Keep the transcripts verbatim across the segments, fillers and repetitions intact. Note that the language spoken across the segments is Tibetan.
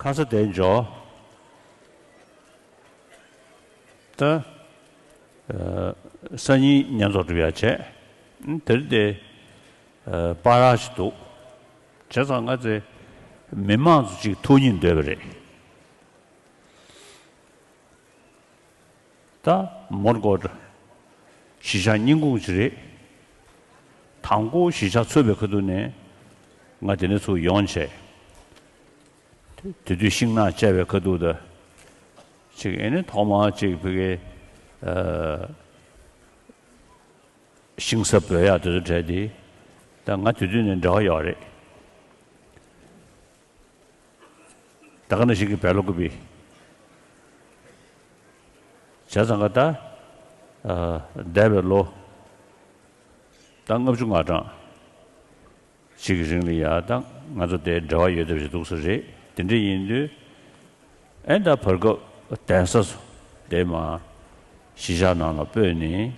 ཁ་ས་དེ་འཇོག་ད། ཨ། སང་ཉིན་བརྙན་ཐུང་སྒྲུབ་ཡ་བྱས། ཨ། དེར་དེ། ཨ། པར་ར་ཞིག་འདུག་བྱས་ཙང་ང་ཚོས་མི་མང་ཚོ་ཅིག་ཐུག་སྙིང་འདོད་པ་རེད། ད་མོན་གྷོ་གཞིས་ཆགས་རྙིང་ཁུངས་ཅིག་རེད། དང་པོ་གཞིས་ཆགས་ཚུགས་པའི་ཁ་ཐུག་ནས་ང་དེ་ནས་ཚུར་ཡོང་བྱས། དེ་དུས་ཤིང་ནགས་བཅད་པའི་ཁ་ཐུག་ད། ཅིག་ཨེ་ནི་ཐོག་མར་ཅིག་ཕ་གིའི། ཨ། ཤིང་ས་འབོད་ཡག་དེ་ཚོ་གྲས་དེ། ད་ང་དེ་དུས་ནས་འབྲེལ་བ་ཡོད་རེད། ད་ག་ནང་བཞིན་གྱི་བལ་ལོ་ཀུ་པི། བྱས་ཙང་ཀ་ད། ཨ། འདས་པའི་ལོ། ད་ལྔ་བཅུ་ང་གྲངས་ཤིག་གི་རིང་ལ་ཡ་ད་ང་ཚོ་དེ་འབྲེལ་བ་ཡོད་བསྡད་པ་ཞིག་འདུག་ས་རེད། དེ་འདྲ་ཡིན་དུས། ཨེ་ད་བར་སྐབས་གདན་ས་སུ་དེ་མ་གཞིས་ཆགས་ནང་ལ་སྤོས་ནས་ད། ཨེ།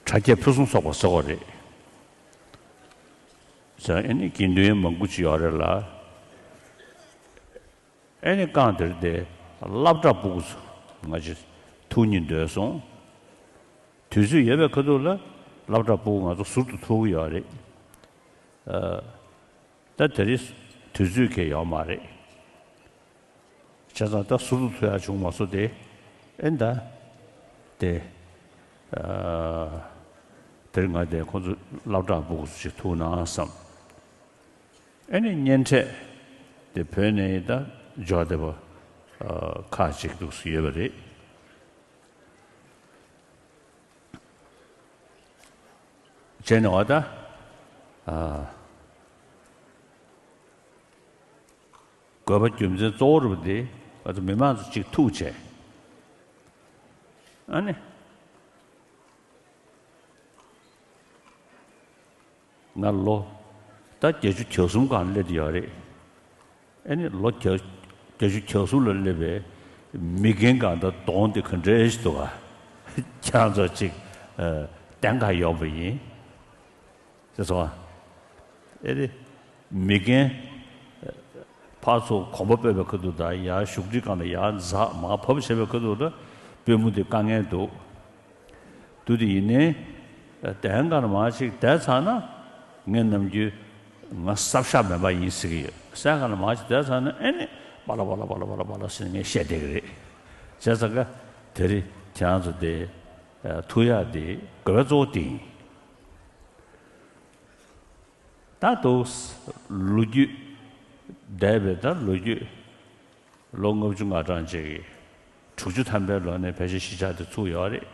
དྲ་རྒྱ་ཕུན་སུམ་ཚོགས་པ་ཟེར་བ་རེད། ཟེར་ཨེ་ནི་དགེ་འདུན་མང་པོ་ཅིག་ཡོད་རེད་ལ། ཨེ་ནི་རྐང་དེར་དེ་སློབ་གྲྭ་སྤུ་གུ་ཚོ་ང་ཅིག་ཐུག་སྙིང་འདོད་སོང་། དུས་ཚོད་ཡོད་པའི་ཁ་ཐུག་ལ་སློབ་གྲྭ་སྤུ་གུ་ང་ཚོ་ཟུར་དུ་ཐུག་གི་ཡོད་རེད། ཨ། ད་དེ་རིང་དུས་ཚོད་ཁེལ་ཡོད་མ་རེད། བྱས་ཙང་ད་ཟུར་དུ་ཐུག་ཡག་བྱུང་མ་སོང་སྟེ། ཨེ་ད། དེ། ཨ། དེར་ང་དེ་ཁོང་ཚོ་སློབ་གྲྭ་སྤུ་གུ་ཚོ་ཞིག་ཐུག་ན་བསམ། ཨེ་ནི་གཉེན་འཕྲད་དེ་བོད་ནས་ད་འབྱོར་བསྡད་པ། ཨ། ཁག་ཅིག་འདུག་སེ་ཡོད་པ་རེད། བྱས་ནས་འོ་ད། ཨ། དགོས་པ་རྒྱུ་མཚན་གཙོ་བོ་རུ་དེ་ང་ཚོ་མི་མང་ཚོ་གཅིག་ཐུག་བྱས། ཨ་ནི། ང་ལོ་ད་བརྒྱད་ཅུ་གྱ་གསུམ་སྒང་སླེབས་ཡོད་རེད། ཨེ་ནི་ལོ་བརྒྱད་བརྒྱད་ཅུ་གྱ་གསུམ་ལ་སླེབས་པའི་མི་རྒན་སྒང་ད་གདོང་དེ་ག་འདྲ་ཞིག་འདུག་ག་ཁྱེད་རང་ཚོ་ཅིག་ཨ། བསྟན་ག་ཡོང་པ་ཡིན། ཅེས་སོ། ཨེ་རེད། མི་རྒན་ཕར་ཚུར་གོམ་པ་སྤོས་པའི་ཁ་ཐུག་དང་ཡར་བཞུགས་ཁྲི་སྒང་ལ་ཡར་འཛེགས་མར་བབས་བྱས་པའི་ཁ་ཐུག་ལ་པུས་མོ་དེ་དཀའ་ངལ་འདུག་འདུག་དེ་ཡིན་ནའི། གདན་སྒང་ལ་མར་ཅིག་བསྡད་ཚར་ན། ངས་ནམ་རྒྱུན་ང་གསར་ཤག་མེད་པ་ཡིན་ཟེར་གྱི་ཡོད། གདན་སྒང་ལ་མར་ཅིག་བསྡད་ཚར་ན་ཨེ་ནི་པ་ལ་པ་ལ་པ་ལ་པ་ལ་པ་ལ་ཟེར་ནས་ངས་བཤད་བསྡད་ཀྱི་རེད། བྱས་ཙང་ཀ་དེ་རིང་ཁྱེད་རང་ཚོ་དེ་ཐུག་ཡག་དེ་དགོས་པ་གཙོ་བོ་དེ་ཡིན། ད་དུང་ལོ་རྒྱུས། འདས་པའི་ད་ལོ་རྒྱུས། ལོ་ལྔ་བཅུ་ང་གྲངས་ཅིག་གིས། དྲུག་ཅུ་ཐམ་པའི་ལོ་ནས་ཕལ་ཆེར་གཞིས་ཆགས་དེ་ཚུགས་ཡོད་རེད།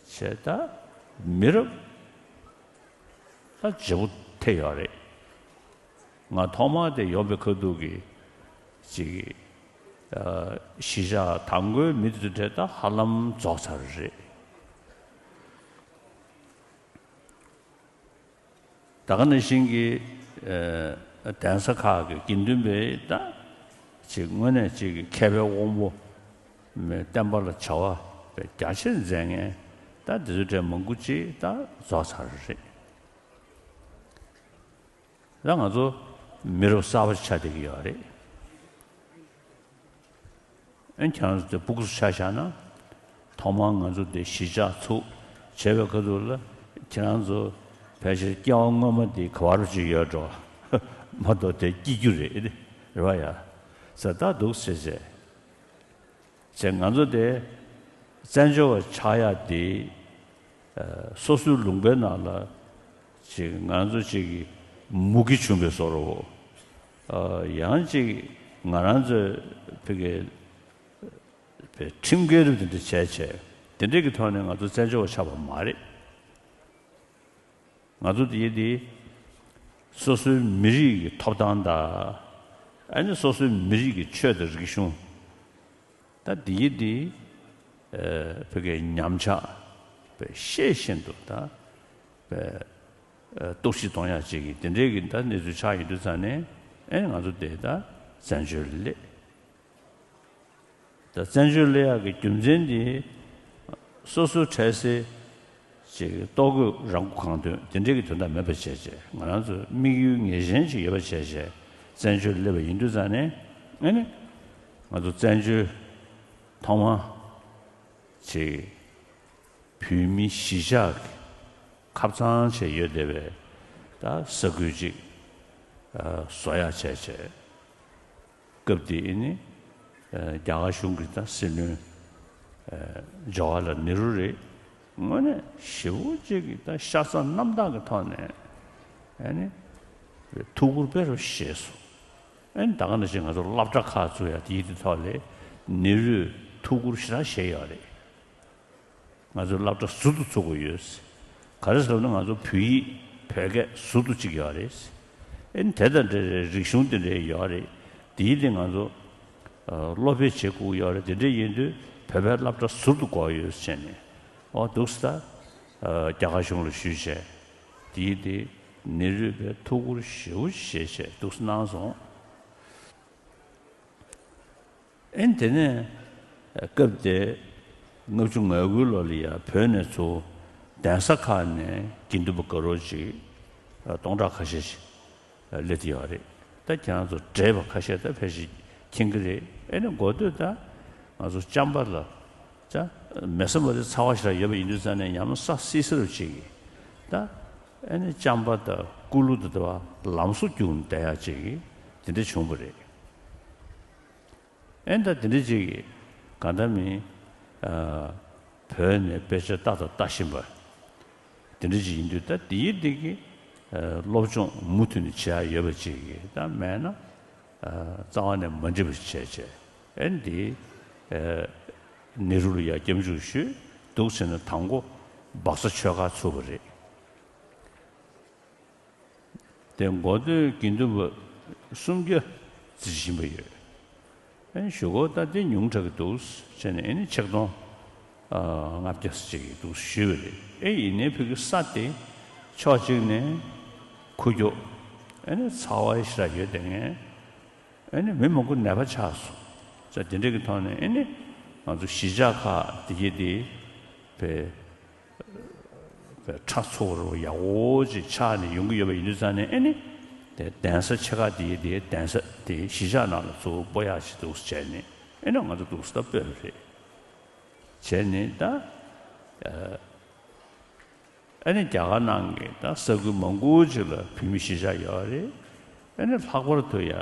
བྱས་ད་མི་རབས་ད་ལྗིད་པོ་ཐེབས་ཡོད་རེད། ང་ཐོག་མར་དེ་ཡོང་པའི་ཁ་ཐུག་གི་ཅིག་གི། ཨ། གཞིས་ཆགས་དང་པོའི་མི་དེ་ཚོ་གྲས་ད་ཧ་ལམ་རྫོགས་ཚར་རེད། ད་ག་ནང་བཞིན་གྱི། ཨ། གདན་ས་ཁག་གི་དགེ་འདུན་པས་ད་ཅིག་དངོས་གནས་ཅིག་གི་མཁས་པའི་དབང་པོ། མི་བསྟན་པ་ལ་བྱ་བ་རྒྱ་ཆེར་མཛད་མཁན་ད་འདི་ཚོ་གྲས་མང་པོ་ཅིག་ད་རྫོགས་ཚར་རེད། ད་ང་ཚོ་མི་རབས་གསར་པ་ཆགས་བསྡད་ཀྱི་ཡོད་རེད། ཨ། ཁྱེད་རང་ཚོ་དེ་སྤུ་གུ་ཚོ་ཆ་བཞག་ན། ཐོག་མར་ང་ཚོ་དེ་གཞིས་ཆགས་ཚུགས་བྱས་པའི་ཁ་ཐུག་ལ་ཁྱེད་རང་ཚོ་ཕལ་ཆེར་སྐྱེ་བ་སྔོན་མ་དེ་ག་བར་ཅིག་ཡོད་འགྲོ། མ་གཏོགས་དེ་སྐྱེ་རྒྱུ་རེད། རེད་པ་ཡ། ཟེར་ད་འདུག་ཟེར་བྱས། བྱས་ང་ཚོ་དེ་བཙན་བྱོལ་བ་ཆགས་ཡག་དེ། ཨ། སོ་སོའི་ལུང་པའི་ནང་ལ་ཅིག་ང་ཚོ་ཅིག་གི་མུ་གེ་བྱུང་བའི་བཟོ་འདྲ་བོ། ཨ། ཡང་ཅིག་ང་རང་ཚོའི་ཕ་གིའི་ཁྲིམས་འགལ་རུ་དེ་འདྲ་བྱས་བྱས་དེ་འདྲས་ཀྱི་ཐོག་ནས་ང་ཚོ་བཙན་བྱོལ་བ་ཆགས་པ་མ་རེད། ང་ཚོ་དེ་ཡིན་དེ། སོ་སོའི་མི་རིགས་ཀྱི་ཐོབ་ཐང་དང་། ཨ་ནི་སོ་སོའི་མི་རིགས་ཀྱི་ཆོས་དང་རིག་གཞུང་། ད་དེ་ཡིན་དེ། ཨ། ཕ་གིའི་ཉམས་ཆག་པའི་ཤེས་བཞིན་དུ་ད། པའི། ཨ། གཏོར་བཤིག་གཏོང་ཡག་ཅིག་གི་དེ་འདྲའི་གི་ད་གནས་ཚུལ་ཆགས་ཡོང་དུས་ཙང་ནས་ཨེ་ང་ཚོ་དེ་ད་བཙན་བྱོལ་སླེབས། ད་བཙན་བྱོལ་སླེབས་ཡག་གི་རྒྱུ་མཚན་དེ་སོ་སོའི་འཕྲལ་སེལ་ ཅིག་ལྟོ་གོས་རང་མགོ་གང་ཐོན་དེ་འདྲའི་གི་དོན་དག་མེད་པ་བྱས་བྱས། ང་རང་ཚོ་དམིགས་ཡུལ་ངེས་ཅན་ཅིག་ཡོད་པ་བྱས་བྱས་བཙན་བྱོལ་སླེབས་པ་ཡིན་དུས་ཙང་ནས། ཨ་ནི་ང་ཚོ་བཙན་བྱོལ་ཐོག་མ་ཅིག་བོད་མི་གཞིས་ཆགས་ཀྱི་ཁབ་གཙང་བྱས་ཡོད་བསྡད་པའི་ད་ས་ཁུལ་ཅིག་བཟོ་ཡག་བྱས་བྱས། སྐབས་དེ་ཨེ་ནི་རྒྱ་གར་གཞུང་གི་ད་སྲིད་བློན་ཇ་ཝ་ཧར་ལལ་ནེ་རུ་རེད། དངོས་གནས་ཞེ་པོ་ཅིག་གི་ད་ཤ་ཚ་རྣམ་དག་གི་ཐོག་ནས་ཨེ་ནི་ཐུགས་ཁུར་དཔེ་རུ་བཞེས་སོང་། ཨེ་ནི་ད་ག་ནང་བཞིན་ང་ཚོ་སློབ་གྲྭ་ཁག་བཙུགས་ཡ་དེའི་དེ་ཐོག་ལས་ནེ་རུས་ཐུགས་ཁུར་ཞེ་དྲག་བཞེས་ཡོད་རེད། ང་ཚོའི་སློབ་གྲྭ་ཟུར་དུ་ཚུགས་དགོས་ཡོད། ག་རེ་ཟེར་ན་ང་ཚོ་བོད་ཡིག་བོད་སྐད་ཟུར་དུ་གཅིག་ཡོད་རེད། ཨེ་ནི་དེ་དང་འབྲེལ་བའི་རིག་གཞུང་དེ་འདྲ་ཡོད་རེད། དེའི་སྟེང་ང་ཚོ་ཨ་སློབ་སྤེལ་བྱེད་དགོས་ཡོད་རེད། དེ་འདྲ་ཡིན་དུས་བོད་པའི་སློབ་གྲྭ་ཟུར་དུ་དགོས་ཡོད་ཟེར་ནས། ཨོ་འདུག་སེ་ད་ཨ་རྒྱ་གར་གཞུང་ལ་ཞུས་བྱས། དེའི་སྟེང་ནེ་རུས་པས་ཐུགས་ཁུར་ཞེ་པོ་བཞེས་བྱས་འདུག་སེ་གནང་སོང་། ཨེ་ནི་དེ་ནས་སྐབས་དེ་ལྔ་བཅུ་ང་དགུའི་ལོ་ལ་ཡ་བོད་ནས་ཚུར་གདན་ས་ཁག་ནས་དགེ་འདུན་པ་དགའ་རོགས་ཅིག་སྟོང་ཕྲག་ཁ་ཤས་ཤིག་སླེབས་ཏེ་ཡོད་རེད། ད་ཁྱེད་རང་ཚོ་བགྲེས་པ་ཁ་ཤས་ད་ཕལ་ཆེར་མཁྱེན་གྱི་རེད། ཨེ་ནི་འགོ་སྟོད་ད་ང་ཚོ་ཅམ་པ་ལ་ད་མེ་ས་མ་རི་ཚ་བ་ཞིག་ཡོད་པ་ཡིན་དུས་ཙང་ནས་ཡང་ན་ས་བསིལ་བསིལ་རུ་ཅིག་གི་ད་ཨེ་ནི་ཅམ་པ་དང་ཀུ་ལུ་དང་དེ་བ་ལམ་བཟོ་རྒྱུགས་ནས་བསྡད་ཡག་ཅིག་གི་དེ་འདྲ་བྱུང་བ་རེད། ཨེ་ད་དེ་འདྲ་ཅིག་གི་གང་ལྟར་མིན་ཨ་བོད་ནས་དཔེ་ཆ་ལྟ་དང་ལྟ་བཞིན་པ་དེ་འདྲ་ཅིག་ཡིན་དུས། ད་དེའི་སྟེང་གི་ཨ་སློབ་སྦྱོང་མུ་མཐུད་ནས་བྱེད་ཡ་ཡོད་པ་ཅིག་གི་ད་མེད་ན་ཨ་རྩ་བ་ནས་མ་འགྲིག་པ་ཞིག་བྱས་བྱས། ཨེ་འདི་ཨ་ནེ་རུ་ལ་ཡ་སྐྱབས་འཇུག་ཞུས། འདུག་བྱས་ནས་དང་པོ་སྦག་ས་ཆོས་ཁ་ཚུགས་པ་རེད། དེ་འགོ་སྟོད་དགེ་འདུན་པ་སུམ་བརྒྱ་རྩིས་བཞིན་པ་ཡོད། ཨེ་གཞུག་གུ་ད་དེ་ཉུང་དྲགས་ཀྱི་འདུག་བྱས་ནས། ཨེ་ནི་ཆིག་སྟོང་ཨ་ལྔ་བརྒྱ་ཙམ་ཅིག་འདུག་ཞུས་པ་རེད། ཨེ་ཡིན་ནའི་བོད་ཀྱི་ས་དེ་ཕྱོགས་གཅིག་ནས་ཁུག་ཀྱོག་ཨེ་ནི་ཚ་བ་ཞེ་དྲག་ཡོད་དེ་ངས། ཨེ་ནི་མི་མང་པོ་ནད་པ་ཆགས་སོང་། ཙང་དེ་འདྲ་གི་ཐོག་ནས་ཨེ་ནི་ང་ཚོ་གཞིས་ཆགས་ཁག་དེ་གྱད་དེ་བས་བས་ཁྲ་ཚོ་རུ་ཡག་པོ་ཅིག་ཆགས་ནས་ཡོང་གི་ཡོད་པ་ཡིན་དུས་ཙང་ནས། ཨེ་ནི་དེ་གདན་ས་ཆེ་ཁག་དེ་གྱད་དེ་གདན་ས་དེ་གཞིས་ཆགས་ནང་ལ་ཚུར་སྤོ་ཡག་ཅིག་འདུག་སེ་བྱས་ནས། ཨེ་ནི་ང་ཚོ་འདུག་སེ་ད་སྤོས་པ་རེད། བྱས་ནས་ད་ཨ། ཨ་ནི་རྒྱ་གར་ནང་གི་ད་ས་ཁུལ་མང་པོ་ཅིག་ལ་བོད་མི་གཞིས་ཆགས་ཡོད་རེད། ཨ་ནི་ལྷག་པར་དུ་ཡ་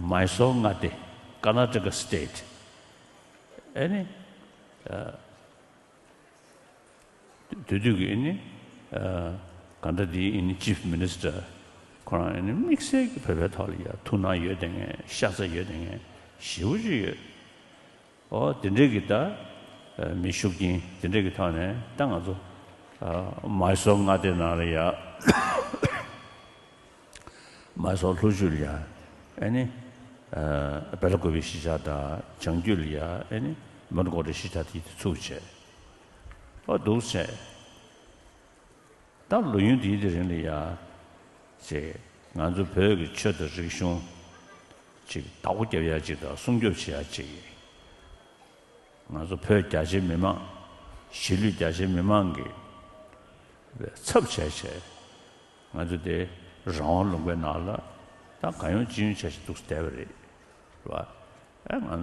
མཱི་སོར་མངའ་སྡེ། Karnataka State། ཨ་ནི་ཨ་དེ་དུས་ཀྱི་ཨ་ནི་ཨ་ག་འདྲ་དེའི་ཨ་ནི་Chief Minister ཁོ་རང་ཨ་ནི་དམིགས་བསལ་གྱི་བོད་པའི་ཐོག་ལ་ཡ་ཐུགས་སྣང་ཡོད་དེ་ངས། ཤ་ཚ་ཡོད་དེ་ངས་ཞེ་པོ་ཅིག་ཡོད། ཨོ་དེ་འདྲས་ཀྱི་ད་ཨ་མི་ཤུགས་རྐྱེན་དེ་འདྲས་ཀྱི་ཐོག་ནས་ད་ང་ཚོ་ཨ་མཱི་སོར་མངའ་སྡེ་ནང་ལ་ཡ་མཱི་སོར་ལྷོ་རྒྱུད་ལ་ཡ་ཨ་ནི་ཨ་བེ་ལ་ཀུ་པེ་གཞིས་ཆགས་དང་། བྱང་རྒྱུད་ལ་ཡ་ཨ་ནི་མོན་གྷོ་རི་གཞིས་ཆགས་དེ་ཚུགས་བྱས། ཨོ་འདུག་བྱས། ད་ལོ་ཡུན་དེའི་དེ་རིང་ལ་ཡ་ཅིག་ང་ཚོ་བོད་ཀྱི་ཆོས་དང་རིག་གཞུང་ཅིག་བདག་པོ་རྒྱབ་ཡ་ཅིག་དང་སྲུང་སྐྱོབ་བྱེད་ཡ་ཅིག་ང་ཚོ་བོད་རྒྱ་ཆེའི་མི་མང་། གཞིས་ལུས་རྒྱ་ཆེའི་མི་མང་གི་ཚབ་བྱས་བྱས། ང་ཚོ་དེ་རང་དབང་ལུང་པའི་ནང་ལ་ད་གང་ཡོང་ཅི་ཡོང་བྱས་བྱས་འདུག་སེ་བསྡད་པ་རེད། རེད་བ། ཨ་ང་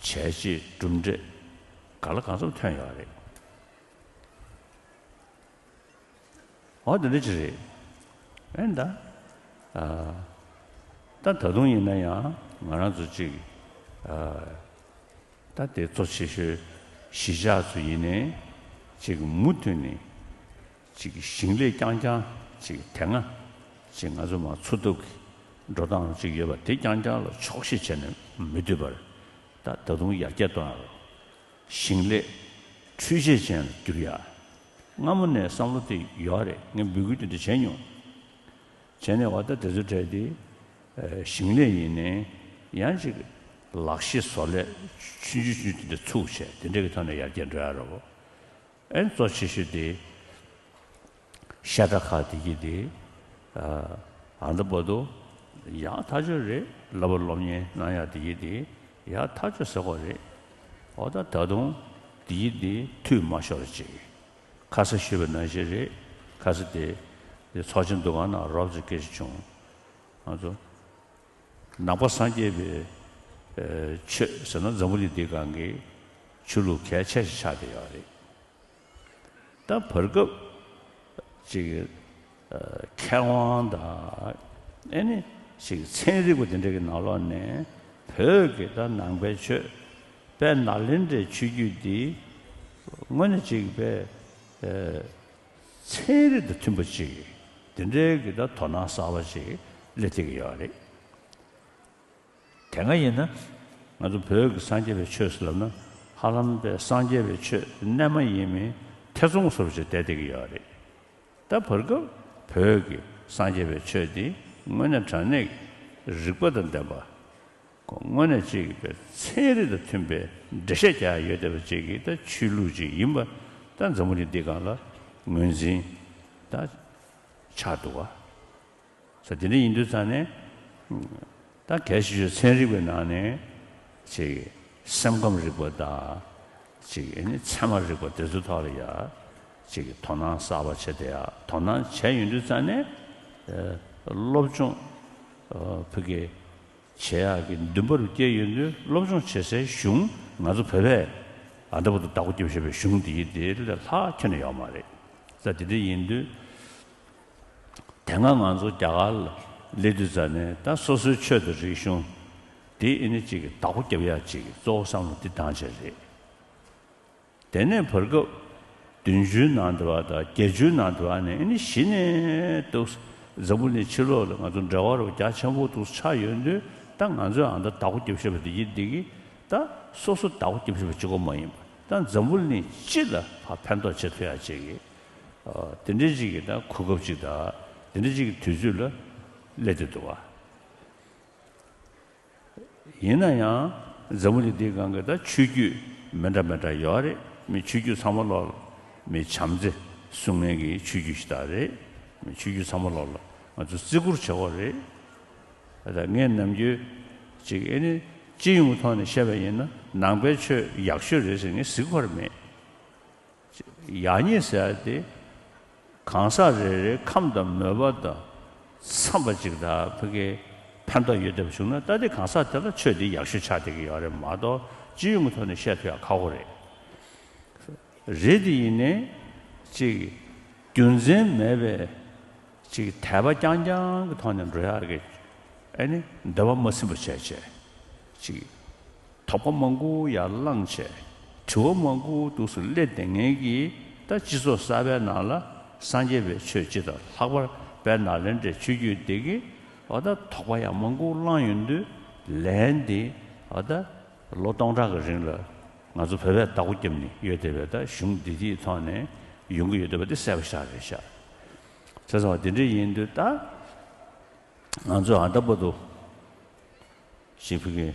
ཚོས་བྱས་རྗེས་གྲུབ་འབྲས་ག་ལ་གང་འཚམ་ཐོན་ཡོད་རེད། འོ་དེ་འདྲ་ཅིག་རེད། ཨེ་ད། ཨ། ད་ད་དུང་ཡིན་ན་ཡང་ང་རང་ཚོ་ཅིག་ཨ། ད་དེ་གཙོ་ཆེ་ཤོས་གཞིས་ཆགས་ཚོ་ཡིན་ནའི་ཅིག་མུ་མཐུད་ནས་ཅིག་ཞིང་ལས་རྐྱང་རྐྱང་ཅིག་དེ་སྔ་ཅིག་ང་ཚོ་མར་འཚོ་ཐབས་ཀྱི་འགྲོ་སྟངས་ཅིག་ཡོད་པ་དེ་རྐྱང་རྐྱང་ལ་ཆོག་ཤེས་བྱས་ནས་མི་སྡོད་པར། ད་ད་དུང་ཡར་རྒྱས་གཏོང་ཡ་རོགས། ཞིང་ལས་འཕྲུལ་ཆས་ཅན་ལ་བསྒྱུར་ཡ། སྔ་མོ་ནས་བསམ་བློ་དེ་ཡོད་རེད། ངས་འབོད་སྐུལ་དེ་འདྲ་བྱས་མྱོང་། བྱས་ནས་འོ་ད་དེ་ཚོའི་གྲས་དེ་ཨ་ཞིང་ལས་ཡིན་ནའི་ཡང་ཅིག་ལག་ཤེས་བཟོ་ལས་ཆུང་ཆུང་ཆུང་ཆུང་དེ་འདྲ་ཚུགས་བྱས། དེ་འདྲ་གི་ཐོག་ནས་ཡར་རྒྱས་འགྲོ་ཡ་རོགས། ཨེ་གཙོ་ཆེ་ཤོས་དེ་བཤད་གྲྭ་ཁག་དེ་གྱད་དེ་ཨ་ཨ་ད་བར་དུ་ཡག་ཐག་ཆོད་རེད། བསླབ་པ་སློབ་གཉེར་གནང་ཡག་དེ་གྱད་དེ་ཡག་ཐག་ཆོད་ཟེར་དགོས་རེད། འོ་ད་ད་དུང་དེ་གྱད་དེ་འཐུས་མ་ཤོར་བ་ཅིག་ཁ་ས་ཞུས་པ་ནང་བཞིན་རེད། ཁ་ས་དེ་ཚོགས་ཆེན་འདུ་ཁང་ནང་རོབ་ཙམ་སྐད་ཆ་བྱུང་། ང་ཚོ་ནང་པ་སངས་རྒྱས་པའི་ཨེ་ཆོས་ཟེར་ན་འཛམ་བུ་གླིང་འདིའི་སྒང་གི་ཆོས་ལུགས་གལ་ཆེ་ཞིག་ཆགས་བསྡད་ཡོད་རེད། ད་བར་སྐབས་ཅིག་ཨ་མཁས་དབང་དང་ཨེ་ནི་ཅིག་ཚན་རིག་པ་དེ་འདྲ་གི་ནང་ལོགས་ནས་བོད་ཀྱི་ད་ནང་པའི་ཆོས་དཔལ་ནཱ་ལེནྡྲའི་ཆོས་བརྒྱུད་འདི་དངོས་གནས་ཅིག་དཔེ་ཨེ་ཚན་རིག་དང་མཐུན་པ་ཅིག་དེ་འདྲའི་གི་ད་དོ་སྣང་གསར་པ་ཅིག་སླེབས་བསྡད་ཀྱི་ཡོད་རེད། དེ་སྔ་ཡིན་ན་ང་ཚོ་བོད་ཀྱི་སངས་རྒྱས་པའི་ཆོས་ཟེར་ལབ་ན་ཧ་ལམ་པའི་སངས་རྒྱས་པའི་ཆོས་རྣལ་མ་ཡིན་མིན་ཐེ་ཚོམ་བཟོ་འདྲ་ཅིག་བསྡད་བསྡད་ཀྱི་ཡོད་རེད། ད་བར་སྐབས་བོད་ཀྱི་སངས་རྒྱས་པའི་ཆོས་འདི་དངོས་གནས་དྲང་གནས་ཀྱི་རིགས་པ་དང་ལྡན་པ། དངོས་གནས་ཅིག་པའི་ཚན་རིག་དང་མཐུན་པའི་འགྲེལ་བཤད་རྒྱག་ཡ་ཡོད་བསྡད་པ་ཅིག་གི་ད་ཆོས་ལུགས་ཅིག་ཡིན་པ་ད་འཛམ་བུ་གླིང་འདི་སྒང་ལ་ངོས་འཛིན་ད་ཆགས་འདུག་བ། ས་དེ་འདྲ་ཡིན་དུས་ཙང་ནས་ད་གལ་ཆེ་ཤོས་ཚན་རིག་པའི་ནང་ནས་ཅིག་སེམས་ཁམས་རིག་པ་དང་ཅིག་ཨ་ནི་ཚད་མ་རིག་པ་དེ་ཚོའི་ཐོག་ལ་ཡ་ཅིག་དོ་སྣང་གསར་པ་བྱེད་བསྡད་ཡ། དོ་སྣང་བྱས་ཡོང་དུས་ཙང་ནས་ཨ་སློབ་སྦྱོང་ཨ་ཕ་གི་བྱེད་ཡག་གི་འདུན་པ་རུ་སྐྱེས་ཡོང་དུས་སློབ་སྦྱོང་བྱེད་སའི་གཞུང་ང་ཚོ་བོད་པས་ཨ་ད་བར་དུ་བདག་པོ་རྒྱབ་བཞག་པའི་གཞུང་འདི་ཡིན་དེ་ལས་ལྷག་ཁྱོན་ནས་ཡོད་མ་རེད། ས་དེ་འདྲ་ཡིན་དུས། དེ་སྔ་ང་ཚོ་རྒྱ་གར་ལ་སླེབས་དུས་ཙ་ནས་ད་སོ་སོའི་ཆོས་དང་རིག་གཞུང་དེ་ཨེ་ནི་གཅིག་གི་བདག་པོ་རྒྱབ་ཡག་ཅིག་གི་གཙོ་བོ་བསམ་བློ་འདི་བཏང་བྱས་རེད། དེ་ནས་བར་སྐབས་བདུན་ཅུའི་ནང་དུ་བ་དང་བརྒྱད་ཅུའི་ནང་དུ་བ་ནས་ཨེ་ནི་གཞི་ནས་འདུག་འཛམ་བུ་གླིང་ཕྱི་ལོགས་ལ་ང་ཚོ་འབྲེལ་བ་རུ་རྒྱ་ཆེན་པོ་འདུག་ཆགས་ཡོད་དུས་ད་ང་ཚོས་ཨ་ད་བདག་པོ་རྒྱབ་བཞག་པ་འདི་ཡིན་འདི་གི་ད་སོ་སོ་བདག་པོ་རྒྱབ་བཞག་པ་གཅིག་པོ་མ་ཡིན་པ་ད་འཛམ་བུ་གླིང་སྤྱི་ལ་ཕར་ཕན་ཐོགས་བྱེད་ཐུབ་ཡག་ཅིག་གི་དེ་འདྲའི་ཅིག་གི་ད་གོ་སྐབས་ཅིག་དང་དེ་འདྲའི་ཅིག་གི་དུས་ཚོད་ལ་སླེབས་བསྡད་འདུག་བ། ཡིན་ན་ཡང་འཛམ་བུ་གླིང་འདིའི་སྒང་གི་ད་ཆོས་བརྒྱུད་མི་འདྲ་མི་འདྲ་ཡོད་རེད། མི་ཆོས་བརྒྱུད་ཚང་མ་ལོག་ལ་མི་བྱམས་བརྩེ་སྲུང་མཁན་གྱི་ཆོས་བརྒྱུད་ཞིག་ད་རེད། མི་ཆོས་བརྒྱུད་ཚང་མ་ལོག་ལ་ང་ཚོ་བརྩི་བཀུར་བྱེད་དགོས་རེད། ད་ངས་ནམ་རྒྱུན་ཅིག་ཨེ་ནི་སྤྱི་ཡོངས་ཐོག་ནས་བཤད་པ་ཡིན་ན་ནང་པའི་ཆོས་ཡག་ཤོས་རེད་ཟེར་ངས་ཟེར་གྱི་ཡོད་མེད། ཡག་ཉེས་ཟེར་ཡ་དེ་གང་ཟག་རེ་རེའི་ཁམས་དང་མོས་པ་དང་འཚམས་པ་ཅིག་དང་ཕ་གིའི་ཕན་ཐོགས་ཡོད་བསྡད་པ་བྱུང་ན་ད་དེ་གང་ཟག་དེ་ལ་ཆོས་དེ་ཡག་ཤོས་ཆགས་བསྡད་ཀྱི་ཡོད་རེད་མ་གཏོགས་སྤྱི་ཡོངས་ཀྱི་ཐོག་ནས་བཤད་ཐུབ་ཡག་ཁག་པོ་རེད། རེད་དེ་ཡིན་ནའི་ཅིག་རྒྱུ་མཚན་མེད་པའི་ཅིག་དད་པ་རྐྱང་རྐྱང་གི་ཐོག་ནས་འགྲོ་ཡག་གི་ཨ་ནི་འདོད་པ་མ་ཚིམ་པ་བྱས་བྱས་ཅིག་དོགས་པ་མང་པོ་ཡར་བསླངས་བྱས་དྲི་བ་མང་པོ་འདུག་སེ་སླེབས་བསྡད་མཁན་གྱི་ད་སྤྱི་ཚོགས་གསར་པའི་ནང་ལ་སངས་རྒྱས་པའི་ཆོས་སྤྱི་དང་ལྷག་པར་དཔལ་ནཱ་ལེནྡྲའི་ཆོས་བརྒྱུད་འདི་གི་འོ་ད་དོགས་པ་ཡང་མང་པོ་བསླངས་ཡོང་དུས་ལན་འདི་འོ་ད་ལོ་སྟོང་ཕྲག་གི་རིང་ལ་ང་ཚོ་བོད་པས་བདག་པོ་བརྒྱབ་ནས་ཡོད་བསྡད་པའི་ད་གཞུང་འདི་དེའི་ཐོག་ནས་ཡོང་གི་ཡོད་བསྡད་པ་འདི་གསལ་པོ་ཤག་རེད་ཤག་བྱས་ཙང་དེ་འདྲ་ཡིན་དུས་ད་ང་ཚོས་ཨ་ད་བར་དུ་ཞིག་ཕུལ་གྱི་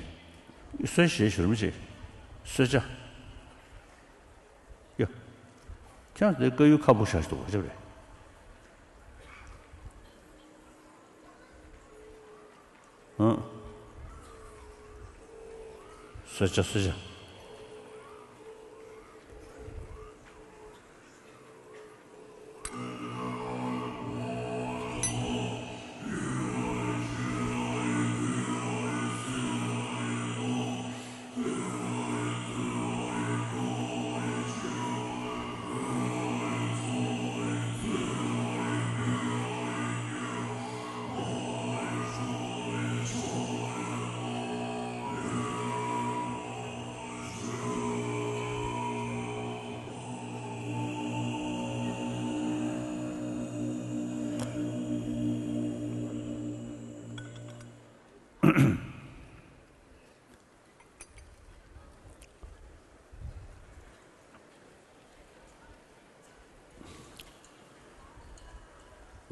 གསོལ་ཞེས་ཞུ་རིམ་ཞིག་གསོལ་ཇ། ཡ། ཁྱེད་རང་དེ་དཀར་ཡོལ་ཁ་སྦུབ་བཞག་ཞིག་འདུག་ག་ཅི་རེད། ཨང་། གསོལ་ཇ་གསོལ་ཇ།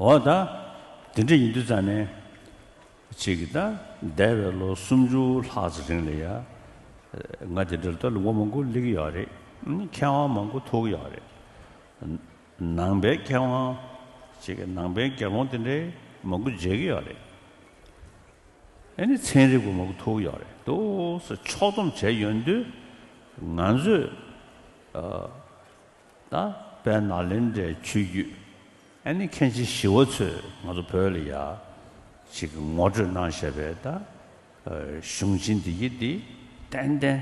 འོ་ད། དེ་འདྲ་ཡིན་དུས་ཙང་ནས། ཅིག་གིས་ད་འདས་པའི་ལོ་སུམ་ཅུ་ལྷག་ཙམ་རིང་ལ་ཡ། ང་དེ་འདྲ་ལ་ད་ལུང་པ་མང་པོ་སླེབས་ཀྱི་ཡོད་རེད། མཁས་དབང་མང་པོ་ཐུག་གི་ཡོད་རེད། ནང་པའི་མཁས་དབང་། ཅིག་གིས་ནང་པའི་དགེ་སློང་དེ་འདྲའི་མང་པོ་མཇལ་གྱི་ཡོད་རེད། ཨ་ནི་ཚན་རིག་པ་མང་པོ་ཐུག་ཡོད་རེད། ཏོག་ཙམ་ཕྱོགས་བསྡོམས་བྱས་ཡོང་དུས་ང་ཚོས་ཨ་ད་ དཔལ་ནཱ་ལེནྡྲའི་ཆོས་བརྒྱུད། ཨ་ནི་མཁན་ཆེན་ཞི་བ་འཚོས་ང་ཚོ་བོད་ལ་ཡ་ཅིག་ངོ་སྤྲོད་གནང་བཞག་པའི་ད་གཞུང་ཆེན་འདི་ཡི་འདི་ཏན་ཏན་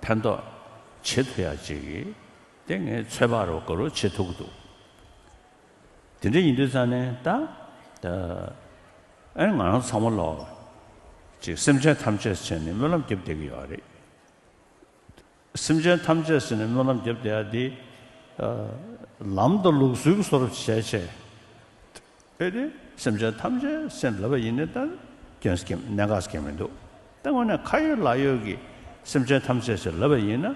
ཕན་ཐོགས་བྱེད་ཐུབ་ཡ་ཅིག་གི་དེ་ངས་ཚོད་དཔག་རོགས་དགའ་རོགས་བྱེད་ཐུབ་ཀྱི་འདུག་དེ་འདྲ་ཡིན་དུས་ཙང་ནས་ད་ཨ་ནི་ང་རང་ཚང་མ་ལོག་ཅིག་སེམས་ཅན་ཐམས་ཅད་བྱས་ནས་སྨོན་ལམ་བརྒྱབ་བསྡད་ཀྱི་ཡོད་རེད། སེམས་ཅན་ཐམས་ཅད་ཟེར་ནས་སྨོན་ལམ་བརྒྱབ་བསྡད་ཡ་དེ། ལམ་དང་ལུགས་སྲོལ་གྱི་བཟོ་འདྲ་བྱས་བྱས། ཨེ་དེ་སེམས་ཅན་ཐམས་ཅད་ཟེར་ལབ་པ་ཡིན་ན་ད་སྐྱོན་སྐྱེ་གནད་འགག་སྐྱེ་མི་འདུག་ད་དངོས་གནས་ཁ་ཡོད་ལག་ཡོད་ཀྱི་སེམས་ཅན་ཐམས་ཅད་ཟེར་ལབ་པ་ཡིན་ན།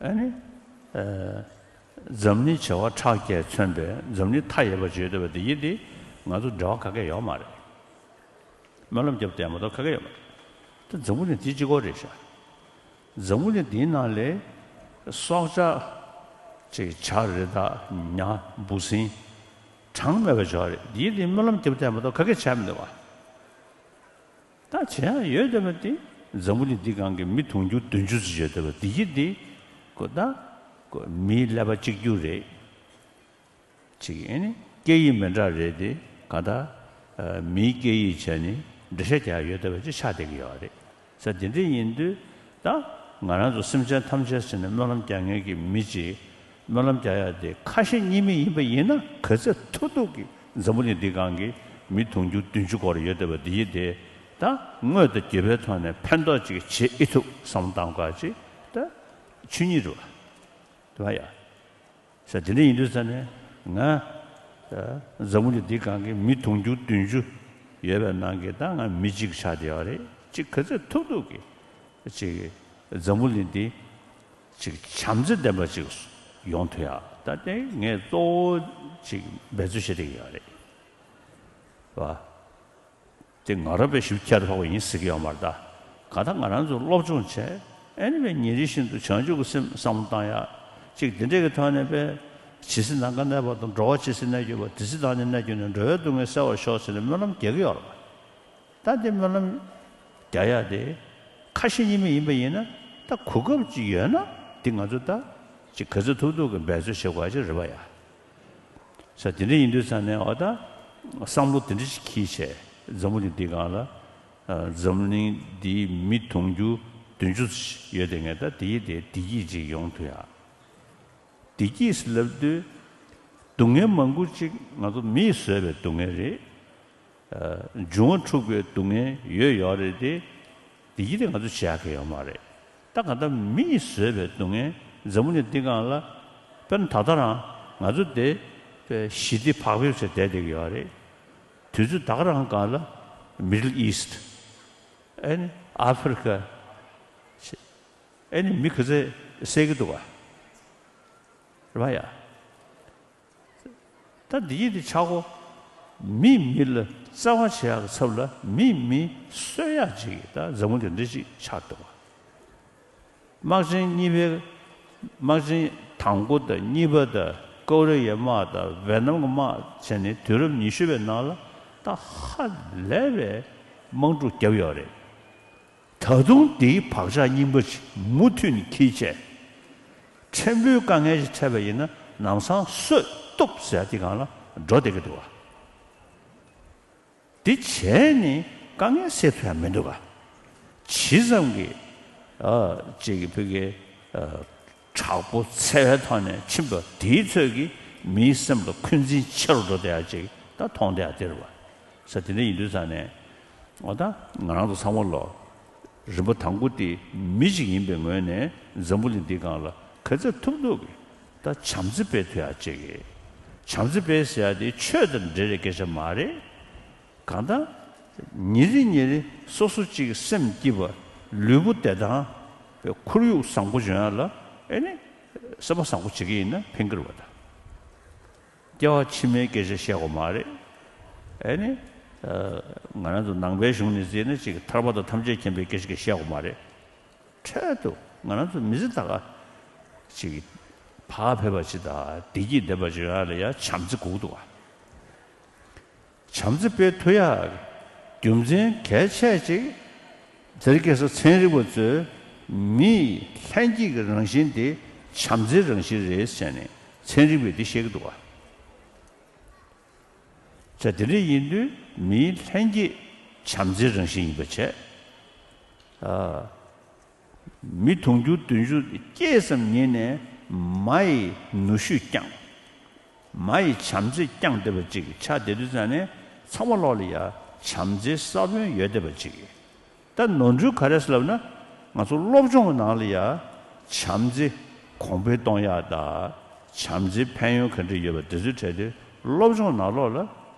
ཨ་ནི། འཛམ་གླིང་བྱེ་བ་ཕྲག་བརྒྱས་མཚོན་པའི་འཛམ་གླིང་མཐའ་ཡས་པ་ཅིག་ཡོད་བསྡད་པ་དེ་ཡིན་དེ་ང་ཚོ་འབྲེལ་བ་ག་གེ་ཡོད་མ་རེད། སྨོན་ལམ་བརྒྱབ་བསྡད་མ་གཏོགས་ག་གེ་ཡོད་མ་རེད། ད་འཛམ་བུ་གླིང་འདི་གཅིག་པོ་རེད་ཤག་འཛམ་བུ་གླིང་འདིའི་ནང་ལས་སྲོག་ཆགས་ཅིག་བྱ་རི་དྭགས་ཉ་འབུ་སྲིན་གྲངས་མེད་པ་ཅིག་ཡོད་རེད། འདིའི་འདི་སྨོན་ལམ་བརྒྱབ་བསྡད་མ་གཏོགས་ག་གེ་བྱས་མི་འདུག་བ། ད་བྱེད་ཡ་ཡོད་བསྡད་པ་དེ་འཛམ་བུ་གླིང་འདི་སྒང་གི་མི་དུང་ཕྱུར་བདུན་ཅུ་ཙམ་ཡོད་བསྡད་པ་འདི་ཡི་འདི་ཀོ་ད་ཀོ་མིའི་ཀླད་པ་གཅིག་གྱུར་རེད། ཅིག་ཨེ་ནི་སྐད་ཡིག་མི་འདྲ་རེད་དེ་ག་ད་མིའི་སྐད་ཡིག་བྱས་ནས་འགྲེལ་བཤད་རྒྱག་ཡ་ཡོད་བསྡད་པ་ཅིག་ཆགས་བསྡད་ཀྱི་ཡོད་རེད། ས་དེ་འདྲ་ཡིན་དུས་ད་ང་རང་ཚོ་སེམས་ཅན་ཐམས་ཅད་ཟེར་ནས་སྨོན་ལམ་རྒྱག་མཁན་གྱི་མི་ཅིག་སྨོན་ལམ་རྒྱག་ཡ་དེ་ཁ་ཞེ་གཉིས་མེད་ཡིན་པ་ཡིན་ན་ག་ཚོད་ཐུབ་ཐུབ་ཀྱིས་འཛམ་བུ་གླིང་འདི་སྒང་གི་མི་དུང་ཕྱུར་བདུན་ཅུ་སྐོར་ཡོད་བསྡད་པ་འདི་ཡི་དེ་ད་དངོས་དང་བརྒྱུད་པའི་ཐོག་ནས་ཕན་ཐོགས་ཅིག་བྱེད་ཨེ་ཐུབ་བསམ་བློ་བཏང་དགོས་ཅིག་ད་ཆོས་ཉིད་རེད་བ། དེ་བ་ཡ། ས་དེ་འདྲ་ཡིན་དུས་ས་ནས་ང་འཛམ་བུ་གླིང་འདི་སྒང་གི་མི་དུང་ཕྱུར་བདུན་ཅུ་ཡོད་པའི་ནང་གི་ད་ང་མི་གཅིག་ཆགས་བསྡད་ཡོད་རེད། ཅིག་ག་ཚོད་ཐུབ་ཐུབ་ཀྱིས་ཅིག་འཛམ་བུ་གླིང་འདི་ཅིག་བྱམས་བརྩེ་ལྡན་པ་ཅིག་ཡོང་ཐུབ་ཡ་ད་དེ་ངས་གཙོ་བོ་ཅིག་འབད་རྩོལ་བྱེད་བསྡད་ཀྱི་ཡོད་རེད་བ། དེ་ང་རང་པའི་ཞིབ་ཁྱད་དུ་འཕགས་པ་ཡིན་ཟེར་གྱི་ཡོད་མ་རེད་ད། གང་ལྟར་ང་རང་ཚོ་སློབ་སྦྱོང་བྱས་ཨེ་ནི་པའི་ཉིན་རེ་བཞིན་དུ་བྱང་ཆུབ་ཀྱི་སེམས་བསམ་བློ་བཏང་ཡ། ཅིག་འདི་འདྲས་ཀྱི་ཐོག་ནས་པའི་ཇི་སྲིད་ནམ་མཁའ་གནས་པ་དང་། འགྲོ་བ་ཇི་སྲིད་གནས་གྱུར་པ། དེ་སྲིད་བདག་ཉིད་གནས་གྱུར་ནས། འགྲོ་བའི་སྡུག་བསྔལ་སེལ་བར་ཤོག་ཟེར་ནས་སྨོན་ལམ་རྒྱག་གི་ཡོད་རེད་པ། ད་དེ་སྨོན་ལམ་རྒྱག་ཡ་དེ་ཁ་ཞེ་གཉིས་མེད་ཡིན་པ་ཡིན་ན་ད་གོ་སྐབས་ཅིག་ཡོད་ན་དེ་ང་ཚོ་ད་ཅིག་ག་ཚོད་ཐུབ་ཐུབ་ཀྱིས་འབད་རྩོལ་བྱེད་དགོས་ཡ་ཅིག་རེད་པ་ཡ། ས་དེ་འདྲ་ཡིན་དུས་ཙང་ནས་འོ་ད་བསམ་བློ་དེ་འདྲ་ཞིག་འཁྱེར་བྱས་འཛམ་བུ་གླིང་འདི་སྒང་ལ་ཨ་འཛམ་གླིང་འདིའི་མི་དུང་ཕྱུར་བདུན་ཅུ་ཡོད་དེ་ངས་ད་དེ་ཡི་དེ་བདེ་སྐྱིད་ཅིག་ཡོང་ཐུབ་ཡ། བདེ་སྐྱིད་ཟེར་ལབ་དུས་སྡུག་བསྔལ་མང་པོ་ཅིག་ང་ཚོ་མིས་བཟོས་པའི་སྡུག་བསྔལ་རེད། འབྱུང་བ་འཁྲུགས་པའི་སྡུག་བསྔལ་ཡོད་ཡོད་རེད་དེ། དེ་ཡིན་དེ་ང་ཚོ་བྱེད་ཡག་གི་ཡོད་མ་རེད། ད་ག་ད་མིས་བཟོས་པའི་སྡུག་བསྔལ་འཛམ་བུ་གླིང་འདི་སྒང་ལ། དཔེར་ན་ད་ལྟ་རང་ང་ཚོ་དེ་དཔེ་ཞི་བདེ་བག་ཕེབས་བྱས་བསྡད་བསྡད་ཀྱི་ཡོད་རེད། དུས་ཚོད་ད་ག་རང་སྒང་ལ་Middle East ཨེ་ནི་ཨ་ཧྥེ་རི་ཁ་ཨེ་ནི་མི་ག་ཚོད་བསད་ཀྱི་འདུག་ག་རེད་པ་ཡ། ད་འདི་ཡིན་དེ་ཆག་གོ། མི་མི་ལ་བརྩེ་བ་བྱེད་ཡག་གི་ཚབ་ལ་མི་མི་གསོད་ཡག་ཅིག་ད་འཛམ་བུ་གླིང་འདི་ཅིག་ཆགས་འདུག་ག་དམག་ཆེན་གཉིས་པའི་དམག་ཆེན་དང་པོ་དང་གཉིས་པ་དང་ཀོ་རི་ཡའི་དམག་དང་ཝེ་ནམ་གྱི་དམག་བྱས་ནས་དུས་རབས་ཉི་ཤུ་པའི་ནང་ལ་ད་ཧ་ལས་པའི་དམག་འཁྲུག་བརྒྱབ་ཡོད་རེད། ད་དུང་དེའི་བག་ཆགས་རྙིང་པ་ཅིག་མུ་མཐུད་ནས་འཁྱེར་བྱས། ཕྲན་བུའི་དཀའ་ངལ་ཞིག་འཕྲད་པ་ཡིན་ན་ལམ་སང་གསོད་གཏུབ་ཟེར་ཡ་དེ་སྒང་ལ་འགྲོ་བསྡད་ཀྱི་འདུག་ག་དེ་བྱས་ནས་དཀའ་ངལ་སེལ་ཐུབ་ཡ་མི་འདུག་ག་ཇི་ཙམ་གྱི་ཨ་ཅིག་གི་བོད་ཀྱི་ཨ་དྲག་པོ་འཚེ་བའི་ཐོག་ནས་ཕྱིན་པ་དེའི་ཚོད་ཀྱིས་མིའི་སེམས་ལ་འཁོན་འཛིན་ཆེ་རུ་འགྲོ་བསྡད་ཡ་ཅིག་ད་མཐོང་བསྡད་ཡ་དེ་རེད་པ། ས་དེ་འདྲ་ཡིན་དུས་ཙང་ནས་འོ་ད་ང་རང་ཚོ་ཚང་མ་ལོ། རིམ་པ་དང་པོ་དེ་མི་ཞིག་ཡིན་པའི་ངོས་ནས་འཛམ་བུ་གླིང་འདི་སྒང་ལ་ག་ཚོད་ཐུབ་ཐུབ་ཀྱིས་ད་བྱམས་བརྩེ་སྤེལ་ཐུབ་ཡག་ཅིག་གི། བྱམས་བརྩེ་སྤེལ་ཟེར་ཡག་དེ་ཆོས་དང་འབྲེལ་བའི་སྐད་ཆ་མ་རེད། གང་ལྟར་ཉིན་རེ་ཉིན་རེ་སོ་སོ་གཅིག་སེམས་སྐྱིད་པ། ལུས་པོ་བདེ་ཐང་། ཁོར་ཡུག་བཟང་པོ་འབྱུང་ཡག་ལ་ཨེ་ནི་སེམས་པ་བཟང་པོ་བྱེད་ཀྱི་ཡིན་ན་ཕན་གྱི་རེད་པ་ད། སྐྱེ་བ་ཕྱི་མའི་སྐད་ཆ་བཤད་དགོས་མ་རེད། ཨེ་ནི། ཨ་ང་རང་ཚོ་ནང་པའི་གཞུང་ནས་བརྩིས་ན་ཅིག་ཐར་པ་དང་ཐམས་ཅད་མཁྱེན་པའི་སྐད་ཆ་གི་བཤད་དགོས་མ་རེད། འཕྲལ་དུ་ང་རང་ཚོ་མི་ཚེ་ད་ག་ཅིག་བག་ཕེབས་པ་ཅིག་དང་བདེ་སྐྱིད་ལྡན་པ་ཅིག་ཡོང་ཡག་ལ་ཡ་བྱམས་བརྩེ་དགོས་ཀྱི་འདུག་ག་བྱམས་བརྩེ་སྤེལ་ཐུབ་ཡག་རྒྱུ་མཚན་གལ་ཆེ་ཅིག་དེ་རིང་ཁ་སང་ཚན་རིག་པ་ཚོས་མིའི་ལྷན་སྐྱེས་ཀྱི་རང་བཞིན་དེ་ བྱམས་བརྩེའི་རང་བཞིན་རེད་ཟེར་ནས་ཚན་རིག་པས་འདི་བཤད་ཀྱི་འདུག་བ། ཙང་དེ་འདྲ་ཡིན་དུས་མིའི་ལྷན་སྐྱེས་བྱམས་བརྩེའི་རང་བཞིན་ཡིན་པ་བྱས། ཨ། མི་དུང་ཕྱུར་བདུན་ཅུ་སྐྱེས་ཙམ་ཉིད་ནས་མ་ཡི་ནུས་ཤུགས་བསྐྱངས། མ་ཡི་བྱམས་བརྩེས་བསྐྱངས་བསྡད་པ་ཅིག་ཆགས་བསྡད་དུས་ཙང་ནས་ཚང་མ་ལོག་ལ་ཡ་བྱམས་བརྩེའི་ས་བོན་ཡོད་བསྡད་པ་ཅིག་ད་ནོར་འཁྲུལ་ག་རེ་ཟེར་ལབ་ན། ང་ཚོ་སློབ་སྦྱོང་གི་ནང་ལ་ཡ་བྱམས་བརྩེ་གོང་འཕེལ་གཏོང་ཡག་དང་། བྱམས་བརྩེའི་ཕན་ཡོན་ག་འདྲ་ཡོད་པ་དེ་ཚོའི་གྲས་དེ་སློབ་སྦྱོང་ནང་ལོགས་ལ་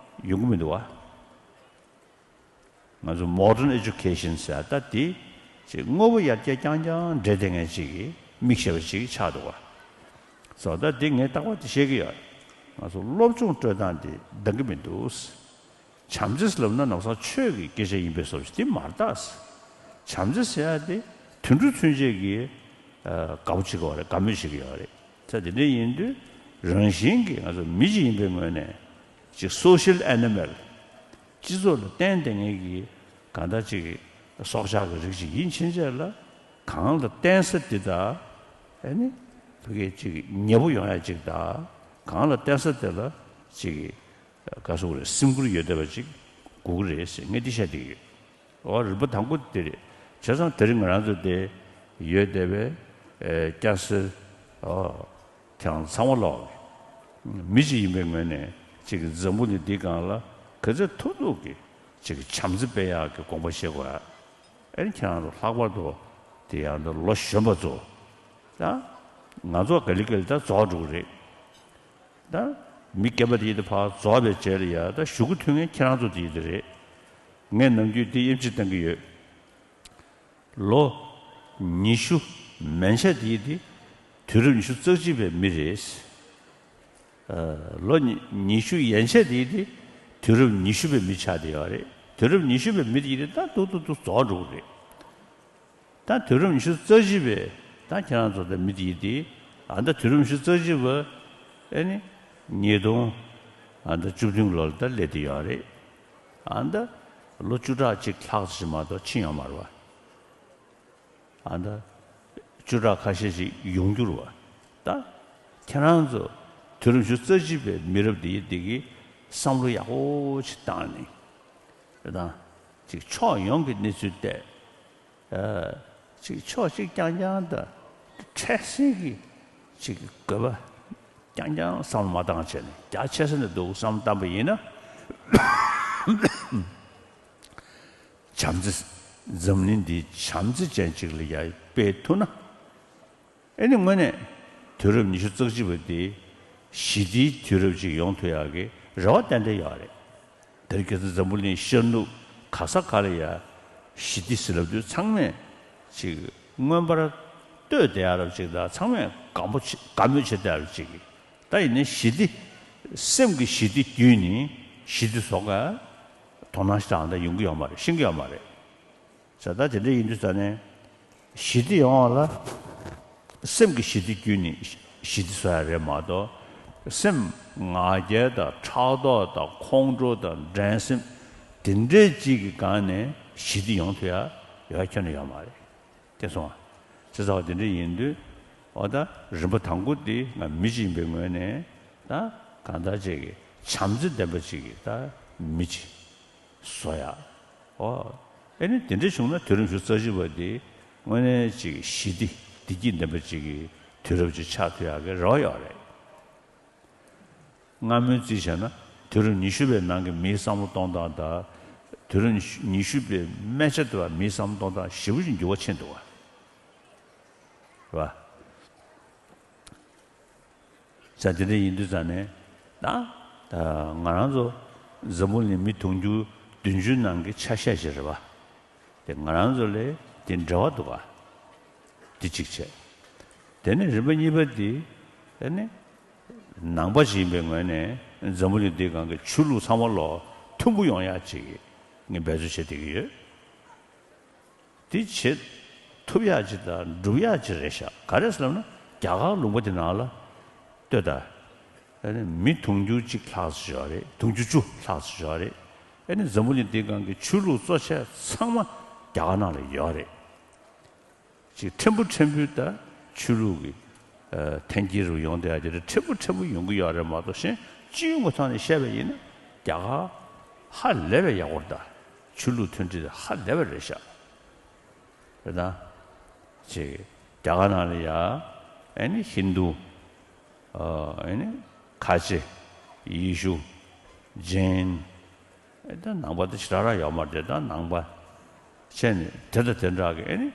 ཡོང་གི་མི་འདུག་བ། ང་ཚོ་modern education ཟེར་ད་དེ་ཅིག་དངོས་པོ་ཡར་རྒྱས་རྐྱང་རྐྱང་འདྲེས་བསྡད་མཁན་ཅིག་གི་མིག་ཤེས་པ་ཅིག་ཆགས་འདུག་བ། སོ་ད་དེ་ངས་རྟག་པར་དེ་བཤད་ཀྱི་ཡོད། ང་ཚོ་སློབ་སྦྱོང་སྤྲོད་སྟངས་དེ་འདང་གི་མི་འདུག་བྱམས་བརྩེ་ལབ་ན་ནམ་སང་ཆོས་ཀྱི་སྐད་ཆ་ཡིན་པའི་བཟོ་ཞིག་དེ་མ་རེད་ད། བྱམས་བརྩེ་ཟེར་ཡ་དེ་དུད་འགྲོ་ཚུན་ཆད་ཀྱིས་དགའ་པོ་བྱེད་ཀྱི་ཡོད་རེད། དགའ་མོས་བྱེད་ཀྱི་ཡོད་རེད། ད་དེ་འདྲ་ཡིན་དུས་རང་བཞིན་གྱིས་ང་ཚོ་མི་ཅིག་ཡིན་པའི་ངོས་ནས་ཅིག་social animal སྤྱི་ཚོགས་ལ་བརྟེན་བསྡད་མཁན་གྱི་གང་ལྟར་ཅིག་སྲོག་ཆགས་ཀྱི་རིགས་ཅིག་ཡིན་ཕྱིན་ཆད་ལ་གང་ལ་བརྟེན་ས་དེ་དག་ཨ་ནི་ཕ་གི་ཅིག་ཉེ་པོ་ཡོང་ཡ་ཅིག་དང་། གང་ལ་བརྟེན་ས་དེ་ལ་ཅིག་ག་སོགས་རེད། སེམས་ཁུར་ཡོད་བསྡད་པ་ཅིག་དགོས་ཀྱི་རེད་ཟེར་ངས་འདི་བཤད་བསྡད་ཀྱི་ཡོད། འོ་རིམ་པ་དང་པོ་དེ་རེད། བྱས་ཙང་དེ་རིང་ང་རང་ཚོ་དེ་ཡོད་བསྡད་པའི་ཨེ་སྐྱ་སེར་འོ་ཁྱེད་རང་ཚང་མ་ལོག་གི་མི་ཅིག་ཡིན་པའི་ངོས་ནས་ཅིག་འཛམ་བུ་གླིང་འདིའི་སྒང་ལ་ག་ཚོད་ཐུབ་ཐུབ་ཀྱི་ཅིག་བྱམས་བརྩེ་སྤེལ་ཡག་གི་དགོངས་པ་བཞེས་དགོས་ཡ། ཨེ་ཁྱེད་རང་ཚོ་ལྷག་པར་དུ་དེ་ཡང་ད་ལོ་གཞོན་པ་ཚོ་ད་ང་ཚོ་ག་ལེ་ག་ལེ་ད་རྫོགས་འགྲོ་གི་རེད། ད་མི་རྒན་པ་དེ་ཡིན་དུས་ཕར་རྫོགས་པའི་རྗེས་ལ་ཡ་ད་གཞུག་གུ་ཐུག་མཁན་ཁྱེད་རང་ཚོ་དེ་ཡིན་དུས་རེད། ངས་ནམ་རྒྱུན་དེ་དབྱེ་འབྱེད་གཏང་གི་ཡོད། ལོ་ཉི་ཤུ་མན་ཆད་དེ་ཡིན་དུས་དུས་རབས་ཉི་ཤུ་རྩ་གཅིག་པའི་མི་རེད། ལོ་ཉི་ཉི་ཤུ་ཡན་ཆད་དེ་ཡིན་དུས་དུས་རབས་ཉི་ཤུ་པའི་མི་ཆགས་བསྡད་ཡོད་རེད། དུས་རབས་ཉི་ཤུ་པའི་མི་དེ་ཡིན་དུས་ད་ཏུག་ཏུག་ཏུག་རྫོགས་འགྲོ་གི་རེད། ད་དུས་རབས་ཉི་ཤུ་རྩ་གཅིག་པའི་ད་ཁྱེད་རང་ཚོ་ད་མི་དེ་ཡིན་དུས་ཨ་ད་དུས་རབས་ཉི་ཤུ་རྩ་གཅིག་པ་ཨེ་ནི་ཉིས་སྟོང་ཨ་ད་བཅུ་བདུན་ལོ་ལ་ད་སླེབས་བསྡད་ཡོད་རེད། ཨ་ད་ལོ་བཅུ་ཕྲག་གཅིག་ལྷག་ཙམ་ཞིག་མ་གཏོགས་ཕྱིན་ཡོད་མ་རེད་བ། ཨ་ད་བཅུ་ཕྲག་ཁ་ཤས་ཤིག་ཡོང་རྒྱུ་རེད་བ། ད་ཁྱེད་རང་ཚོ་དུས་རབས་ཉི་ཤུ་རྩ་གཅིག་པའི་མི་རབས་འདི་འདི་གི་བསམ་བློ་ཡག་པོ་ཅིག་བཏང་ནས་རེད་དང་། ཅིག་ཕྱོགས་ཡོངས་ཀྱི་གནས་ཚུལ་བལྟས། ཨ་ཅིག་ཕྱོགས་གཅིག་རྐྱང་རྐྱང་དང་འཕྲལ་སེལ་གྱི་ཅིག་དགོས་པ་རྐྱང་རྐྱང་བསམ་བློ་མ་བཏང་བྱས་ནས་རྒྱ་ཆེ་ས་ནས་འདུག་བསམ་བཏང་པ་ཡིན་ན། བྱམས་བརྩེ། འཛམ་གླིང་འདི་བྱམས་བརྩེ་ཅན་ཅིག་ལ་ཡར་སྤེལ་ཐུབ་ན། ཨེ་ནི་དངོས་གནས་དུས་རབས་ཉི་ཤུ་རྩ་གཅིག་པ་འདི་ཞི་བདེའི་དུས་རབས་ཅིག་ཡོང་ཐུབ་ཡག་གི་རེ་བ་ཏན་ཏན་ཡོད་རེད། དེར་ཁྱེད་ཚོ་འཛམ་བུ་གླིང་ཤར་ནུབ་ག་ས་ག་ལ་ཡ་ཞི་བདེ་ཟེར་ལབ་དུས་ཚང་མས་ཅིག་མངོན་པར་བསྟོད་བསྡད་ཡ་རབས་ཅིག་དང་ཚང་མས་དགའ་མོ་བྱེད་དགའ་མོས་བྱེད་བསྡད་ཡ་རབས་ཅིག་གི། ད་ཡིན་ནའི་ཞི་བདེ། སེམས་ཀྱི་ཞི་བདེ་བརྒྱུད་ནས་ཞི་བདེ་བཟོ་ག་དོ་སྣང་ཞེ་དྲག་ད་ཡོང་གི་ཡོད་མ་རེད། ཤེས་ཀྱི་ཡོད་མ་རེད། ས་ད་དེ་འདྲ་ཡིན་དུས་ས་ནས་ཞི་བདེ་ཡོང་བ་ལ་སེམས་ཀྱི་ཞི་བདེ་བརྒྱུད་ནས་ཞི་བདེ་བཟོ་ཡ་རེད་མ་གཏོགས། སེམས་ང་རྒྱལ་དང་ཕྲག་དོག་དང་ཁོང་ཁྲོ་དང་འགྲན་སེམས་དེ་འདྲའི་ཅིག་གི་སྒང་ནས་ཞི་བདེ་ཡོང་ཐུབ་ཡ་ཡོད་ཁྱོན་ནས་ཡོད་མ་རེད། དེ་སོང་བ། ཅི་ཟེར་བ་དེ་འདྲ་ཡིན་དུས། འོ་ད་རིམ་པ་དང་པོ་དེ་ང་མི་ཅིག་ཡིན་པའི་ངོས་ནས་ད་གང་ལྟར་ཅིག་གི་བྱམས་བརྩེ་ལྡན་པ་ཅིག་གི་ད་མི་ཅིག་བཟོ་ཡ། འོ། ཨེ་ནི་དེ་འདྲ་བྱུང་ན་དུས་རབས་ཉི་ཤུ་རྩ་གཅིག་པ་དེ་དངོས་གནས་ཅིག་ཞི་བདེ་བདེ་སྐྱིད་ལྡན་པ་ཅིག་གི་དུས་རབས་ཅིག་ཆགས་ཐུབ་ཡག་གི་རེ་བ་ཡོད་རེད། སྔ་མོའི་རྩིས་བྱས་ན་དུས་རབས་ཉི་ཤུ་པའི་ནང་གི་མིའི་བསམ་བློ་གཏོང་སྟངས་དང་། དུས་རབས་ཉི་ཤུ་པའི་སྨད་ཆ་དེ་བ་མིའི་བསམ་བློ་གཏོང་སྟངས་ཞེ་པོ་ཅིག་འགྱུར་བ་ཕྱིན་འདུག་བ། རེད་བ། ས་དེ་འདྲ་ཡིན་དུས་ཙང་ནས་ད་ད་ང་རང་ཚོ་འཛམ་བུ་གླིང་མི་དུང་ཕྱུར་བདུན་ཅུ་ནང་གི་ཆ་ཤས་ཤིག་རེད་བ། དེ་ང་རང་ཚོ་ལས་དེ་འབྲེལ་བ་འདུག་ག་དེ་གཅིག་བྱས། དེ་ནས་རིམ་པ་གཉིས་པ་དེ་དེ་ནི་ནང་པ་ཞིག་ཡིན་པའི་ངོས་ནས་འཛམ་བུ་གླིང་འདིའི་སྒང་གི་ཆོས་ལུགས་ཚང་མ་ལོ་མཐུན་པོ་ཡོང་ཡག་ཅིག་ངས་འབད་རྩོལ་བྱེད་བསྡད་ཀྱི་ཡོད། དེ་བྱེད་ཐུབ་ཡག་ཅིག་དང་འགྲུབ་ཡག་ཅིག་རེད་ཤག་ག་རེ་ཟེར་ལབ་ན་རྒྱ་གར་ལུང་པ་དེ་ནང་ལ་ལྟོས་དང་། ཨ་ནི་མི་དུང་ཕྱུར་གཅིག་ལྷག་ཙམ་ཡོད་རེད། དུང་ཕྱུར་བཅུ་ལྷག་ཙམ་ཡོད་རེད། ཨ་ནི་འཛམ་བུ་གླིང་འདིའི་སྒང་གི་ཆོས་ལུགས་གཙོ་ཆེ་ཚང་མ་རྒྱ་གར་ནང་ལ་ཡོད་རེད། ཅིག་ཕྲན་བུ་ཕྲན་བུ་ད་ཆོས་ལུགས་ཀྱི་ ཨ་འཐེན་འཁྱེར་རུ་ཡོང་བསྡད་ཡ་དེ་འདྲ་ཕྲན་བུ་ཕྲན་བུ་ཡོང་གི་ཡོད་རེད་མ་གཏོགས། གཞན་སྤྱི་ཡོངས་ཀྱི་ཐོག་ནས་བཤད་པ་ཡིན་ན་རྒྱ་གར་ཧ་ལས་པའི་ཡག་པོ་རེད་ད། ཆོས་ལུགས་མཐུན་སྒྲིལ་དེ་ཧ་ལས་པ་རེད་ཤག་རེད་ད། ཅིག་རྒྱ་གར་ནང་ལ་ཡ་ཨེ་ནི་ཧིན་དུ། ཨ་ཨེ་ནི་ཁ་ཆེ། ཡེ་ཤུ། ཇེན། ཨེ་ད་ནང་པ་དེ་ཞེ་དྲག་རང་ཡོད་མ་རེད་ད། ནང་པ་བྱས་ནས་དེ་དང་དེ་འདྲ་གི་ཨེ་ནི་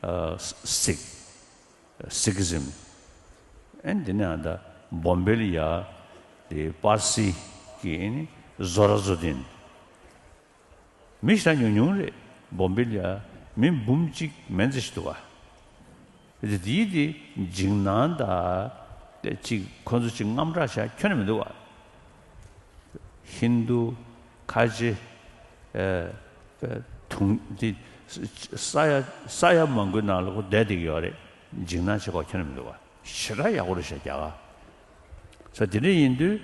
ཨ་སིག་སིག་ཨི་ཛིམ། ཨེ་འདི་ནས་ཨ་ད་བོམ་བེ་ལ་ཡ་དེ་པར་སི་གི་ཨེ་ནི་ཟོ་ར་ཟོ་དིན། མི་ཞེ་དྲག་ཉུང་ཉུང་རེད། བོམ་བེ་ལ་ཡ་མི་འབུམ་གཅིག་མན་ཙམ་ཞིག་འདུག་བ། དེ་དེའི་དེ་འཇིགས་སྣང་དང་དེ་གཅིག་ཁོ་ཚོ་གཅིག་དངངས་སྐྲག་བྱ་ཁྱོན་ནས་མི་འདུག་བ། ཧིན་དུ། ཁ་ཆེ། ཨེ་དུང་དེ་ས་ཡ་ས་ཡ་མང་པོའི་ནང་ལ་ཁོ་བསྡད་བསྡད་ཀྱི་ཡོད་རེད། འཇིགས་སྣང་བྱེད་དགོས་ཁྱོན་ནས་མི་འདུག་བ། ཞེ་དྲག་ཡག་པོ་རེད་ཤག་རྒྱ་གར། ས་དེ་འདྲ་ཡིན་དུས།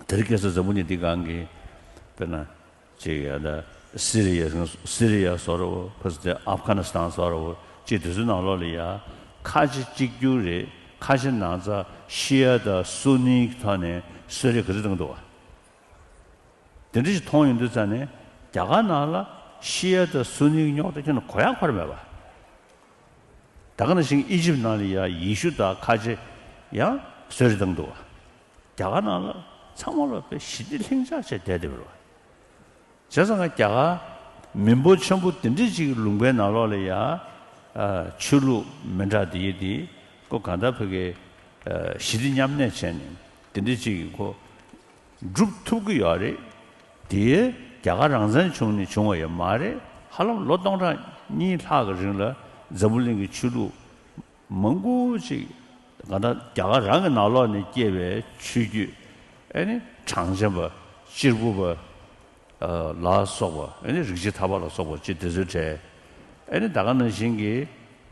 དེ་རིང་ཁ་སང་འཛམ་བུ་གླིང་འདི་སྒང་གི་དཔེར་ན་ཅིག་ཡ་ད་སི་རི་ཡ་སི་རི་ཡ་བཟོ་འདྲ་བོ། ཕ་སི་ཏེ་ཨབ་གྷ་ནི་སི་ཐན་བཟོ་འདྲ་བོ། ཅིག་དེ་ཚོའི་ནང་ལོགས་ལ་ཡ་ཁ་ཆེ་གཅིག་གྱུར་རེད། ཁ་ཆེ་ནང་ཚ་ཤི་ཡ་དང་སུ་ནི་གི་ཐོག་ནས་གསོད་རེས་ག་ཚོད་བཏང་འདུག་བ། དེ་འདྲ་ཞིག་མཐོང་ཡོང་དུས་ཙ་ནས་རྒྱ་གར་ནང་ལ་ཤི་ཡ་དང་སུ་ནི་གི་རྙོག་དྲ་ཁྱོན་ནས་གོ་ཡ་གོ་ར་མེད་པ། ད་ག་ནང་བཞིན་ཨི་ཇིབ་ནང་ལ་ཡ་ཡེ་ཤུ་དང་ཁ་ཆེ་ཡང་གསོད་རེས་བཏང་འདུག་བ། རྒྱ་གར་ནང་ལ་ཚང་མ་ལ་དཔེ་ཞི་བདེ་ལྷིང་འཇགས་བྱས་བསྡད་བསྡད་པ་རེད་བ། བྱས་ཙང་ང་རྒྱ་གར་མི་འབོར་ཆེན་པོ་དེ་འདྲ་ཅིག་གི་ལུང་པའི་ནང་ལོགས་ལ་ཡ་ཨ་ཆོས་ལུགས་མི་འདྲ་དེ་ཡི་དེ་ཁོ་གང་ལྟར་ཕ་གི་ཨ་ཞི་བདེ་མཉམ་གནས་བྱས་ནས་དེ་འདྲ་ཅིག་གི་ཁོ་སྒྲུབ་ཐུབ་ཀྱི་ཡོད་རེད། དེ་རྒྱ་གར་རང་བཙན་བྱུང་ནས་བྱུང་བ་ཡང་མ་རེད། ཧ་ལམ་ལོ་སྟོང་ཕྲག་གཉིས་ལྷག་གི་རིང་ལ་འཛམ་བུ་གླིང་གི་ཆོས་ལུགས་མང་པོ་ཅིག་གང་ལྟར་རྒྱ་གར་རང་གི་ནང་ལོགས་ནས་སྐྱེས་པའི་ཆོས་བརྒྱུད། ཨེ་ནི་གྲངས་ཅན་པ། གཅེར་བུ་པ། ཨ་ལ་སོགས་པ། ཨེ་ནི་རིག་བྱེད་ཐར་པ་ལ་སོགས་པ་ཅིག་དེ་ཚོའི་གྲས། ཨེ་ནི་ད་ག་ནང་བཞིན་གྱི་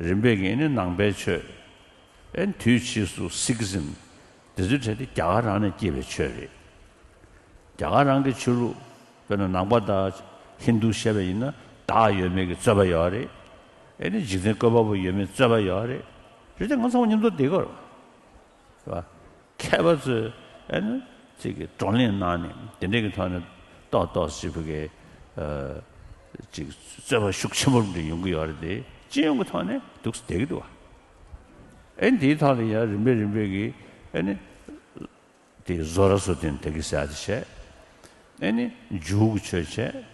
རིམ་པས་ཀྱི་ཨེ་ནི་ནང་པའི་ཆོས། ཨེ་ནི་དུས་ཕྱིས་སུ་སིག་ཨི་ཛིམ། དེ་ཚོའི་གྲས་དེ་རྒྱ་གར་རང་ནས་སྐྱེས་པའི་ཆོས་རེད། རྒྱ་གར་རང་གི་ཆོས་ལུགས། དཔེར་ན་ནང་པ་དང་ཧིན་དུ་བཤད་པ་ཡིན་ན་བདག་ཡོད་མེད་ཀྱི་རྩོད་པ་ཡོད་རེད། ཨེ་ནི་འཇིག་རྟེན་བཀོད་པ་པོ་ཡོད་མེད་རྩོད་པ་ཡོད་རེད། རེད་དེ་ང་ཚོ་མཉམ་དུ་བསྡད་དགོས་རེད་བ། མཁས་པ་ཚོས་ཨེ་ནི་ཅིག་གི་བགྲོ་གླེང་གནང་ནས་དེ་འདྲས་ཀྱི་ཐོག་ནས་ཏོག་ཏོག་ཞིག་ཕ་གི་ཨ་ཅིག་རྩོད་པ་ཤུགས་ཆེན་པོ་འདྲ་ཡོང་གི་ཡོད་རེད་དེ། སྤྱི་ཡོངས་ཀྱི་ཐོག་ནས་འདུག་སེ་བསྡད་ཀྱི་འདུག་བ། ཨེ་ནི་དེའི་ཐོག་ལ་ཡང་རིམ་པས་རིམ་པས་ཀྱི་ཨེ་ནི། དེ་ཟོ་ར་ཟོ་དོན་དེ་གི་ཟེར་ཡ་དེ་བྱས། ཨེ་ནི་ཇུའུ་གི་ཆོས་བྱས།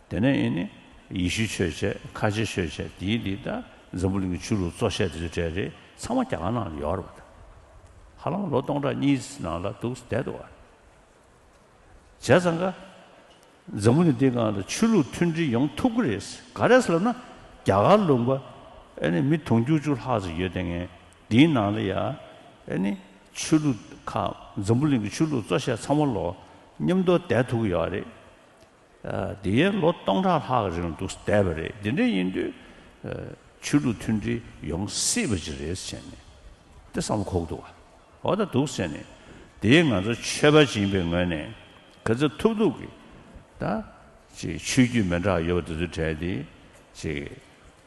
དེ་ནས་ཨེ་ནི་ཡེ་ཤུའི་ཆོས་བྱས། ཁ་ཆེའི་ཆོས་བྱས། དེའི་དེ་ད་འཛམ་བུ་གླིང་གི་ཆོས་ལུགས་གཙོ་ཆེ་དེ་ཚོ་གྲས་རེད། ཚང་མ་རྒྱ་གར་ནང་ལ་ཡོད་རེད་པ། ད་ཧ་ལམ་ལོ་སྟོང་ཕྲག་གཉིས་ནང་ལ་འདུག་སེ་བསྡད་འདུག་བ། བྱས་ཙང་ཀ་འཛམ་བུ་གླིང་འདིའི་སྒང་ལ་ཆོས་ལུགས་མཐུན་སྒྲིལ་ཡོང་ཐུབ་ཀྱི་རེད། ག་རེ་ཟེར་ལབ་ན་རྒྱ་གར་ལུང་པ་ཨེ་ནི་མི་དུང་ཕྱུར་བཅུ་ལྷག་ཙམ་ཡོད་དེ། ངས་འདིའི་ནང་ལ་ཡ་ཨེ་ནི་ཆོས་ལུགས་ཁག་འཛམ་བུ་གླིང་གི་ཆོས་ལུགས་གཙོ་ཆེ་ཚང་མ་ལོ་མཉམ་དུ་བསྡད་ཐུབ་ཀྱི་ཡོད་རེད། ཨ་དེ་ཡས་ལོ་སྟོང་ཕྲག་ལྷག་རིང་འདུག་བསྡད་པ་རེད། དེ་འདྲ་ཡིན་དུས་ཨ་ཆོས་ལུགས་མཐུན་སྒྲིལ་ཡོང་སྲིད་པ་ཅིག་རེད་ཟེར་ནས་དེ་བསམ་བློ་འཁོར་གྱི་འདུག་བ། འོ་ད་འདུག་ཟེར་ནས་དེ་ང་ཚོ་ཆོས་པ་ཅིག་ཡིན་པའི་ངོས་ནས་ག་ཚོད་ཐུབ་ཐུབ་ཀྱིས་ད་ཅིག་ཆོས་བརྒྱུད་མི་འདྲ་བ་ཡོད་པ་དེ་ཚོའི་གྲས་དེ་ཅིག་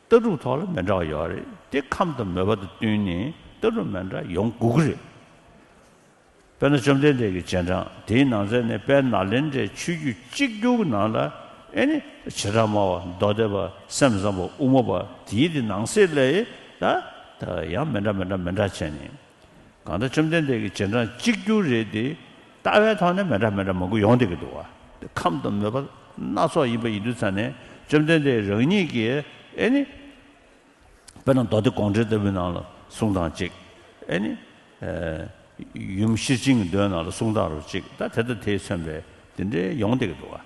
ལྟ་གྲུབ་ཐོག་ལ་མི་འདྲ་བ་ཡོད་རེད། དེ་ཁམས་དང་མོས་པ་དང་བསྟུན་ནས་ལྟ་གྲུབ་མི་འདྲ་ཡོང་དགོས་ཀྱི་རེད། དཔེར་ན་བཅོམ་ལྡན་འདས་ཀྱི་རྗེས་འབྲང་དེའི་ནང་ཚན་ནས་དཔལ་ནཱ་ལེནྡྲའི་ཆོས་བརྒྱུད་གཅིག་གྱུར་གྱི་ནང་ལ་ཨེ་ནི་བྱེ་བྲག་སྨྲ་བ། མདོ་སྡེ་པ། སེམས་ཙམ་པ། དབུ་མ་པ། དེའི་དེ་ནང་གསེས་ལ་ད་ད་ཡང་མི་འདྲ་མི་འདྲ་མི་འདྲ་བྱས་ནས། གང་ལྟར་བཅོམ་ལྡན་འདས་ཀྱི་རྗེས་འབྲང་གཅིག་གྱུར་རེད་དེ། ལྟ་བའི་ཐོག་ནས་མི་འདྲ་མི་འདྲ་མང་པོ་ཡོང་བསྡད་ཀྱི་འདུག་བ། དེ་ཁམས་དང་མོས་པ་སྣ་ཚོགས་ཡིན་པ་ཡིན་དུས་ཙ་ནས་བཅོམ་ལྡན་འདས་རང་ཉིད་ཀྱིས་ཨེ་ནི། དཔེར་ན་མདོ་སྡེ་དགོངས་འགྲེལ་ལྟ་བུའི་ནང་ལ་གསུང་སྟངས་གཅིག་ཨེ་ནི། ཨེ་ཡུམ་ཤེར་ཕྱིན་གྱི་མདོའི་ནང་ལ་གསུང་སྟངས་རུ་གཅིག་ད་དེ་དང་དེས་མཚོན་པའི་དེ་འདྲའི་ཡོང་བསྡད་ཀྱི་འདུག་བ།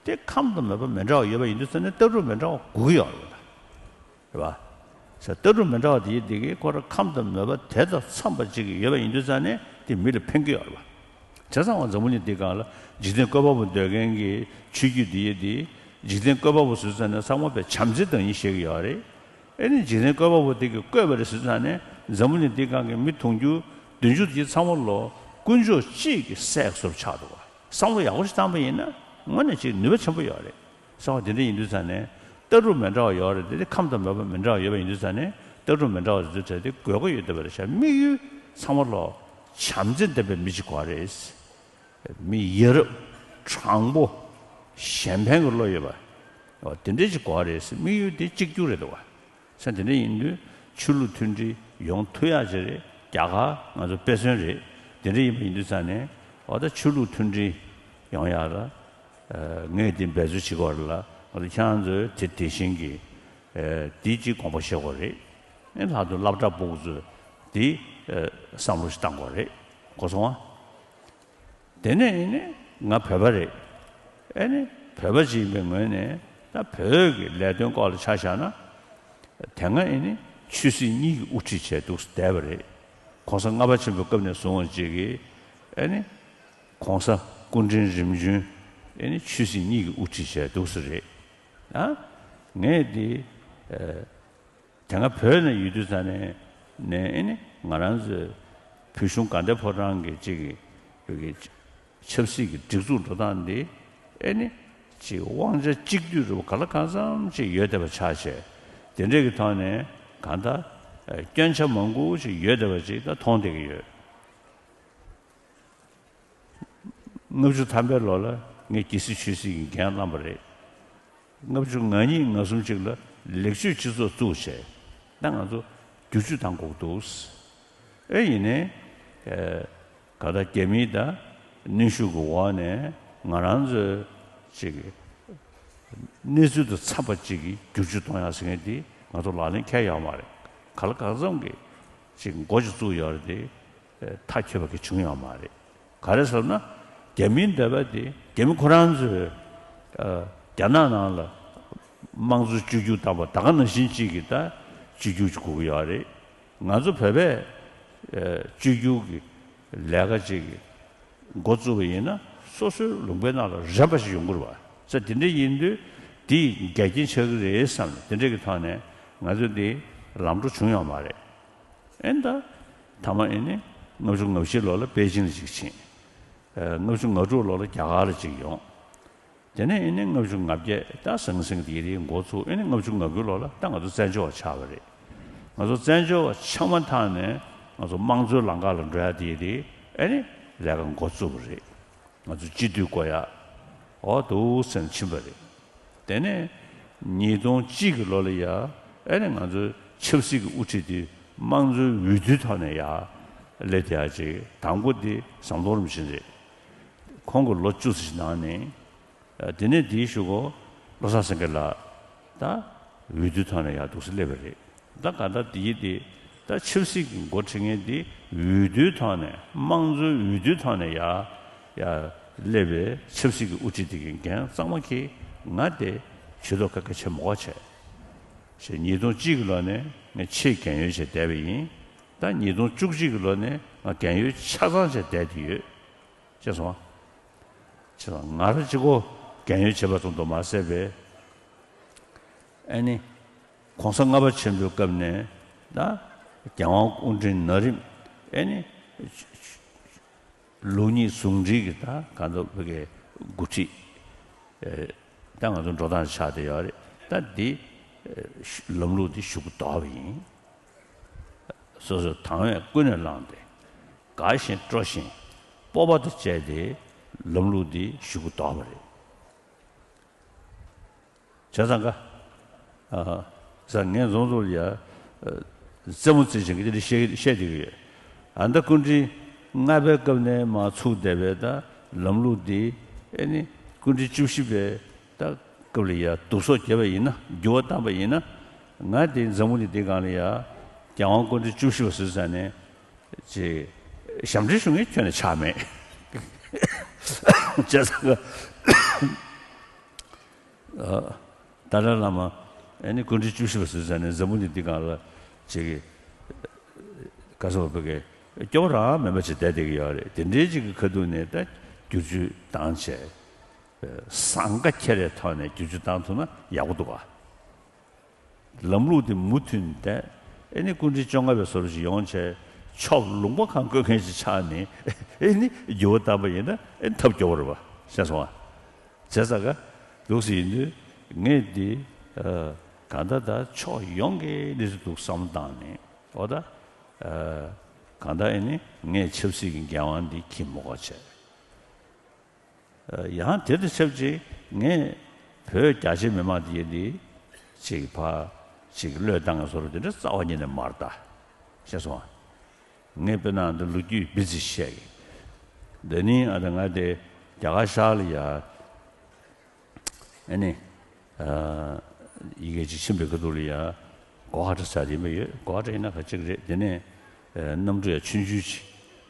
དེ་ཁམས་དང་མོས་པ་མི་འདྲ་བ་ཡོད་པ་ཡིན་དུས་ཙ་ནས་ལྟ་གྲུབ་མི་འདྲ་བ་དགོས་ཀྱི་ཡོད་རེད་པ། རེད་པ། ཟེར་ལྟ་གྲུབ་མི་འདྲ་བ་དེ་ཡིན་དེ་གིས་ཁོ་རང་ཁམས་དང་མོས་པ་དེ་དང་འཚམས་པ་གཅིག་ཡོད་པ་ཡིན་དུས་ཙ་ནས་དེ་མི་ལ་ཕན་གྱི་ཡོད་རེད་པ། བྱས་ཙང་ང་འཛམ་བུ་གླིང་འདི་སྒང་ལ་འཇིག་རྟེན་བཀོད་པ་པོ་འདོད་མཁན་གྱི་ཆོས་བརྒྱུད་འདི་ཡི་འདི་འཇིག་རྟེན་བཀོད་པ་པོ་ཟེར་ཙ་ན་ཚང་མ་དཔེ་བྱམས་བརྩེ་བདག་ཉིད་བཤད་ཀྱི་ཡོད་རེད། ཨེ་ནི་འཇིག་རྟེན་བཀོད་པ་པོ་དེ་གིས་བཀོད་པ་རེད་ཟེར་ཙ་ནས་འཛམ་བུ་གླིང་འདི་སྒང་གི་མི་དུང་ཕྱུར་བདུན་ཅུ་དེ་ཚང་མ་ལོ་དཀོན་མཆོག་གཅིག་གི་སྲས་བཟོ་འདྲ་ཆགས་འདུག་བ། བསམ་བློ་ཡག་པོ་ཞིག་བཏང་པ་ཡིན་ན་དངོས་གནས་ཅིག་ནུས་པ་ཆེན་པོ་ཡོད་རེད། བསམ་བློ་དེ་འདྲ་ཡིན་དུས་ཙ་ནས་ལྟ་གྲུབ་མི་འདྲ་བ་ཡོད་རེད་དེ། ཁམས་དང་མོས་པ་མི་འདྲ་བ་ཡོད་པ་ཡིན་དུས་ཙ་ནས་ ལྟ་གྲུབ་མི་འདྲ་བ་ཚོའི་གྲས་དེ་དགོས་མཁོ་ཡོད་བསྡད་པ་རེད་ཤག་དམིགས་ཡུལ་ཚང་མ་ལོ་བྱམས་བརྩེ་ལྡན་པའི་མི་ཅིག་དགོས་རེད། མི་ཡ་རབས་དྲང་པོ་གཞན་ཕན་གྱི་བློ་ཡོད་པ། འོ་དེ་འདྲས་ཅིག་དགོས་རེད། དམིགས་ཡུལ་དེ་གཅིག་གྱུར་རེད་འདུག་བ། ས་དེ་འདྲ་ཡིན་དུས་ཆོས་ལུགས་མཐུན་སྒྲིལ་ཡོང་ཐུབ་ཡག་ཅིག་རེད། རྒྱ་གར་ང་ཚོ་དཔེ་མཚོན་རེད། དེ་འདྲ་ཡིན་པ་ཡིན་དུས་ཙང་ནས་འོ་ད་ཆོས་ལུགས་མཐུན་སྒྲིལ་ཡོང་ཡག་ལ་ངས་དེ་འབད་རྩོལ་བྱེད་དགོས་རེད་ལ། ང་ཚོ་ཁྱེད་རང་ཚོས་དེ་དེ་བཞིན་གྱི་དེ་གཅིག་དགོངས་པ་བཞེས་དགོས་རེད། ཨེ་ལྷག་ཏུ་སློབ་གྲྭ་ཕྲུ་གུ་ཚོས་དེ་བསམ་བློ་ཞིག་བཏང་དགོས་རེད། གོ་སོང་ཨ། དེ་ནས་ཨེ་ནི་ང་བོད་པ་རེད། ཨེ་ནི་བོད་པ་ཅིག་ཡིན་པའི་ངོས་ནས་ད་བོད་ཀྱི་ལས་དོན་སྐོར་ལ་ཆ་བཞག་ན། དེ་སྔ་ཨེ་ནི་ཆོས་སྲིད་གཉིས་ཀྱི་དབུ་ཁྲིད་བྱས་འདུག་བསྡད་པ་རེད། གོང་ས་ལྔ་པ་ཆེན་པོའི་སྐབས་ནས་བཟུང་བ་ཅིག་གིས་ཨེ་ནི་གོང་ས་སྐུ་ཕྲེང་རིམ་བྱོན་ཨེ་ནི་ཆོས་སྲིད་གཉིས་ཀྱི་དབུ་ཁྲིད་བྱས་འདུག་ས་རེད། ཨ་ངས་འདི་ཨེ། དེ་སྔ་བོད་ནང་ཡོད་དུས་ཙང་ནས་ནས་ཨེ་ནི་ང་རང་ཚོའི་བོད་གཞུང་དགའ་ལྡན་ཕོ་བྲང་གི་གཅིག་གི་བོད་ཀྱི་ཆབ་སྲིད་ཀྱི་སྒྲིག་འཛུགས་འགྲོ་སྟངས་འདི་ཨེ་ནི་ཅིག་དབང་ཆ་གཅིག་སྡུད་རུ་ག་ལ་གང་འཚམ་ཅིག་ཡོད་བསྡད་པ་ཆགས་བྱས། དེ་འདྲས་ཀྱི་ཐོག་ནས་གང་ལྟར་སྐྱོན་ཆ་མང་པོ་ཅིག་ཡོད་བསྡད་པ་ཅིག་ད་མཐོང་བསྡད་ཀྱི་ཡོད། ལྔ་བཅུ་ཐམ་པའི་ལོ་ལ་ངས་རྒྱལ་སྲིད་ཆོས་སྲིད་ཀྱི་འགན་བླངས་པ་རེད། ལྔ་བཅུ་ང་གཉིས་ང་གསུམ་ཅིག་ལ་ལེགས་བཅོས་སྤྱི་ཚོགས་བཙུགས་བྱས། ད་ང་ཚོ་བསྒྱུར་བཅོས་བཏང་དགོས་འདུག་ཨེ་ཡིན་ནའི་ཨེ་ག་ད་རྒྱ་མིའི་ད་གནོན་ཤུགས་ཀྱི་འོག་ནས་ང་རང་ཚོའི་ཅིག་གནས་ཚུལ་དང་འཚམས་པ་ཅིག་གི་བསྒྱུར་བཅོས་གཏོང་ཡག་ཟེར་མཁན་དེ་ང་ཚོ་ལག་ལེན་འཁེལ་ཡོད་མ་རེད། ག་ལ་གང་འཚམ་གྱི་ཅིག་འགོ་ཅིག་བཙུགས་ཡོད་རེད་དེ། མཐའ་འཁྱོལ་བ་གི་བྱུང་ཡོད་མ་རེད། ག་རེ་ཟེར་ན། རྒྱ་མིའི་འདོད་པ་དེ་རྒྱ་མི་ཁོ་རང་ཚོས་ཨ་རྒྱ་ནག་ནང་ལ་དམངས་གཙོ་བཅོས་བསྒྱུར་བཏང་པ་ད་ག་ནང་བཞིན་གཅིག་གི་ད་བཅོས་བསྒྱུར་ཅིག་དགོས་ཀྱི་ཡོད་རེད། ང་ཚོ་བོད་པས་ཨ་བཅོས་བསྒྱུར་གྱི་ལས་ཀ་ཅིག་འགོ་བཙུགས་པ་ཡིན་ན་སོ་སོའི་ལུང་པའི་ནང་ལ་རན་པ་ཞིག་ཡོང་གི་རེད་པ། ས་དེ་འདྲ་ཡིན་དུས་དེ་འགལ་རྐྱེན་ཆགས་ཀྱི་རེད་བསམ་ནས་དེ་འདྲ་གི་ཐོག་ནས་ང་ཚོ་འདི་ལམ་འགྲོ་བྱུང་ཡོད་མ་རེད། ཨེ་ད། ཐ་མ་ཨེ་ནི་ལྔ་བཅུ་ང་བཞི་ལོ་ལ་པེ་ཅིང་ལ་ཅིག་ཕྱིན། ཨེ་ལྔ་བཅུ་ང་དྲུག་ལོ་ལ་རྒྱ་གར་ལ་ཅིག་ཡོང་། དེ་ནས་ཨེ་ནི་ལྔ་བཅུ་ང་བརྒྱད་ད་ཟང་ཟིང་དེ་རིང་འགོ་ཚུགས། ཨེ་ནི་ལྔ་བཅུ་ང་དགུ་ལོ་ལ་ད་ང་ཚོ་བཙན་བྱོལ་བ་ཆགས་པ་རེད། ང་ཚོ་བཙན་བྱོལ་བ་ཆགས་མ་ཐག་ནས་ང་ཚོ་དམངས་གཙོའི་ལམ་ཁ་ལ་འགྲོ་ཡ་དེ་རེད། ཨེ་ནི་ལས་ཀ་འགོ་བཙུགས་པ་རེད། ང་ཚོ་སྤྱི་འཐུས་བསྐོ་ཡག་འོ་འདུག་སེ་ཕྱིན་པ་རེད། དེ་ནས་ཉིས་སྟོང་གཅིག་གི་ལོ་ལ་ཡ་ཨེ་ནི་ང་ཚོའི་ཆབ་སྲིད་ཀྱི་དབུ་ཁྲིད་དེ་དམངས་གཙོའི་འོས་བསྡུའི་ཐོག་ནས་ཡ་སླེབས་ཡག་ཅིག་དང་པོ་དེ་ཟམ་གདོང་རིན་པོ་ཆེ་རེད། ཁོང་གིས་ལོ་བཅུ་ཙམ་ཞིག་གནང་ནས། དེ་ནས་དེའི་གཞུག་གུ་བློ་བཟང་སེང་གེ་ལགས་ད་འོས་བསྡུའི་ཐོག་ནས་ཡར་འདུག་སེ་སླེབས་པ་རེད། ད་ག་ད་དེ་ཡིན་དེ་ད་ཆབ་སྲིད་ཀྱི་འགོ་ཁྲིད་མཁན་དེ་འོས་བསྡུའི་ཐོག་ནས་དམངས་གཙོའི་འོས་བསྡུའི་ཐོག་ནས་ཡར་ཡར་སླེབས་པའི་ཆབ་སྲིད་ཀྱི་དབུ་ཁྲིད་དེ་གི་འགན་གཙང་མ་འཁྱེར། ང་དེ་ཇུས་གཏོགས་ཁ་ཁ་བྱེད་མ་དགོས་བྱས། ཞེས་ཉིས་སྟོང་གཅིག་གི་ལོ་ནས་ངས་ཆེས་རྒན་ཡོལ་བྱས་བསྡད་པ་ཡིན། ད་ཉིས་སྟོང་བཅུ་གཅིག་གི་ལོ་ནས་ང་རྒན་ཡོལ་ཆ་ཚང་བྱས་བསྡད་དེ་ཡོད། ཅེས་སོང་། ཅེས་སོང་། ང་རང་གཅིག་པོ་རྒན་ཡོལ་བྱས་པ་ཙམ་དུ་མ་ཟད་པའི། ཨེ་ནི། གོང་ས་ལྔ་པ་ཆེན་པོའི་སྐབས་ནས་ད་རྒྱལ་དབང་སྐུ་ཕྲེང་ན་རིམ་ཨེ་ནི། ལུགས་གཉིས་ཟུང་འབྲེལ་གྱི་ད་གང་ལྟར་བོད་ཀྱི་འགོ་ཁྲིད་ཨེ་ད་ང་ཚོ་འགྲོ་སྟངས་ཆགས་བསྡད་ཡོད་རེད། ད་འདི་ཨེ་ལམ་ལུགས་འདི་ཞུ་གི་དོགས་པ་ཡིན། སོ་སོས་དང་བས་ཀུན་ནས་བསླངས་ཏེ། དགའ་བཞིན་སྤྲོ་བཞིན་སྤོབས་པ་དང་བཅས་ཏེ་ལམ་ལུགས་འདི་ཞུ་གི་དོགས་པ་རེད། བྱས་ཙང་ཀ་ཨ་ཟ་ངས་རྫོང་ཚོ་ལ་ཡ་རྩེད་མོ་རྩེ་བཞིན་གྱི་དེ་འདྲ་བཤད་བཤད་བསྡད་ཀྱི་ཡོད། ཨ་ད་སྐུ་ཕྲེང་ལྔ་པའི་སྐབས་ནས་མར་ཚུགས་བསྡད་པའི་ད་ལམ་ལུགས་འདི་ཨེ་ནི་སྐུ་ཕྲེང་བཅུ་བཞི་པའི་ད་སྐབས་ལ་ཡ་བསྡུ་གསོག་བརྒྱབ་པ་ཡིན་ན། འགྱུར་བ་བཏང་པ་ཡིན་ན། ང་དེ་འཛམ་བུ་གླིང་འདི་སྒང་ལ་ཡ་རྒྱལ་དབང་སྐུ་ཕྲེང་བཅུ་བཞི་པ་ཟེར་ཙང་ནས་ཅིག་ཞབས་འདྲེན་ཞུ་མཁན་ཁྱོན་ནས་ཆགས་མེད། བྱས་ཙང་ཀ་ཏཱ་ལའི་བླ་མ་ཨེ་ནི་སྐུ་ཕྲེང་བཅུ་བཞི་པ་ཟེར་ཙང་ནས་འཛམ་བུ་གླིང་འདི་སྒང་ལ་ཅིག་ག་ཟེར་བ་བོད་སྐད་སྐྱོ་བོ་རང་མེད་པ་ཅིག་བསྡད་བསྡད་ཀྱི་ཡོད་རེད། དེ་འདྲའི་ཅིག་གི་ཁ་ཐུག་ནས་ད་བསྒྱུར་བཅོས་བཏང་བྱས། ཟང་ཀ་ཁྱེར་རེ་ཐོག་ནས་བསྒྱུར་བཅོས་བཏང་ཐུབ་ན་ཡག་པོ་འདུག་ག་ལམ་ལུགས་དེ་མུ་མཐུད་བསྡད། ཨེ་ནི་སྐུ་ཕྲེང་བཅོ་ལྔ་པའི་བཟོ་འདྲ་ཞིག་ཡོང་བྱས། ཆོབ་ལུང་པ་གང་བཀོད་མཁན་ཞིག་ཆགས་ནས་ཨེ་ནི་འགྱུར་བ་བཏང་པ་ཡིན་ན་ཨེ་ནི་ཐབས་སྐྱོ་བོ་རེད་པ། ཤེས་སོང་ཨ། བྱས་ཙང་ཀ་འདུག་སེ་ཡིན་དུས་ངས་འདི་ཨ་ ད་ལྟ་ད་ཕྱོགས་ཡོངས་ཀྱི་གནས་ཚུལ་འདུག་བསམ་བློ་བཏང་ནས། འོ་ད་ཨ་གང་ལྟར་ཨེ་ནི་ངས་ཆབ་སྲིད་ཀྱི་འགན་དབང་འདི་འཁྱེར་མི་དགོས་བྱས། ཡང་དེ་དང་ཆབས་ཅིག་ངས་བོད་རྒྱ་ཆེ་མི་མང་དེ་འདི་ཅིག་ཕར་ཅིག་བློས་བཏང་བཟོ་འདྲ་དེ་འདྲ་རྩ་བ་ཉིད་ནས་མ་རེད་ད། ཤེས་སོང་ང་། ངས་དཔེར་ན་འདི་ལོ་རྒྱུས་སྦི་ཙི་བཤད་ཀྱི། འདི་ནི་ཨ་ད་ང་དེ་རྒྱ་གར་ཤར་ལ་ཡ། ཨ་ནི། ཨ་ཡི་གེ་ཅིག་ཕྱིན་པའི་ཁ་ཐུག་ལ་ཡ། གོ་ཧ་ཊ་ཟེར་ཡ་དེ་མ་ཡོད། གོ་ཧ་ཊ་ཡིན་ན་ག་ཅིག་རེད། དེ་ནས་ཨ་གནམ་གྲུ་ཡ་ཆུང་ཆུང་ཅིག་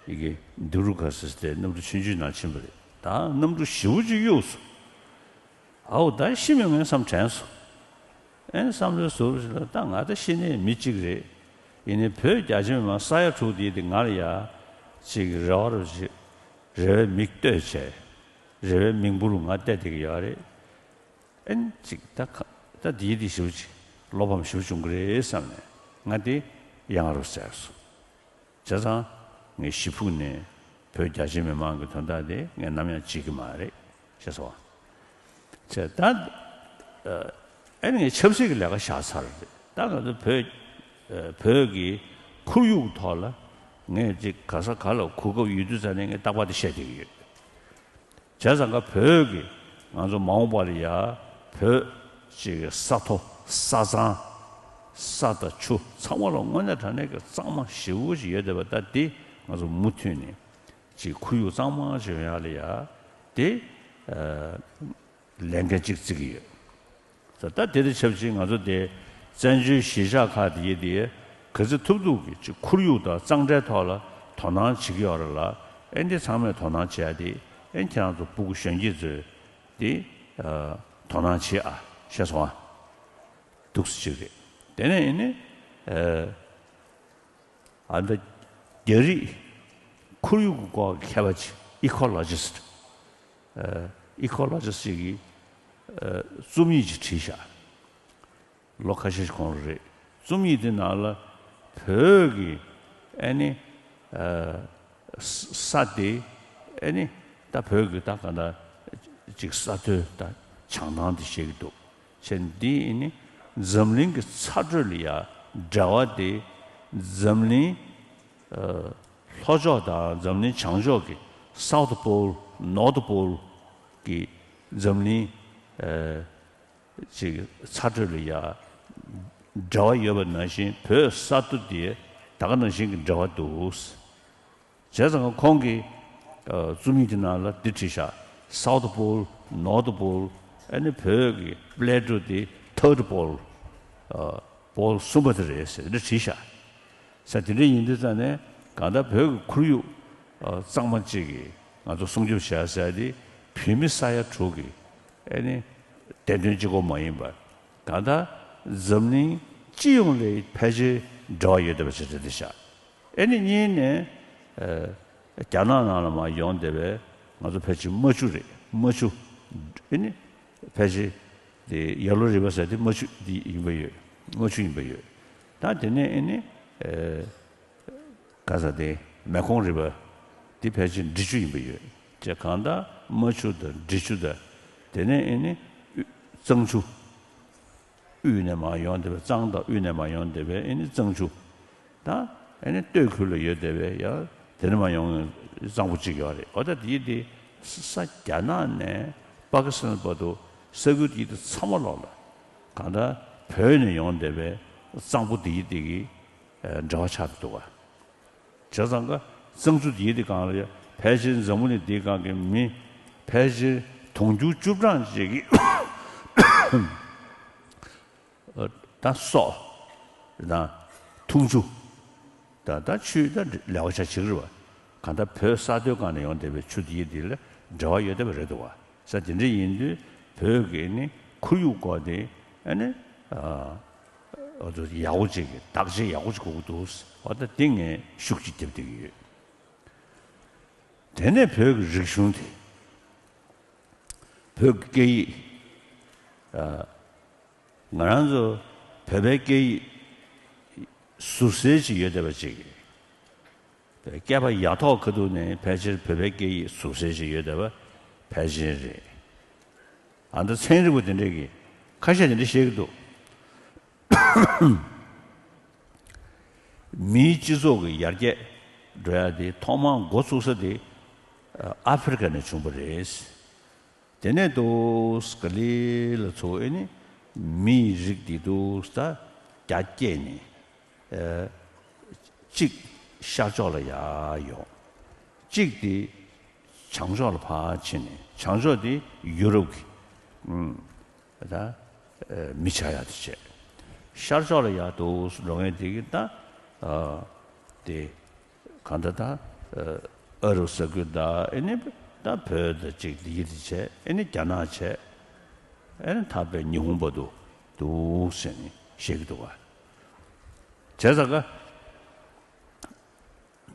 ཡི་གེ་དུ་རུ་ཁ་ཟེར་ཏེ་གནམ་གྲུ་ཆུང་ཆུང་ནང་ཕྱིན་པ་རེད། ད་གནམ་གྲུ་ཞེ་པོ་ཅིག་གཡུགས་སོང་། ཨའོ་ད་ཤི་མི་ངན་བསམ་དྲན་སོང་། ཨེ་བསམ་བློའི་ཟུར་ཞིག་ལ་ད་ང་ད་ཤི་ནས་མི་གཅིག་རེད། ཡིན་ནའི་བོད་རྒྱ་ཆེ་མི་མང་ས་ཡ་དྲུག་དེ་དེ་ང་ལ་ཡ་ཅིག་རེ་བ་རུ་ཅིག་རེ་བའི་མིག་ལྟོས་བྱས། རེ་བའི་མིག་འབུར་ང་བལྟས་བསྡད་ཀྱི་ཡོད་རེད། ཨེན་ཅིག་ད་ཁ་ད་འདིའི་འདི་ཞེ་པོ་ཅིག་བློ་ཕམ་ཞེ་པོ་བྱུང་གི་རེད་བསམ་ནས་ང་དེ་ཡང་རུ་ཟེར་སོང་། བྱས་ཙང་ངས་ཞེ་ཕུགས་ནས་བོད་རྒྱ་ཆེ་མི་མང་གི་དོན་དག་དེ་ངས་ནམ་ཡང་བརྗེད་ཀྱི་མ་རེད། ཤེས་སོང་། བྱས་ད་ཨེ་ནས་ངས་ཆབ་སྲིད་ཀྱི་ལས་ཀ་བཞག་ཚར་རེད། ད་ང་ཚོ་བོད་བོད་ཀྱི་ཁོར་ཡུག་ཐོག་ལ་ངས་ཅིག་ག་ས་ག་ལ་གོ་སྐབས་ཡོད་དུས་ཙ་ནས་ངས་རྟག་པར་དེ་བཤད་བསྡད་ཀྱི་ཡོད། བྱས་ཙང་ཀ་བོད་ཀྱི་ང་ཚོ་མ་འོངས་པ་ལ་ཡ་བོད་ཅིག་གི་ས་མཐོ་ས་གཙང་ས་དང་ཆུ་ཚང་མ་ལ་དངོས་གནས་དྲང་གནས་ཀྱི་གཙང་མ་ཞེ་པོ་ཅིག་ཡོད་བསྡད་པ་ད་འདི་ང་ཚོ་མུ་མཐུད་ནས་ཅིག་ཁོར་ཡུག་གཙང་མ་ཅིག་ཡོང་ཡ་ལ་ཡ་དེ་ལས་འགན་ཅིག་བརྩི་གི་ཡོད། ད་དེ་དང་ཆབས་ཅིག་ང་ཚོ་དེ་བཙན་བྱོལ་གཞིས་ཆགས་ཁག་དེ་ཡི་དེ་ག་ཚོད་ཐུབ་ཐུབ་ཀྱི་ཅིག་ཁོར་ཡུག་དང་གཙང་སྦྲའི་ཐོག་ལ་དོ་སྣང་བྱེད་ཀྱི་ཡོད་རེད་ལ། ཨེ་འདི་ཚང་མས་དོ་སྣང་བྱེད་ཡ་དེ་ཨེ་ཁྱེད་རང་ཚོ་སྤུ་གུ་གཞོན་སྐྱེས་ཚོས་དེ་དོ་སྣང་བྱེད་ཨ། ཤེས་སོང་ཨ། འདུག་སེ་ཅིག་རེད། དེ་ནས་ཨེ་ནི་ཨ་ད་རྒྱ་རིགས་ཁོར་ཡུག་གི་སྐོར་གྱི་མཁས་པ་ཅིག་ཨི་ཁོ་ལོ་ཇི་སི་ཊི། ཨི་ཁོ་ལོ་ཇི་སི་ཊི་ཅིག་གིས་རྩོམ་ཡིག་ཅིག་བྲིས་ཤག་ལོ་ཁ་ཤས་ཤིག་གོང་རེད། རྩོམ་ཡིག་དེ་ནང་ལ་བོད་ཀྱི་ཨ་ནི་ས་དེ་ཨ་ནི་ད་བོད་ཀྱི་ད་ག་ད་ཅིག་ས་མཐོའི་ད་བྱང་ཐང་དེ་བཤད་ཀྱི་འདུག་བྱས་འདི་ཨ་ནི་འཛམ་གླིང་གི་ཚ་དྲོད་ལ་ཡ་འབྲེལ་བ་དེ་འཛམ་གླིང་ལྷོ་ཕྱོགས་དང་འཛམ་གླིང་བྱང་ཕྱོགས་ཀྱི་South Pole North Pole་གྱི་འཛམ་གླིང་ཅིག་ཚ་དྲོད་ལ་ཡ་འབྲེལ་བ་ཡོད་པ་ནང་བཞིན་བོད་ས་མཐོ་དེ་ད་ག་ནང་བཞིན་གྱི་འབྲེལ་བ་འདུག་བྱས་ཙང་ཁོང་གིས་རྩོམ་ཡིག་དེ་ནང་ལ་འདི་བྲིས་ཤག South Pole North Pole ཨ་ནི་བོད་ཀྱི་Plato་དེ་Third Pole Pole་གསུམ་པ་དེ་རེད་ཟེར་འདི་བྲིས་ཤག་ས་དེ་འདྲ་ཡིན་དུས་ཙང་ནས་གང་ལྟར་བོད་ཀྱི་ཁོར་ཡུག་གཙང་མ་ཅིག་གིས་ང་ཚོ་སྲུང་སྐྱོབ་བྱ་ཟེར་དེ་བོད་མི་ས་ཡ་དྲུག་གི་ཨ་ནི་བདེན་དོན་གཅིག་པོ་མ་ཡིན་པར་གང་ལྟར་འཛམ་གླིང་སྤྱི་ཡོངས་ལ་ཕལ་ཆེར་འབྲེལ་བ་ཡོད་བསྡད་པ་ཞིག་རེད་ཤག་ཨ་ནི་གཉིས་ནས་རྒྱ་ནག་ནང་ལ་མར་ཡོང་བསྡད་པའི་ང་ཚོ་ཕལ་ཆེར་རྨ་ཆུ་རེད། རྨ་ཆུ་ཨ་ནི་ཕལ་ཆེར་དེ་ཡེ་ལོ་རི་ཝར་ཟེར་དེ་རྨ་ཆུ་དེ་ཡིན་པ་ཡོད། རྨ་ཆུ་ཡིན་པ་ཡོད། ད་དེ་ནས་ཨ་ནི་ག་ས་དེ་མེ་ཁོང་རི་བ་དེ་ཕལ་ཆེར་འབྲི་ཆུ་ཡིན་པ་ཡོད། ཅེས་གང་ལྟར་རྨ་ཆུ་དང་འབྲི་ཆུ་དང་དེ་ནས་ཨེ་ནི་གཙང་ཆུ་དབུས་ནས་མར་ཡོང་བསྡད་པའི་གཙང་དང་དབུས་ནས་མར་ཡོང་བསྡད་པའི་ཨེ་ནི་གཙང་ཆུ་དང་ཨེ་ནི་སྟོད་ཁུལ་ལ་ཡོད་བསྡད་པའི་ཡང་དེ་ནས་མར་ཡོང་གཙང་པོ་གཅིག་ཡོད་རེད། འོ་ད་དེ་དེ་ས་རྒྱ་ནག་ནས་པ་ཀི་སི་ཐན་བར་དུ་ས་ཁུལ་དེ་དེ་ཚང་མ་ལོག་ལ་གང་ལྟར་བོད་ནས་ཡོང་བསྡད་པའི་གཙང་པོ་དེ་དེ་གི་འབྲེལ་བ་ཆགས་འདུག་བ། བྱས་ཙང་ཀ་གཙང་ཆུ་དེའི་དེ་སྒང་ལ་ཕལ་ཆེར་འཛམ་བུ་གླིང་འདིའི་སྒང་གི་མི་ཕལ་ཆེར་དུང་ཕྱུར་བཅུ་གྲངས་ཅིག་གིས་ད་སོག་དང་འཐུང་ཆུ་དང་ད་ཆུའི་ད་ལེ་ཤ་བྱེད་ཀྱི་རེད་བ། གང་ལྟར་བོད་ས་མཐོའི་སྒང་ནས་ཡོང་བསྡད་པའི་ཆུ་དེའི་དེ་ལ་འབྲེལ་བ་ཡོད་བསྡད་པ་རེད་འདུག་བ། ས་དེ་འདྲ་ཡིན་དུས་བོད་ཀྱི་ནི་ཁོར་ཡུག་སྐོར་དེ་ཨ་ནི་ཨ་འོ་ཚོ་ཡག་པོ་ཅིག་གི་བརྟག་དཔྱད་ཡག་པོ་ཅིག་དགོས་ཀྱི་འདུག་འོ་ད་དེ་ངས་ཤུགས་ཅིག་རྒྱབ་བསྡད་ཀྱི་ཡོད། དེ་ནས་བོད་ཀྱི་རིག་གཞུང་དེ་བོད་ཀྱི་སྐད་ཡིག་ཨ་ང་རང་ཚོ་བོད་པའི་སྐད་ཡིག་ཟུར་གསལ་ཅིག་ཡོད་བསྡད་པ་ཅིག་སྐད་པ་ཡ་ཐོག་ཁ་ཐུག་ནས་ཕལ་ཆེར་བོད་པའི་སྐད་ཡིག་ཟུར་གསལ་ཞིག་ཡོད་བསྡད་པ་ཕལ་ཆེར་རེད། ཨ་ད་ཚན་རིག་པ་དེ་འདྲས་ཀྱིས་ཁ་ཤས་དེ་འདྲས་བཤད་ཀྱི་འདུག་མིའི་སྤྱི་ཚོགས་ཀྱི་ཡར་རྒྱས་འགྲོ་ཡ་དེ་ཐོག་མར་འགོ་ཚུགས་ས་དེ་ཨ་ཨ་ཧྥེ་རི་ཁ་ནས་བྱུང་བ་རེད། དེ་ནས་འདུག་ག་ལི་ལ་ཚོ་ཨེ་ནི་མིའི་རིགས་འདི་འདུག་ད་རྒྱ་སྐྱེད་ནས་ཨ་གཅིག་ཤར་ཕྱོགས་ལ་ཡར་ཡོང་། གཅིག་དེ་བྱང་ཕྱོགས་ལ་ཕར་ཕྱིན་ནས་བྱང་ཕྱོགས་དེ་ཡུ་རོབ་ཀྱི་ཨུམ། ད་ཨེ་མི་ཆགས་ཡག་དེ་བྱས། ཤར་ཕྱོགས་ལ་ཡར་འདུག་འགྲོ་མཁན་དེ་གི་ད་ཨ་དེ་གང་ལྟར་ད་ཨ་ཨ་རབ་ས་ཁུལ་ད་ཨེ་ནི་ད་བོད་ད་ཅིག་དེ་གི་དེ་བྱས། ཨེ་ནི་རྒྱ་ནག་བྱས། ཨེ་ནི་ད་བས་ཉི་ཧོང་བར་དུ་འདུག་ཟེར་ནས་བཤད་ཀྱི་འདུག་ག་བྱས་ཙང་ཀ་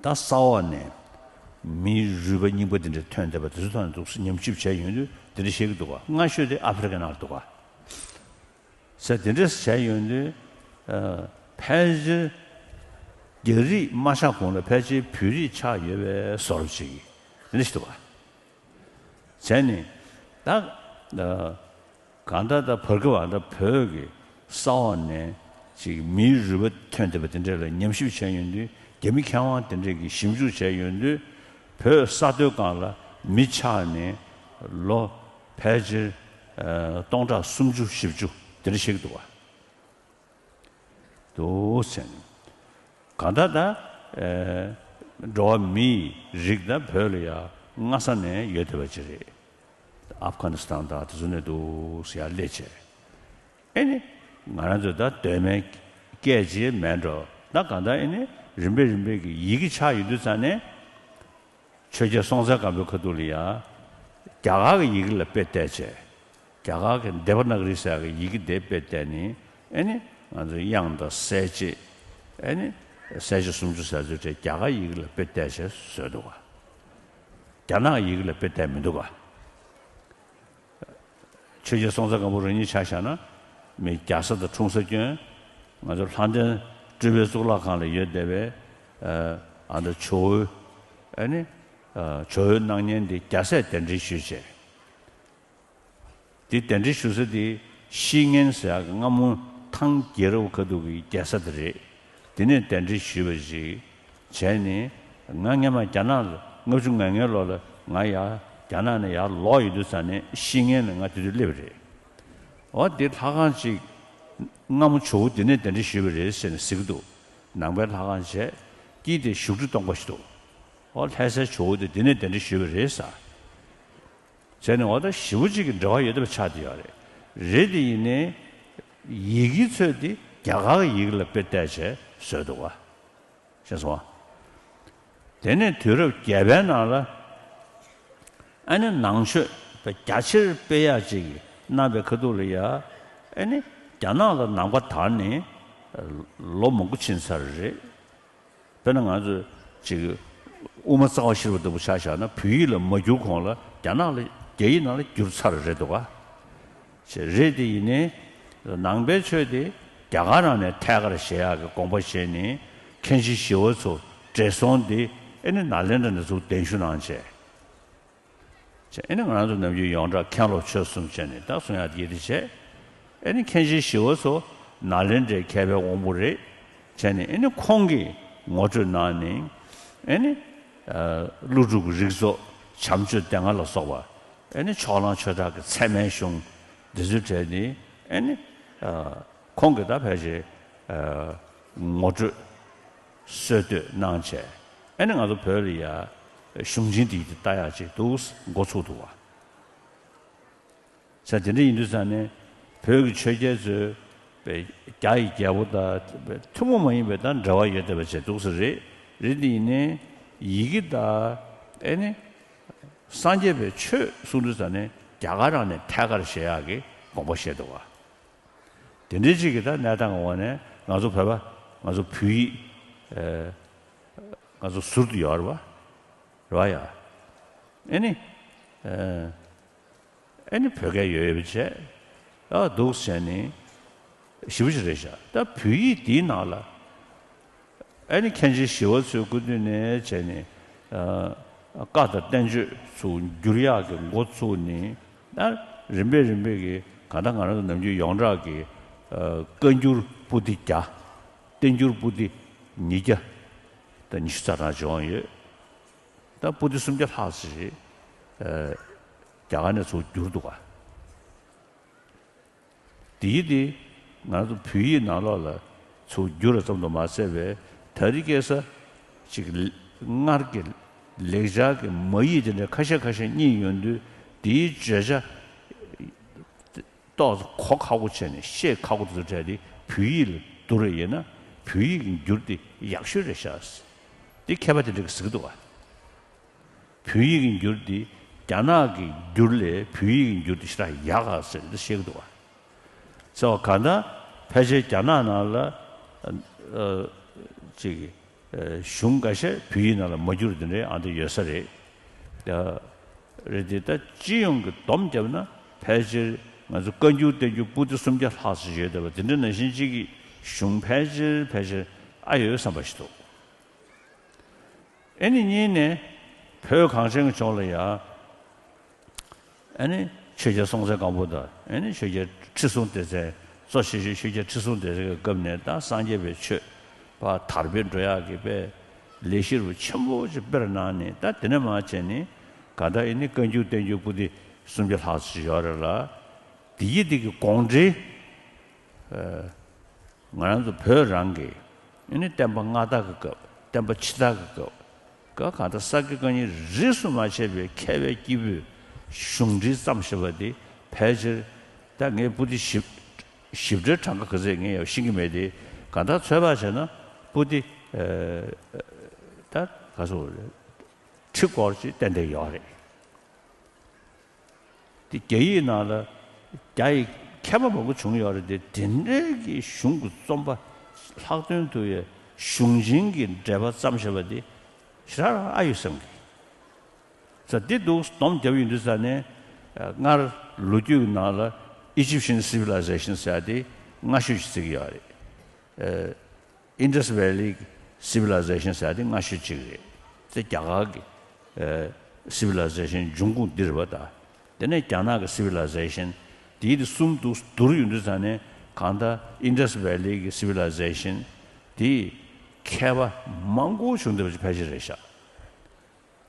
ད་ས་འོག་ནས་མིའི་རུས་པ་རྙིང་པ་འདི་འདྲ་ཐོན་བསྡད་པ་དེ་ཚོ་ཐོག་ནས་འདུག་ཉམས་ཞིབ་བྱས་ཡོང་དུས་འདི་འདྲ་བཤད་ཀྱི་འདུག་ག་སྔ་ཤོས་དེ་ཨ་ཧྥེ་རི་ཁའི་ནང་ལ་འདུག་ག་ཟེར་དེ་འདྲ་བྱས་ཡོང་དུས་ཨ་ཕལ་ཆེར་རྒྱ་རིགས་མ་ཆགས་གོང་ལ་ཕལ་ཆེར་བོད་རིགས་ཆགས་ཡོད་པའི་བཟོ་འདྲ་ཅིག་དེ་འདྲ་ཞིག་འདུག་ག་བྱས་ནས་ད་ཨ་གང་ལྟར་ད་བར་སྐབས་ཨ་ད་བོད་ཀྱི་ས་འོག་ནས་ཅིག་མིའི་རུས་པ་ཐོན་བསྡད་པ་དེ་འདྲ་ལ་ཉམས་ཞིབ་བྱས་ཡོང་དུས་རྒྱ་མི་མཁས་དབང་དེ་འདྲས་ཀྱིས་ཞིབ་འཇུག་བྱས་ཡོང་དུས་བོད་ས་མཐོའི་སྒང་ལ་མི་ཆགས་ནས་ལོ་ཕལ་ཆེར་ཨ་སྟོང་ཕྲག་སུམ་ཅུ་བཞི་བཅུ་དེ་འདྲ་ཞིག་འདུག་ག་འདུག་ཟེར་ནས། གང་ལྟར་ད་ཨེ་འགྲོ་བ་མིའི་རིགས་ད་བོད་ལ་ཡ་སྔ་ས་ནས་ཡོད་བསྡད་པ་ཅིག་རེད། ཨབ་གྷ་ནི་སི་ཐན་དང་དེ་ཚོ་ནས་འདུག་ཟེར་ཡ་སླེབས་བྱས། ཨེ་ནི་ང་རང་ཚོ་ད་གདོད་མའི་སྐད་ཅིག་མེད་འགྲོ། ད་གང་ལྟར་ཨེ་ནི་རིམ་པས་རིམ་པས་ཀྱི་ཡི་གེ་ཆགས་ཡོང་དུས་ཙང་ནས། ཆོས་རྒྱལ་སྲོང་བཙན་སྒམ་པོའི་ཁ་ཐུག་ལ་ཡ་རྒྱ་གར་གྱི་ཡི་གེ་ལ་དཔེ་བལྟས་བྱས། རྒྱ་གར་གྱི་དེ་བ་ན་ག་རི་ཟེར་ཡག་གི་ཡི་གེ་དེ་དཔེ་བལྟས་ནས་ཨེ་ནི་ང་ཚོའི་དབྱངས་དང་གསལ་བྱེད། ཨེ་ནི་གསལ་བྱེད་སུམ་ཅུ་ཟེར་ཚོ་དེ་རྒྱ་གར་ཡི་གེ་ལ་དཔེ་བལྟས་བྱས་བཟོས་འདུག་ག་རྒྱ་ནག་ཡི་གེ་ལ་དཔེ་བལྟས་མི་འདུག་ག་ཆོས་རྒྱལ་སྲོང་བཙན་སྒམ་པོ་རང་ཉིད་ཆ་བཞག་ན་མི་རྒྱ་བཟའ་དང་འཁྲུངས་ས་སྐྱོན། ང་ཚོ་ལྷ་ལྡན་སྤྲུལ་པའི་གཙུག་ལག་ཁང་ལ་ཡོད་བསྡད་པའི་ཨ་ད་ཇོ་བོའི་ཨ་ནི་ཨ་ཇོ་བོའི་སྣང་བརྙན་འདི་རྒྱ་སྲས་གདན་འདྲེན་ཞུས་བྱས། འདི་གདན་འདྲེན་ཞུ་ས་དེ་ཤི་ངན་ཟེར་ཡག་གི་སྔ་མོ་ཐང་རྒྱལ་རབས་ཁ་ཐུག་གི་རྒྱལ་ས་དེ་རེད། དེ་ནས་གདན་འདྲེན་ཞུས་པ་ཞིག་བྱས་ནས་ང་སྔན་མ་རྒྱ་ནག་ལ་ལྔ་བཅུ་ང་ལྔའི་ལོ་ལ་ང་ཡར་རྒྱ་ནག་ནས་ཡར་ལོག་ཡོང་དུས་ཙང་ནས་ཤི་ངན་ལ་ང་དེ་དུས་སླེབས་པ་རེད། འོ་དེ་ལྷ་ཁང་ཅིག་སྔ་མོ་ཇོ་བོ་དེ་ནས་གདན་འདྲེན་ཞུས་པ་རེད་ཟེར་ནས་ཟེར་གྱི་འདུག་ནང་པའི་ལྷ་ཁང་བྱས། དཀྱིལ་དེ་བཞུགས་ཁྲི་སྟོང་པ་ཞིག་འདུག་འོ་ལྷ་སའི་ཇོ་བོ་དེ་དེ་ནས་གདན་འདྲེན་ཞུས་པ་རེད་ཟེར། བྱས་ནས་འོ་ད་ཞེ་པོ་ཅིག་གི་འབྲེལ་བ་ཡོད་བསྡད་པ་ཆགས་བསྡད་ཡོད་རེད། རེད་དེ་ཡིན་ནའི་ཡི་གེ་ཚོས་དེ་རྒྱ་གར་གྱི་ཡི་གེ་ལ་དཔེ་བལྟས་བྱས་བཟོས་འདུག་ག་ཤེས་སོང་ཨ། དེ་ནས་དུས་རབས་བརྒྱད་པའི་ནང་ལ་ཨ་ནི་ནང་ཆོས་དཔེ་རྒྱ་ཆེར་སྤེལ་ཡག་ཅིག་གནང་བའི་ཁ་ཐུག་ལ་ཡ་ཨ་ནི་རྒྱ་ནག་ལ་ནང་པ་དར་ནས་ལོ་མང་པོ་ཕྱིན་ཚར་རེད། དཔེར་ན་ང་ཚོ་ཅིག་དབུ་མ་རྩ་བ་ཤེས་རབ་ལྟ་བུ་ཆ་བཞག་ན་བོད་ཡིག་ལ་མ་བསྒྱུར་གོང་ལ་རྒྱ་ནག་ལ་རྒྱ་ཡིག་ནང་ལ་བསྒྱུར་ཚར་རེད་འདུག་ག་ཅེས་རེད་དེ་ཡིན་ནའི་ནང་པའི་ཆོས་དེ་རྒྱ་གར་ནང་ནས་ཐད་ཀར་བཤད་ཡག་གི་དགོངས་པ་བཞེས་ནས་མཁན་ཆེན་ཞི་བ་འཚོ་བགྲེས་སོང་དེ་ཨེ་ནི་ནཱ་ལེནྡྲ་ནས་ཚུར་གདན་ཞུ་གནང་བྱས། ཅེས་ཨེ་ནི་ང་རང་ཚོ་ནམ་རྒྱུན་ཡོངས་གྲགས་མཁན་སློབ་ཆོས་གསུམ་བྱས་ནས་ད་གསུང་ཡག་དེ་དེ་བྱས། ཨེ་ནི་མཁན་ཆེན་ཞི་བ་འཚོ་ནཱ་ལེནྡྲའི་མཁས་པའི་དབང་པོ་རེད། བྱས་ནས་ཨེ་ནི་ཁོང་གིས་ངོ་སྤྲོད་གནང་ནས་ཨེ་ནི་ཨ་ཀླུ་སྒྲུབ་ཀྱི་རིགས་ཚོགས་བྱམས་ཆོས་སྡེ་ལྔ་ལ་སོགས་པ་ཨེ་ནི་ཕྱོགས་གླང་ཆོས་གྲགས་ཀྱི་ཚད་མའི་གཞུང་འདི་ཚོའི་གྲས་ནི་ཨེ་ནི་ཨ་ཁོང་གིས་ད་ཕལ་ཆེར་ཨ་ངོ་སྤྲོད་སྲོལ་གཏོད་གནང་བྱས། ཨེ་ནི་ང་ཚོ་བོད་ལ་ཡ་གཞུང་ཆེན་འདི་ལྟ་ཡག་ཅིག་འདུག་འགོ་ཚུགས་འདུག་བ། ས་དེ་འདྲ་ཡིན་དུས་ཙང་ནས་བོད་ཀྱི་ཆོས་རྒྱལ་ཚོས་པའི་རྒྱ་ཡི་རྒྱལ་པོ་དང་པའི་ཐུན་མོང་མ་ཡིན་པའི་དང་འབྲེལ་བ་ཡོད་བསྡད་པ་བྱས་འདུག་ས་རེད། རེད་དེ་ཡིན་ནའི་ཡི་གེ་དང་ཨེ་ནི་སངས་རྒྱས་པའི་ཆོས་གསུང་དུས་ཙང་ནས་རྒྱ་གར་རང་ནས་ཐད་ཀར་བཤད་ཡག་གི་དགོངས་པ་བཞེས་འདུག་བ། དེ་འདྲའི་ཅིག་གི་ད་གནས་སྟངས་འོག་ནས་ང་ཚོ་བོད་པ་ང་ཚོ་བོད་ཡིག་ཨེ་ང་ཚོ་ཟུར་དུ་ཡོད་རེད་བ། རེད་བ་ཡ། ཨེ་ནི་ཨེ་ཨེ་ནི་བོད་སྐད་ཡོད་ཡོད་པ་བྱས། ཨ་འདུག་བྱས་ནི་ཞེ་པོ་ཅིག་རེད་ཤག་ད་བོད་ཡིག་འདིའི་ནང་ལ་ཨེ་ནི་མཁན་ཆེན་ཞི་བ་འཚོའི་སྐུ་དུས་ནས་བྱས་ནི་ཨ་བཀའ་དང་བསྟན་བཅོས་ཚུར་བསྒྱུར་ཡག་གི་འགོ་ཚུགས་ནི་ད་རིམ་པས་རིམ་པས་ཀྱི་གང་ལྟར་ང་རང་ཚོ་ནམ་རྒྱུན་ཡོངས་གྲགས་ཀྱི་ བཀའ་འགྱུར་པོ་ཏི་བརྒྱ། བསྟན་འགྱུར་པོ་ཏི་ཉིས་བརྒྱ་དང་ཉི་ཤུ་རྩ་གྲངས་བྱུང་ཡོད། ད་པོ་ཏི་སུམ་བརྒྱ་ལྷག་ཙམ་ཞིག་རྒྱ་གར་ནས་ཚུར་བསྒྱུར་འདུག་ག་དེའི་དེ་ང་ཚོ་བོད་ཡིག་ནང་ལོགས་ལ་ཚུར་བསྒྱུར་བ་ཙམ་དུ་མ་ཟད་པའི་དེ་རིང་ཁ་སང་ཅིག་སྔར་གྱི་ལེགས་སྦྱར་གྱི་མ་ཡིག་དེ་འདྲ་ཁ་ཤས་ཁ་ཤས་རྙེད་ཡོང་དུས། དེའི་བརྗོད་བྱ་ཏོག་ཙམ་གོ་ཁག་པོ་བྱས་ནས་ཤེས་ཁག་པོ་དེ་ཚོ་བྲལ་ཏེ། བོད་ཡིག་ལ་བསྒྱུར་བ་ཡིན་ན་བོད་ཡིག་གི་འགྱུར་དེ་ཡག་ཤོས་རེད་ཤག་ཟེར། དེ་མཁས་པ་དེ་འདྲ་གིས་ཟེར་གྱི་འདུག་ག་བོད་ཡིག་གི་འགྱུར་འདི་རྒྱ་ནག་གི་འགྱུར་ལས་བོད་ཡིག་གི་འགྱུར་འདི་ཞེ་དྲག་ཡག་ག་ཟེར་འདི་བཤད་ཀྱི་འདུག་བ། ཟེར་བ་གང་ལྟར་ཕལ་ཆེར་རྒྱ་ནག་ནང་ལ་ཨ་ཅིག་ཨ་གཞུང་འགའ་ཤས་བོད་ཡིག་ནང་ལ་མ་འགྱུར་དེ་འདྲའི་ཨ་འདི་ཡོད་ས་རེད། ད་རེད་དེ། ད་སྤྱི་ཡོངས་ཀྱི་སྡོམ་བརྒྱབ་ན་ཕལ་ཆེར་ང་ཚོ་བཀའ་འགྱུར་བསྟན་འགྱུར་པོ་ཏི་སུམ་བརྒྱ་ལྷག་ཙམ་ཡོད་བསྡད་པ་དེ་འདྲ་ནང་བཞིན་གཅིག་གི་གཞུང་ཕལ་ཆེར་ཕལ་ཆེར་ཨ་ཡོད་བསམ་པ་ཞིག་འདུག་ཨེ་ནི་གཉིས་ནས་བོད་གངས་ཅན་གྱི་ལྗོངས་ལ་ཡང་ཨེ་ནི་ཆོས་རྒྱལ་སྲོང་བཙན་སྒམ་པོ་དང་། ཨེ་ནི་ཆོས་རྒྱལ་ཁྲི་སྲོང་ལྡེ་བཙན། གཙོ་ཆེ་ཤོས་ཆོས་རྒྱལ་ཁྲི་སྲོང་ལྡེ་བཙན་གྱི་སྐབས་ནས་ད་སངས་རྒྱས་པའི་ཆོས་པ་དར་སྤེལ་འགྲོ་ཡག་གི་དཔེ་ལས་གཞི་རུ་ཆེན་པོ་ཅིག་སྤེལ་གནང་ནས། ད་དེ་ནས་མར་བྱས་ནས་གང་ལྟར་ཨེ་ནི་བཀའ་འགྱུར་བསྟན་འགྱུར་པོ་ཏི་སུམ་བརྒྱ་ལྷག་ཙམ་ཡོད་རེད་ལ། དེ་ཡི་དེ་གི་དགོངས་འགྲེལ། ཨ་ང་རང་ཚོ་བོད་རང་གི་ཨ་ནི་བསྟན་པ་སྔ་དར་གྱི་སྐབས། བསྟན་པ་ཕྱི་དར་གྱི་སྐབས། ག་གང་ལྟར་ས་དགེ་བཀའ་རྙིང་རིས་སུ་མ་ཆད་པའི་མཁས་པའི་སྐྱེས་བུས་གཞུང་འབྲེལ་བརྩམས་བཞག་པ་དེ་ཕལ་ཆེར། ད་ངས་པོ་ཏི་ཞིབ་ཞིབ་ཕྲའི་གྲངས་ཀ་ག་ཚད་ངས་ཡང་ཤེས་ཀྱི་མེད་དེ། གང་ལྟར་ཚོད་དཔག་བྱས་ན་པོ་ཏི་ཨ་ད་ག་ཚོད་རེད། ཁྲི་སྐོར་ཅིག་ཏན་ཏན་ཡོད་རེད། དེ་རྒྱ་ཡིག་ནང་ལ་རྒྱ་ཡི་མཁས་པ་མང་པོ་བྱུང་ཡོད་རེད་དེ། དེ་འདྲའི་གི་གཞུང་གི་རྩོམ་པ་ལྷག་དོན་དུ་ཡ་གཞུང་ཆེན་གྱི་འགྲེལ་པ་བརྩམས་བཞག་པ་དེ་ཞེ་དྲག་རང་ཨ་ཡོད་བསམ་གི། ས་འདི་འདུག་སྡོམ་བརྒྱབ་ཡོང་དུས་ཙ་ནས། ཨ་སྔར་ལོ་རྒྱུས་ཀྱི་ནང་ལ་Egyptian civilization ཟེར་ཡ་དེ་སྔ་ཤོས་ཤིག་བརྩི་གི་ཡོད་རེད། ཨ་Indus Valley civilization ཟེར་ཡ་དེ་སྔ་ཤོས་གཅིག་རེད། དེ་རྒྱ་གར་གྱི་ཨ་civilization འབྱུང་ཁུངས་འདི་རེད་པ། ད་དེ་ནས་རྒྱ་ནག་གི་civilization། དེའི་དེ་གསུམ་འདུག་བསྡུར་ཡོང་དུས་ཙ་ནས། གང་ལྟར་Indus Valley གི་civilization དེས་མཁས་པ་མང་པོ་བྱུང་བསྡད་པ་ཅིག་ཕལ་ཆེར་རེད་ཤག་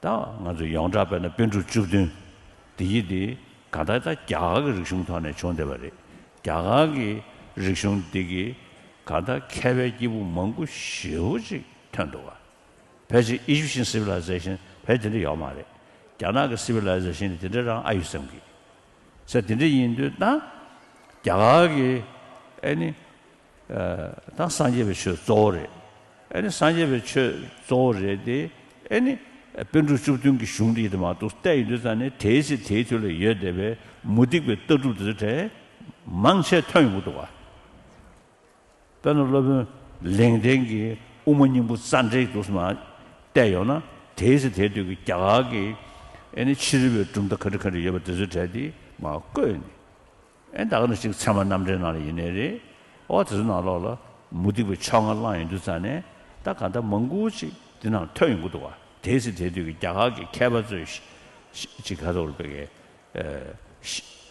ད་ང་ཚོ་ཡོངས་གྲགས་དཔེར་ན་པཎ་གྲུབ་བཅུ་བདུན་དེ་ཡི་དེ་གང་ལྟར་ད་རྒྱ་གར་གྱི་རིག་གཞུང་ཐོག་ནས་བྱུང་བསྡད་པ་རེད། རྒྱ་གར་གྱི་རིག་གཞུང་འདི་གིས་གང་ལྟར་མཁས་པའི་སྐྱེས་བུ་མང་པོ་ཞེ་པོ་ཅིག་ཐོན་འདུག་ག་ཕལ་ཆེར་Egyptian civilization ཕལ་དེ་འདྲ་ཡོད་མ་རེད། རྒྱ་ནག་གི་civilization དེ་འདྲ་རང་ཨ་ཡོད་བསམ་གི། ས་དེ་འདྲ་ཡིན་དུས་ད་རྒྱ་གར་གྱི་ཨེ་ནི་ད་སངས་རྒྱས་པའི་ཆོས་གཙོ་བོ་རེད། ཨེ་ནི་སངས་རྒྱས་པའི་ཆོས་གཙོ་བོ་རེད་དེ། ཨེ་ནི་པཎ་གྲུབ་བཅུ་བདུན་གྱི་གཞུང་འདི་ཡིན་དུ་མ་གཏོགས་བལྟས་ཡོང་དུས་ཙ་ནས་དེའི་ཚེ་དེའི་དུས་ལ་ཡོད་བསྡད་པའི་མུ་སྟེགས་པའི་ལྟ་གྲུབ་དེ་ཚོ་གྲས་མང་ཆེ་ཐོན་ཡོང་གི་འདུག་ག་དཔེར་ན་སློབ་དཔོན་ལེགས་ལྡན་གྱིས་དབུ་མ་སྙིང་པོ་རྩ་འགྲེལ་དུ་མ་བལྟས་ཡོང་ན། དེའི་ཚེ་དེའི་དུས་ཀྱི་རྒྱ་གར་གྱི་ཨེ་ནི་ཕྱི་རོལ་པའི་གྲུབ་མཐའ་ག་འདྲ་ག་འདྲ་ཡོད་པ་དེ་ཚོའི་གྲས་དེ་མར་བཀོད་ནས། ཨེ་ད་ག་ནང་བཞིན་ཚད་མ་རྣམ་འགྲེལ་ནང་ལ་ཡིན་ནའི་རེད། ཨོ་དེ་ཚོ་ནང་ལོགས་ལ་མུ་སྟེགས་པའི་ཕྱོགས་སྔ་བླངས་ཡོང་དུས་ཙ་ནས། ད་གང་ལྟར་མང་པོ་ཅིག་དེ་ནང་ཐོན་ཡོང་གི་འདུག་ག་དེའི་ཚེ་དེའི་དུས་ཀྱི་རྒྱ་གར་གྱི་མཁས་པ་ཚོས་ཅིག་ག་ཚོད་རེད་པའི་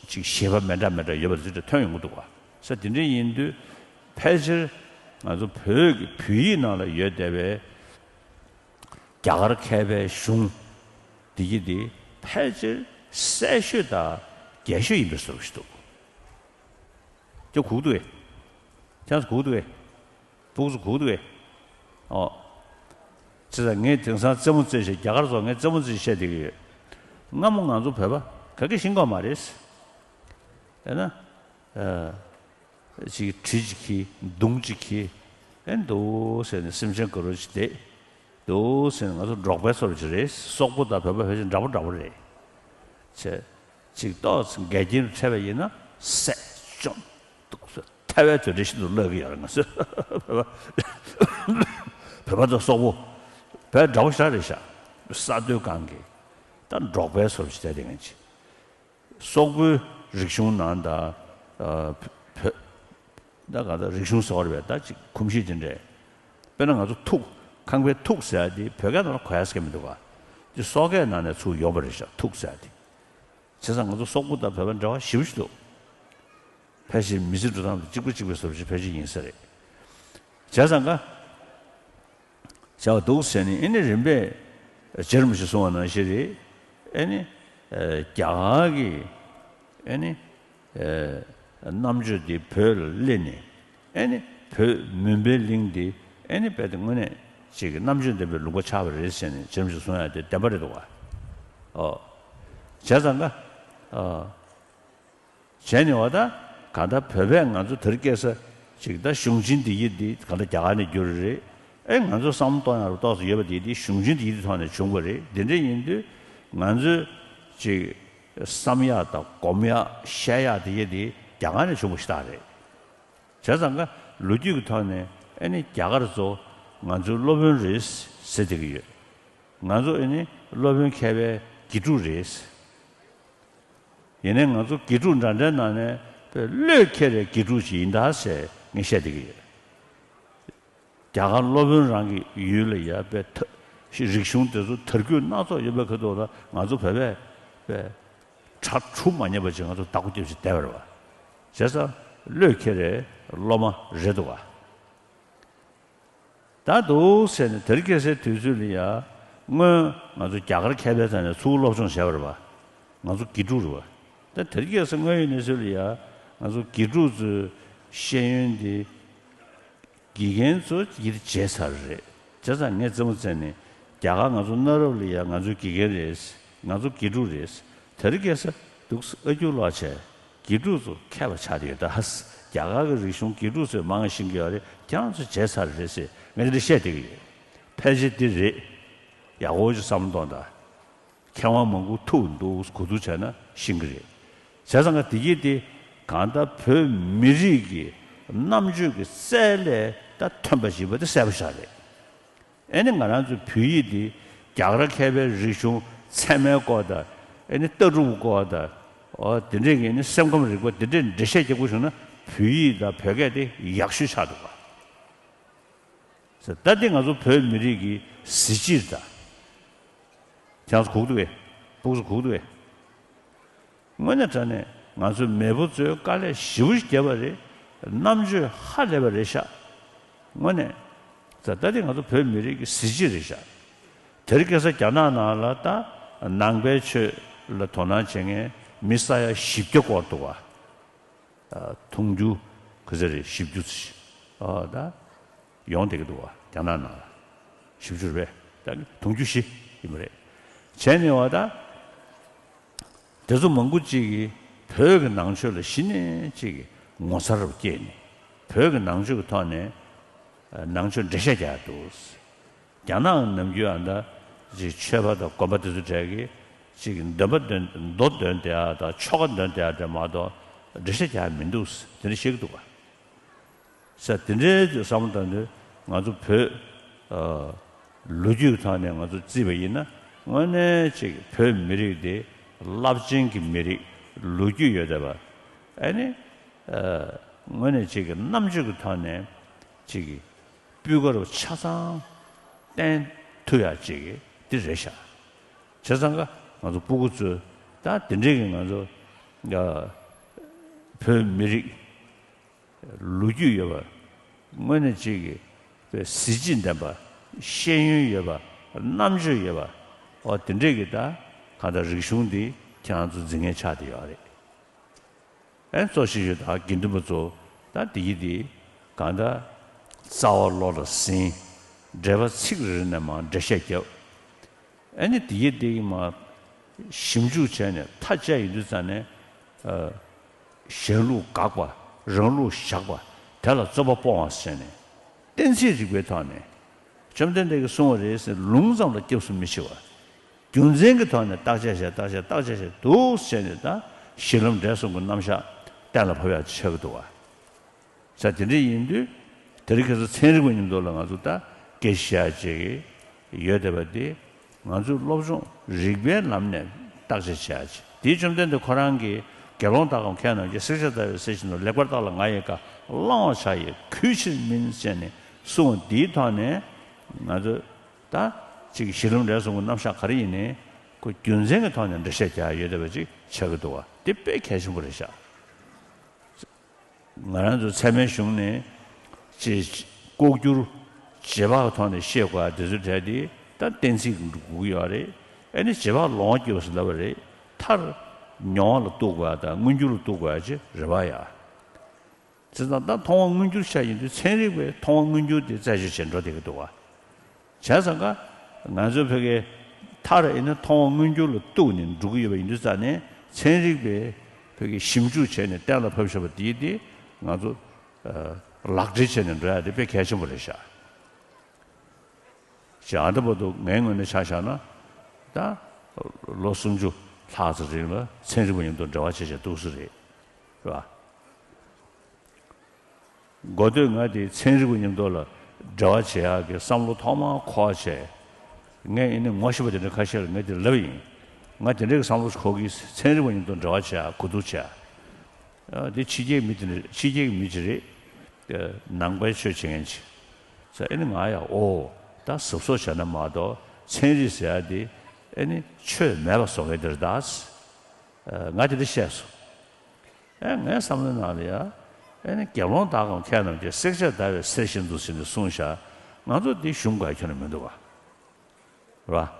ཅིག་བཞེད་པ་མི་འདྲ་མི་འདྲ་ཡོད་པ་དེ་ཚོ་ཐོན་ཡོང་གི་འདུག་ག་ས་དེ་འདྲ་ཡིན་དུས་ཕལ་ཆེར་ང་ཚོ་བོད་ཀྱི་བོད་ཡིག་ནང་ལ་ཡོད་བསྡད་པའི་རྒྱ་གར་མཁས་པའི་གཞུང་འདི་གི་འདི་ཕལ་ཆེར་གསལ་ཤོས་དང་རྒྱས་ཤོས་ཡིན་པའི་བཟོ་ཞིག་འདུག་ཅོ་གུག་འདུག་གས། ཁྱེད་ཚོ་གུག་འདུག་གས། སྤུ་གུ་ཚོ་གུག་འདུག་གས། ཨོ། ཅི་ཟེར། ངས་དེང་སང་རྩེད་མོ་རྩེ་བྱས། རྒྱ་གར་ཚོ་ངས་རྩེད་མོ་རྩེ་བྱས་བསྡད་ཀྱི་ཡོད། སྔ་མོ་ང་ཚོ་བོད་པ་ག་གེ་ཤེས་ཀྱི་ཡོད་མ་རེད། ཡང་ན། ཨ། ཅིག་གྲི་ཅིག་གིས་མདུང་ཅིག་གིས་ཨེ་འདུག་ཟེར་ནས་སེམས་ཅན་དགའ་རོགས་ཅིག་བསྡད་འདུག་ཟེར་ནས། ང་ཚོ་འབྲོག་པའི་བཟོ་འདྲ་ཅིག་རེད། སོག་པོ་དང་བོད་པ་ཕལ་ཆེར་འདྲ་པོ་འདྲ་པོ་རེད། ཅེས་ཅིག་ཏོག་ཙམ་འགལ་རྐྱེན་འཕྲད་པ་ཡིན་ན་བསད་བཅོམ་འདུག་ཟེར། ཐལ་བའི་དོད་འདྲ་ཤིན་ཏུ་བརླག་གི་ཡོད་རེད། ང་ཚོ་བོད་པ་བོད་པ་དང་སོག་པོ་བོད་འདྲ་པོ་ཞེ་དྲག་རེད་ཤག་ས་རྡོའི་སྒང་གི་ད་འབྲོག་པའི་བཟོ་འདྲ་ཅིག་བསྡད་དེ་ངན་ཅིག་སོག་པོའི་རིག་གཞུང་ནང་དང་། ཨ། བོད། ད་ག་ད་རིག་གཞུང་ཟེར་བ་རེད་པས། ད་ཅིག་གོམས་གཤིས་དེ་འདྲས། དཔེར་ན་ང་ཚོ་ཐུག་ཁང་པའི་ཐུག་ཟེར་ཡ་དེ་བོད་སྐད་ནང་ལ་གོ་ཡ་ཟེར་མི་འདུག་ག་དེ་སོག་སྐད་ནང་ནས་ཚུར་ཡོང་བ་རེད་ཤག་ཐུག་ཟེར་ཡ་དེ། བྱས་ཙང་ང་ཚོ་སོག་པོ་དང་བོད་པ་འབྲེལ་བ་ཞེ་པོ་ཞིག་འདུག་ཕལ་ཆེར་མི་ཚེ་འགྲོ་སྟངས་དེ་གཅིག་པ་གཅིག་པའི་བཟོ་བྱེད་ཕལ་ཆེར་ཡིན་ས་རེད། བྱས་ཙང་ཀ་བྱ་བ་འདུག་ཟེར་ནས་ཨེ་ནི་རིམ་པས་རྗེ་རིན་པོ་ཆེ་གསུང་བ་ནང་བཞིན་རེད། ཨེ་ནི་རྒྱ་གར་གྱི་ཨེ་ནི་རྣམ་དཔྱོད་འདི་བོད་ལ་སླེབས་ནས་ཨེ་ནི་བོད་མུན་པའི་གླིང་འདི་ཨེ་ནི་རྦད་དེ་དངོས་གནས་ཅིག་རྣམ་དཔྱོད་ལྡན་པའི་ལུང་པ་ཆགས་པ་རེད་ཟེར་ནས་རྗེ་རིན་པོ་ཆེ་གསུང་ཡ་དེ་བདེན་པ་རེད་འདུག་བ། ཨོ། བྱས་ཙང་ཀ་ཨ། བྱས་ནས་བ་ད་གང་ལྟར་བོད་པས་ང་ཚོ་དེར་སྐྱེས་ས་ཅིག་ད་གཞུང་ཆེན་འདི་ཡི་འདི་གང་ལྟར་རྒྱ་གར་ནས་བསྒྱུར་རེད། ཨེ་ང་ཚོ་བསམ་བློ་གཏོང་ཡག་རུ་ཏོག་ཙམ་ཡོད་པ་དེ་འདི་གཞུང་ཆེན་འདི་ཡི་འདི་ཐོག་ནས་བྱུང་བ་རེད། འདི་འདྲ་ཡིན་དུས་ང་ཚོས་ཅིག་བསམ་ཡག་དང་སྒོམ་ཡག་བཤད་ཡག་དེ་ཡི་འདི་རྒྱ་གར་ནས་བྱུང་བ་ཞིག་ད་རེད། བྱས་ཙང་ཀ་ལོ་རྒྱུས་ཀྱི་ཐོག་ནས་ཨེ་ནི་རྒྱ་གར་ཚོ་ང་ཚོའི་སློབ་དཔོན་རེད་ཟེར་བསྡད་ཀྱི་ཡོད། ང་ཚོ་ཨེ་ནི་སློབ་དཔོན་མཁས་པའི་དགེ་ཕྲུག་རེད། ཡིན་ནའི་ང་ཚོ་དགེ་ཕྲུག་འདྲ་འདྲའི་ནང་ནས་དཔེ་བློས་འཁེལ་བའི་དགེ་ཕྲུག་ཅིག་ཡིན་ད་ཟེར་ངས་བཤད་བསྡད་ཀྱི་ཡོད། རྒྱ་གར་སློབ་དཔོན་རང་གི་ཡུལ་ལ་ཡ་དཔེ་ཐ་རིག་གཞུང་དེ་ཚོ་དར་རྒུད་སྣ་ཚོགས་ཡོད་པའི་ཁ་ཐུག་ལ་ང་ཚོ་བོད་པས་དཔེ་གྲ་གྲུ་མ་ཉན་པ་ཅིག་ང་ཚོ་བདག་པོ་རྒྱབ་ཅིག་བསྡད་པ་རེད་བ། བྱས་ཙང་བློས་འཁེལ་བའི་སློབ་མ་རེད་འདུག་བ། ད་འདུག་ཟེར་ནས་དེར་སྐྱེས་སའི་དུས་ཚོད་ལ་ཡ། སྔོན་ང་ཚོ་རྒྱ་གར་མཁས་པའི་རྩ་ནས་ཚུར་སློབ་སྦྱོང་བྱས་པ་རེད་བ། ང་ཚོ་དགེ་ཕྲུག་རེད་བ། ད་དེར་སྐྱེས་ས་སྔོན་ཡོད་གནས་ཚུལ་ལ་ཡ། ང་ཚོ་དགེ་ཕྲུག་ཚོའི་ཤེས་ཡོན་འདི་དགེ་རྒན་ཚོ་ཡིད་བྱེད་ཚར་རེད། བྱས་ཙང་ངས་རྩེད་མོ་རྩེ་ནས་རྒྱ་གར་ང་ཚོ་གནའ་རབས་ལ་ཡ་ང་ཚོའི་དགེ་རྒན་རེད། ང་ཚོ་དགེ་ཕྲུག་རེད། དེར་སྐྱེས་ས་འདུག་ཨ་ཁྱུ་ལོག་བྱས། དགེ་ཕྲུག་ཚོ་མཁས་པ་ཆགས་བསྡད་ཡོད་ད། རྒྱ་གར་གྱི་རིག་གཞུང་དགེ་ཕྲུག་ཚོས་མང་ཤེས་ཀྱི་ཡོད་རེད། ཁྱེད་རང་ཚོ་བརྗེད་ཚར་རེད་ཟེར་ངས་འདི་འདྲ་བཤད་བསྡད་ཀྱི་ཡོད། ཕལ་ཆེར་འདི་རེད། ཡག་པོ་ཅིག་བསམ་བློ་གཏོང་དང་། མཁས་དབང་མང་པོ་ཐུག་འདུག་གོ་བསྡུར་བྱས་ན་ཤེས་ཀྱི་རེད། བྱས་ཙང་ཀ་འདི་གྱིས་དེ་གང་ལྟར་བོད་མི་རིགས་ཀྱི་རྣམ་དཔྱོད་ཀྱི་རྩལ་ལས་ད་ཐོན་པ་ཞིག་པ་དེ་གསལ་པོ་ཤར་རེད། ཨེ་ནི་ང་རང་ཚོའི་བོད་ཡིག་འདི་རྒྱ་གར་མཁས་པའི་རིག་གཞུང་ཚད་མའི་སྐོར་དང་ཨེ་ནི་ལྟ་གྲུབ་སྐོར་དང་། འོ་དེ་འདྲས་ཀྱི་ནི་སེམས་ཁམས་རིག་པ་དེ་འདྲས་འགྲེལ་བཤད་རྒྱག་དགོས་བྱུང་ན་བོད་ཡིག་དང་བོད་སྐད་དེ་ཡག་ཤོས་ཆགས་འདུག་ག་ད་ལྟ་དེ་ང་ཚོ་བོད་མི་རིགས་ཀྱི་གཟི་བརྗིད་དང་། ཁྱེད་ཚོ་གུག་འདུག་གས། སྤུག་ཚོ་གུག་འདུག་གས། དངོས་གནས་དྲང་གནས་ང་ཚོའི་མེས་པོ་ཚོས་དཀའ་ལས་ཞེ་པོ་ཞིག་བརྒྱབ་པ་རེད། རྣམ་དཔྱོད་ཧ་ལས་པ་རེད་ཤག་དངོས་གནས། ད་ལྟ་དེ་ང་ཚོ་བོད་མི་རིགས་ཀྱི་གཟི་བརྗིད་རེད་ཤག་དེར་སྐྱེས་ས་རྒྱ་ནག་ནང་ལ་ད་ནང་པའི་ཆོས་ལ་དོ་སྣང་བྱེད་མཁན་མི་ས་ཡ་བཞི་བརྒྱ་སྐོར་འདུག་བ། ཨ། དུང་ཕྱུར་ག་ཚོད་རེད། བཞི་བཅུ་ཙམ་ཞིག་ཨ། ད་ཡོང་བསྡད་ཀྱི་འདུག་བ་རྒྱ་ནག་ནང་ལ། བཞི་བཅུ་རེད་པས། ད་དུང་ཕྱུར་བཞི་ཡིན་པ་རེད། བྱས་ནས་བ་ད་དེ་ཚོ་མང་པོ་ཅིག་གིས་བོད་ཀྱི་ནང་ཆོས་ལ་གཞི་ནས་ཅིག་ངོ་མཚར་རུ་སྐྱེས་ནས་བོད་ཀྱི་ནང་ཆོས་ཀྱི་ཐོག་ནས་ནང་ཆོས་འགྲེལ་བཤད་རྒྱག་འདུག་རྒྱ་ནག་ནམ་རྒྱུན་ཨ་ད་ཅིག་ཆོས་པ་དང་དགོན་པ་དེ་ཚོ་གྲས་ཀྱིས་ཅིག་འདོན་པ་འདོན། མདོ་འདོན་བསྡད་ཡ་དང་ཆོ་ག་འདོན་བསྡད་ཡ་འདྲ་མ་གཏོགས་འགྲེལ་བཤད་རྒྱག་ཡ་མི་འདུག་དེ་འདྲ་བཤད་ཀྱི་འདུག་ག་ས་དེ་འདྲའི་བསམ་བློ་བཏང་དུས་ང་ཚོ་བོད་ཨ་ལོ་རྒྱུས་ཀྱི་ཐོག་ནས་ང་ཚོ་བརྩིས་པ་ཡིན་ན་དངོས་གནས་ཅིག་བོད་མི་རིགས་དེ་རླབས་ཆེན་གྱི་མི་རིགས་ལོ་རྒྱུས་ཡོད་བསྡད་པ། ཨ་ནི་ཨ་དངོས་གནས་ཅིག་གི་རྣམ་དཔྱོད་ཀྱི་ཐོག་ནས་ཅིག་གི་སྤུས་ཀ་རུ་ཆ་ཚང་བསྟན་ཐུབ་ཡ་ཅིག་འདི་རེད་ཤག་བྱས་ཙང་ཀ་ང་ཚོ་སྤུ་གུ་ཚོས་ད་དེ་འདྲའི་གི་ང་ཚོ་ཨ་བོད་མི་རིགས་ལོ་རྒྱུས་ཡོད་པ། དངོས་གནས་ཅིག་གི་གཟི་བརྗིད་ལྡན་པ། ཤེས་ཡོན་ཡོད་པ། རྣམ་དཔྱོད་ཡོད་པ། འོ་དེ་འདྲས་ཀྱི་ད་གང་ལྟར་རིག་གཞུང་འདི་ཁྱེད་རང་ཚོ་འཛིན་མཁན་ཆགས་བསྡད་ཡོད་རེད། ཨེ་གཙོ་ཆེ་ཤོས་ད་དགེ་འདུན་པ་ཚོ་ད་འདི་ཡི་འདི་གང་ལྟར་རྩ་བ་བློ་ལ་ཟིན། འགྲེལ་པ་ཚིག་རེ་རེ་ནས་མར་འགྲེལ་བཤད་རྒྱབ། ཨ་ནི་དེ་ཡི་དེ་ཡི་མ་ཞིབ་འཇུག་བྱས་ནས་མཐའ་དཔྱད་ཡོང་དུས་ཙ་ནས་ཨ་གཞན་ལུགས་དགག་པ། རང་ལུགས་བཞག་པ། དེ་ལ་རྩོད་པ་སྤོང་བ་ཟེར་ནས་གཏན་ཚིགས་རིག་པའི་ཐོག་ནས་བཅོམ་ལྡན་འདས་ཀྱིས་གསུངས་པ་རེད་ཟེར་ལུང་ཙམ་ལ་སྐྱབས་སུ་མི་མཆི་བ། རྒྱུ་མཚན་གྱི་ཐོག་ནས་བརྟག་དཔྱད་བྱས་བརྟག་དཔྱད་བརྟག་དཔྱད་བྱས་འདུག་ཟེར་ནས་ད་གཞི་ལམ་འབྲས་གསུམ་གྱི་རྣམ་གཞག་གཏན་ལ་ཕབ་ཡག་ཆགས་ཀྱི་འདུག་བ། ས་དེ་འདྲ་ཡིན་དུས་དེ་རིང་ཁ་སང་ཚན་རིག་པ་མཉམ་དུ་ལ་ང་ཚོ་ད་སྐད་ཆ་བཤད་ཡ་ཅིག་ཡོད་བསྡད་པ་དེ་ང་ཚོའི་སློབ་སྦྱོང་རིག་པའི་ལམ་ནས་བརྟག་དཔྱད་བྱེད་ཡ་ཅིག་དེའི་བཅོམ་ལྡན་འདས་ཁོ་རང་གིས་དགེ་སློང་དག་གམ་མཁས་རྣམས་ཀྱིས། བསྲེག་བཅད་བརྡར་བའི་གསེར་བཞིན་དུ། ལེགས་པར་བརྟགས་ལ་ང་ཡི་བཀའ། བླང་བར་བྱ་ཡི་གུས་ཕྱིར་མིན་ཟེར་ནས་གསུངས་པ་འདིའི་ཐོག་ནས་ང་ཚོས་ད་ཅིག་གཞི་ལམ་འབྲས་གསུམ་གྱི་རྣམ་གཞག་ག་རེ་ཡིན་ནའི་ཁོ་རྒྱུ་མཚན་གྱི་ཐོག་ནས་འགྲེལ་བཤད་རྒྱག་ཡ་ཡོད་བསྡད་པ་ཅིག་ཆགས་ཀྱི་འདུག་བ། དེ་དཔེ་གལ་ཆེན་པོ་རེད་ཤག་ང་རང་ཚོ་ཚད་མའི་གཞུང་ནས་ཅེས་ལྐོག་གྱུར་རྗེས་དཔག་གི་ཐོག་ནས་ཤེས་དགོས་པ་དེ་ཚོའི་གྲས་དེ་ད་གཏན་ཚིགས་འགྲོ་གི་ཡོད་རེད། ཨ་ནི་རྗེས་དཔག་ལོང་བ་སྐྱེ་བ་ཟེར་ལབ་པ་རེད། མཐར་མྱོང་བ་ལ་གཏུག་དགོས་པ་དང་མངོན་གྱུར་ལ་གཏུག་དགོས་པ་ཅེས་རེད་པ་ཡ། བྱས་ཙང་ད་མཐོང་བ་མངོན་གྱུར་ཆ་ཡིན་དུས་ཚན་རིག་པས་མཐོང་བ་མངོན་གྱུར་དེ་རྩད་གཅོད་བྱེད་འགྲོ་བསྡད་ཀྱི་འདུག་བ། བྱས་ཙང་ཀ་ང་ཚོའི་བོད་སྐད་མཐར་ཨེ་ནི་མཐོང་བ་མངོན་གྱུར་ལ་གཏུགས་ནས་འགྲོ་གི་ཡོད་པ་ཡིན་དུས་ཙང་ནས་ཚན་རིག་པས་བོད་སྐད་ཞིབ་འཇུག་བྱས་ནས་གཏན་ལ་ཕབ་བཞག་པ་དེའི་དེ་ང་ཚོ་ལག་བྲིས་བྱས་ནས་འགྲོ་ཡ་དེ་དཔེ་གལ་ཆེན་པོ་རེད་ཤག་ཅེས་ཨ་འདི་བར་དུ་ངའི་ངོས་ནས་ཆ་བཞག་ན་ད་ལོ་སུམ་ཅུ་ལྷག་ཙམ་རིང་ལ་ཚན་རིག་པ་མཉམ་དུ་འབྲེལ་བ་བྱས་བྱས་འདུག་སེ་རེད། རེད་པ། འགོ་སྟོད་ང་དེ་ཚན་རིག་པ་མཉམ་དུ་ལ་འབྲེལ་བ་བྱེད་ཡག་གི་བསམ་བློ་ཐོག་མར་འཁོར་བྱས། ངས་ཨེ་ནི་ངོ་ཤེས་པ་དེ་འདྲ་ཁ་ཤས་ལ་ངས་དེ་ལབ་ཡིན། ང་དེ་འདྲའི་བསམ་བློ་འཁོར་གི། ཚན་རིག་པ་མཉམ་དུ་འབྲེལ་བ་བྱེད་ཡག་གོ་བསྡུར་བྱེད་ཡག་ཨ། དེ་ཕྱི་རྒྱལ་མི་དེ་འདྲ་ཕྱི་རྒྱལ་གྱི་མི་ཅིག་རེད། ཨ། ནང་པའི་ཆོས་བྱེད་མཁན་ཅིག་ཟེར། ཨེ་ནི་ང་ཡང་ཨོ་ད་གཟབ་གཟབ་བྱས་ན་མ་གཏོགས་ཚན་རིག་ཟེར་ཡག་དེ་ཨེ་ནི་ཆོས་མེད་པ་བཟོ་མཁན་དེ་རེད་ད། ཨ། ང་དེ་འདྲ་བཤད་སོང་། ཨེ་ངའི་བསམ་བློའི་ནང་ལ་ཡ། ཨེ་ནི་དགེ་སློང་དག་གམ་མཁས་རྣམས་ཀྱིས། བསྲེག་བཅད་བརྡར་བའི་གསེར་བཞིན་དུ་ཟེར་ནས་གསུངས་ཤག་ང་ཚོ་འདི་གཞུང་ག་ཁྱོན་ནས་མི་འདུག་ག་རེད་པ།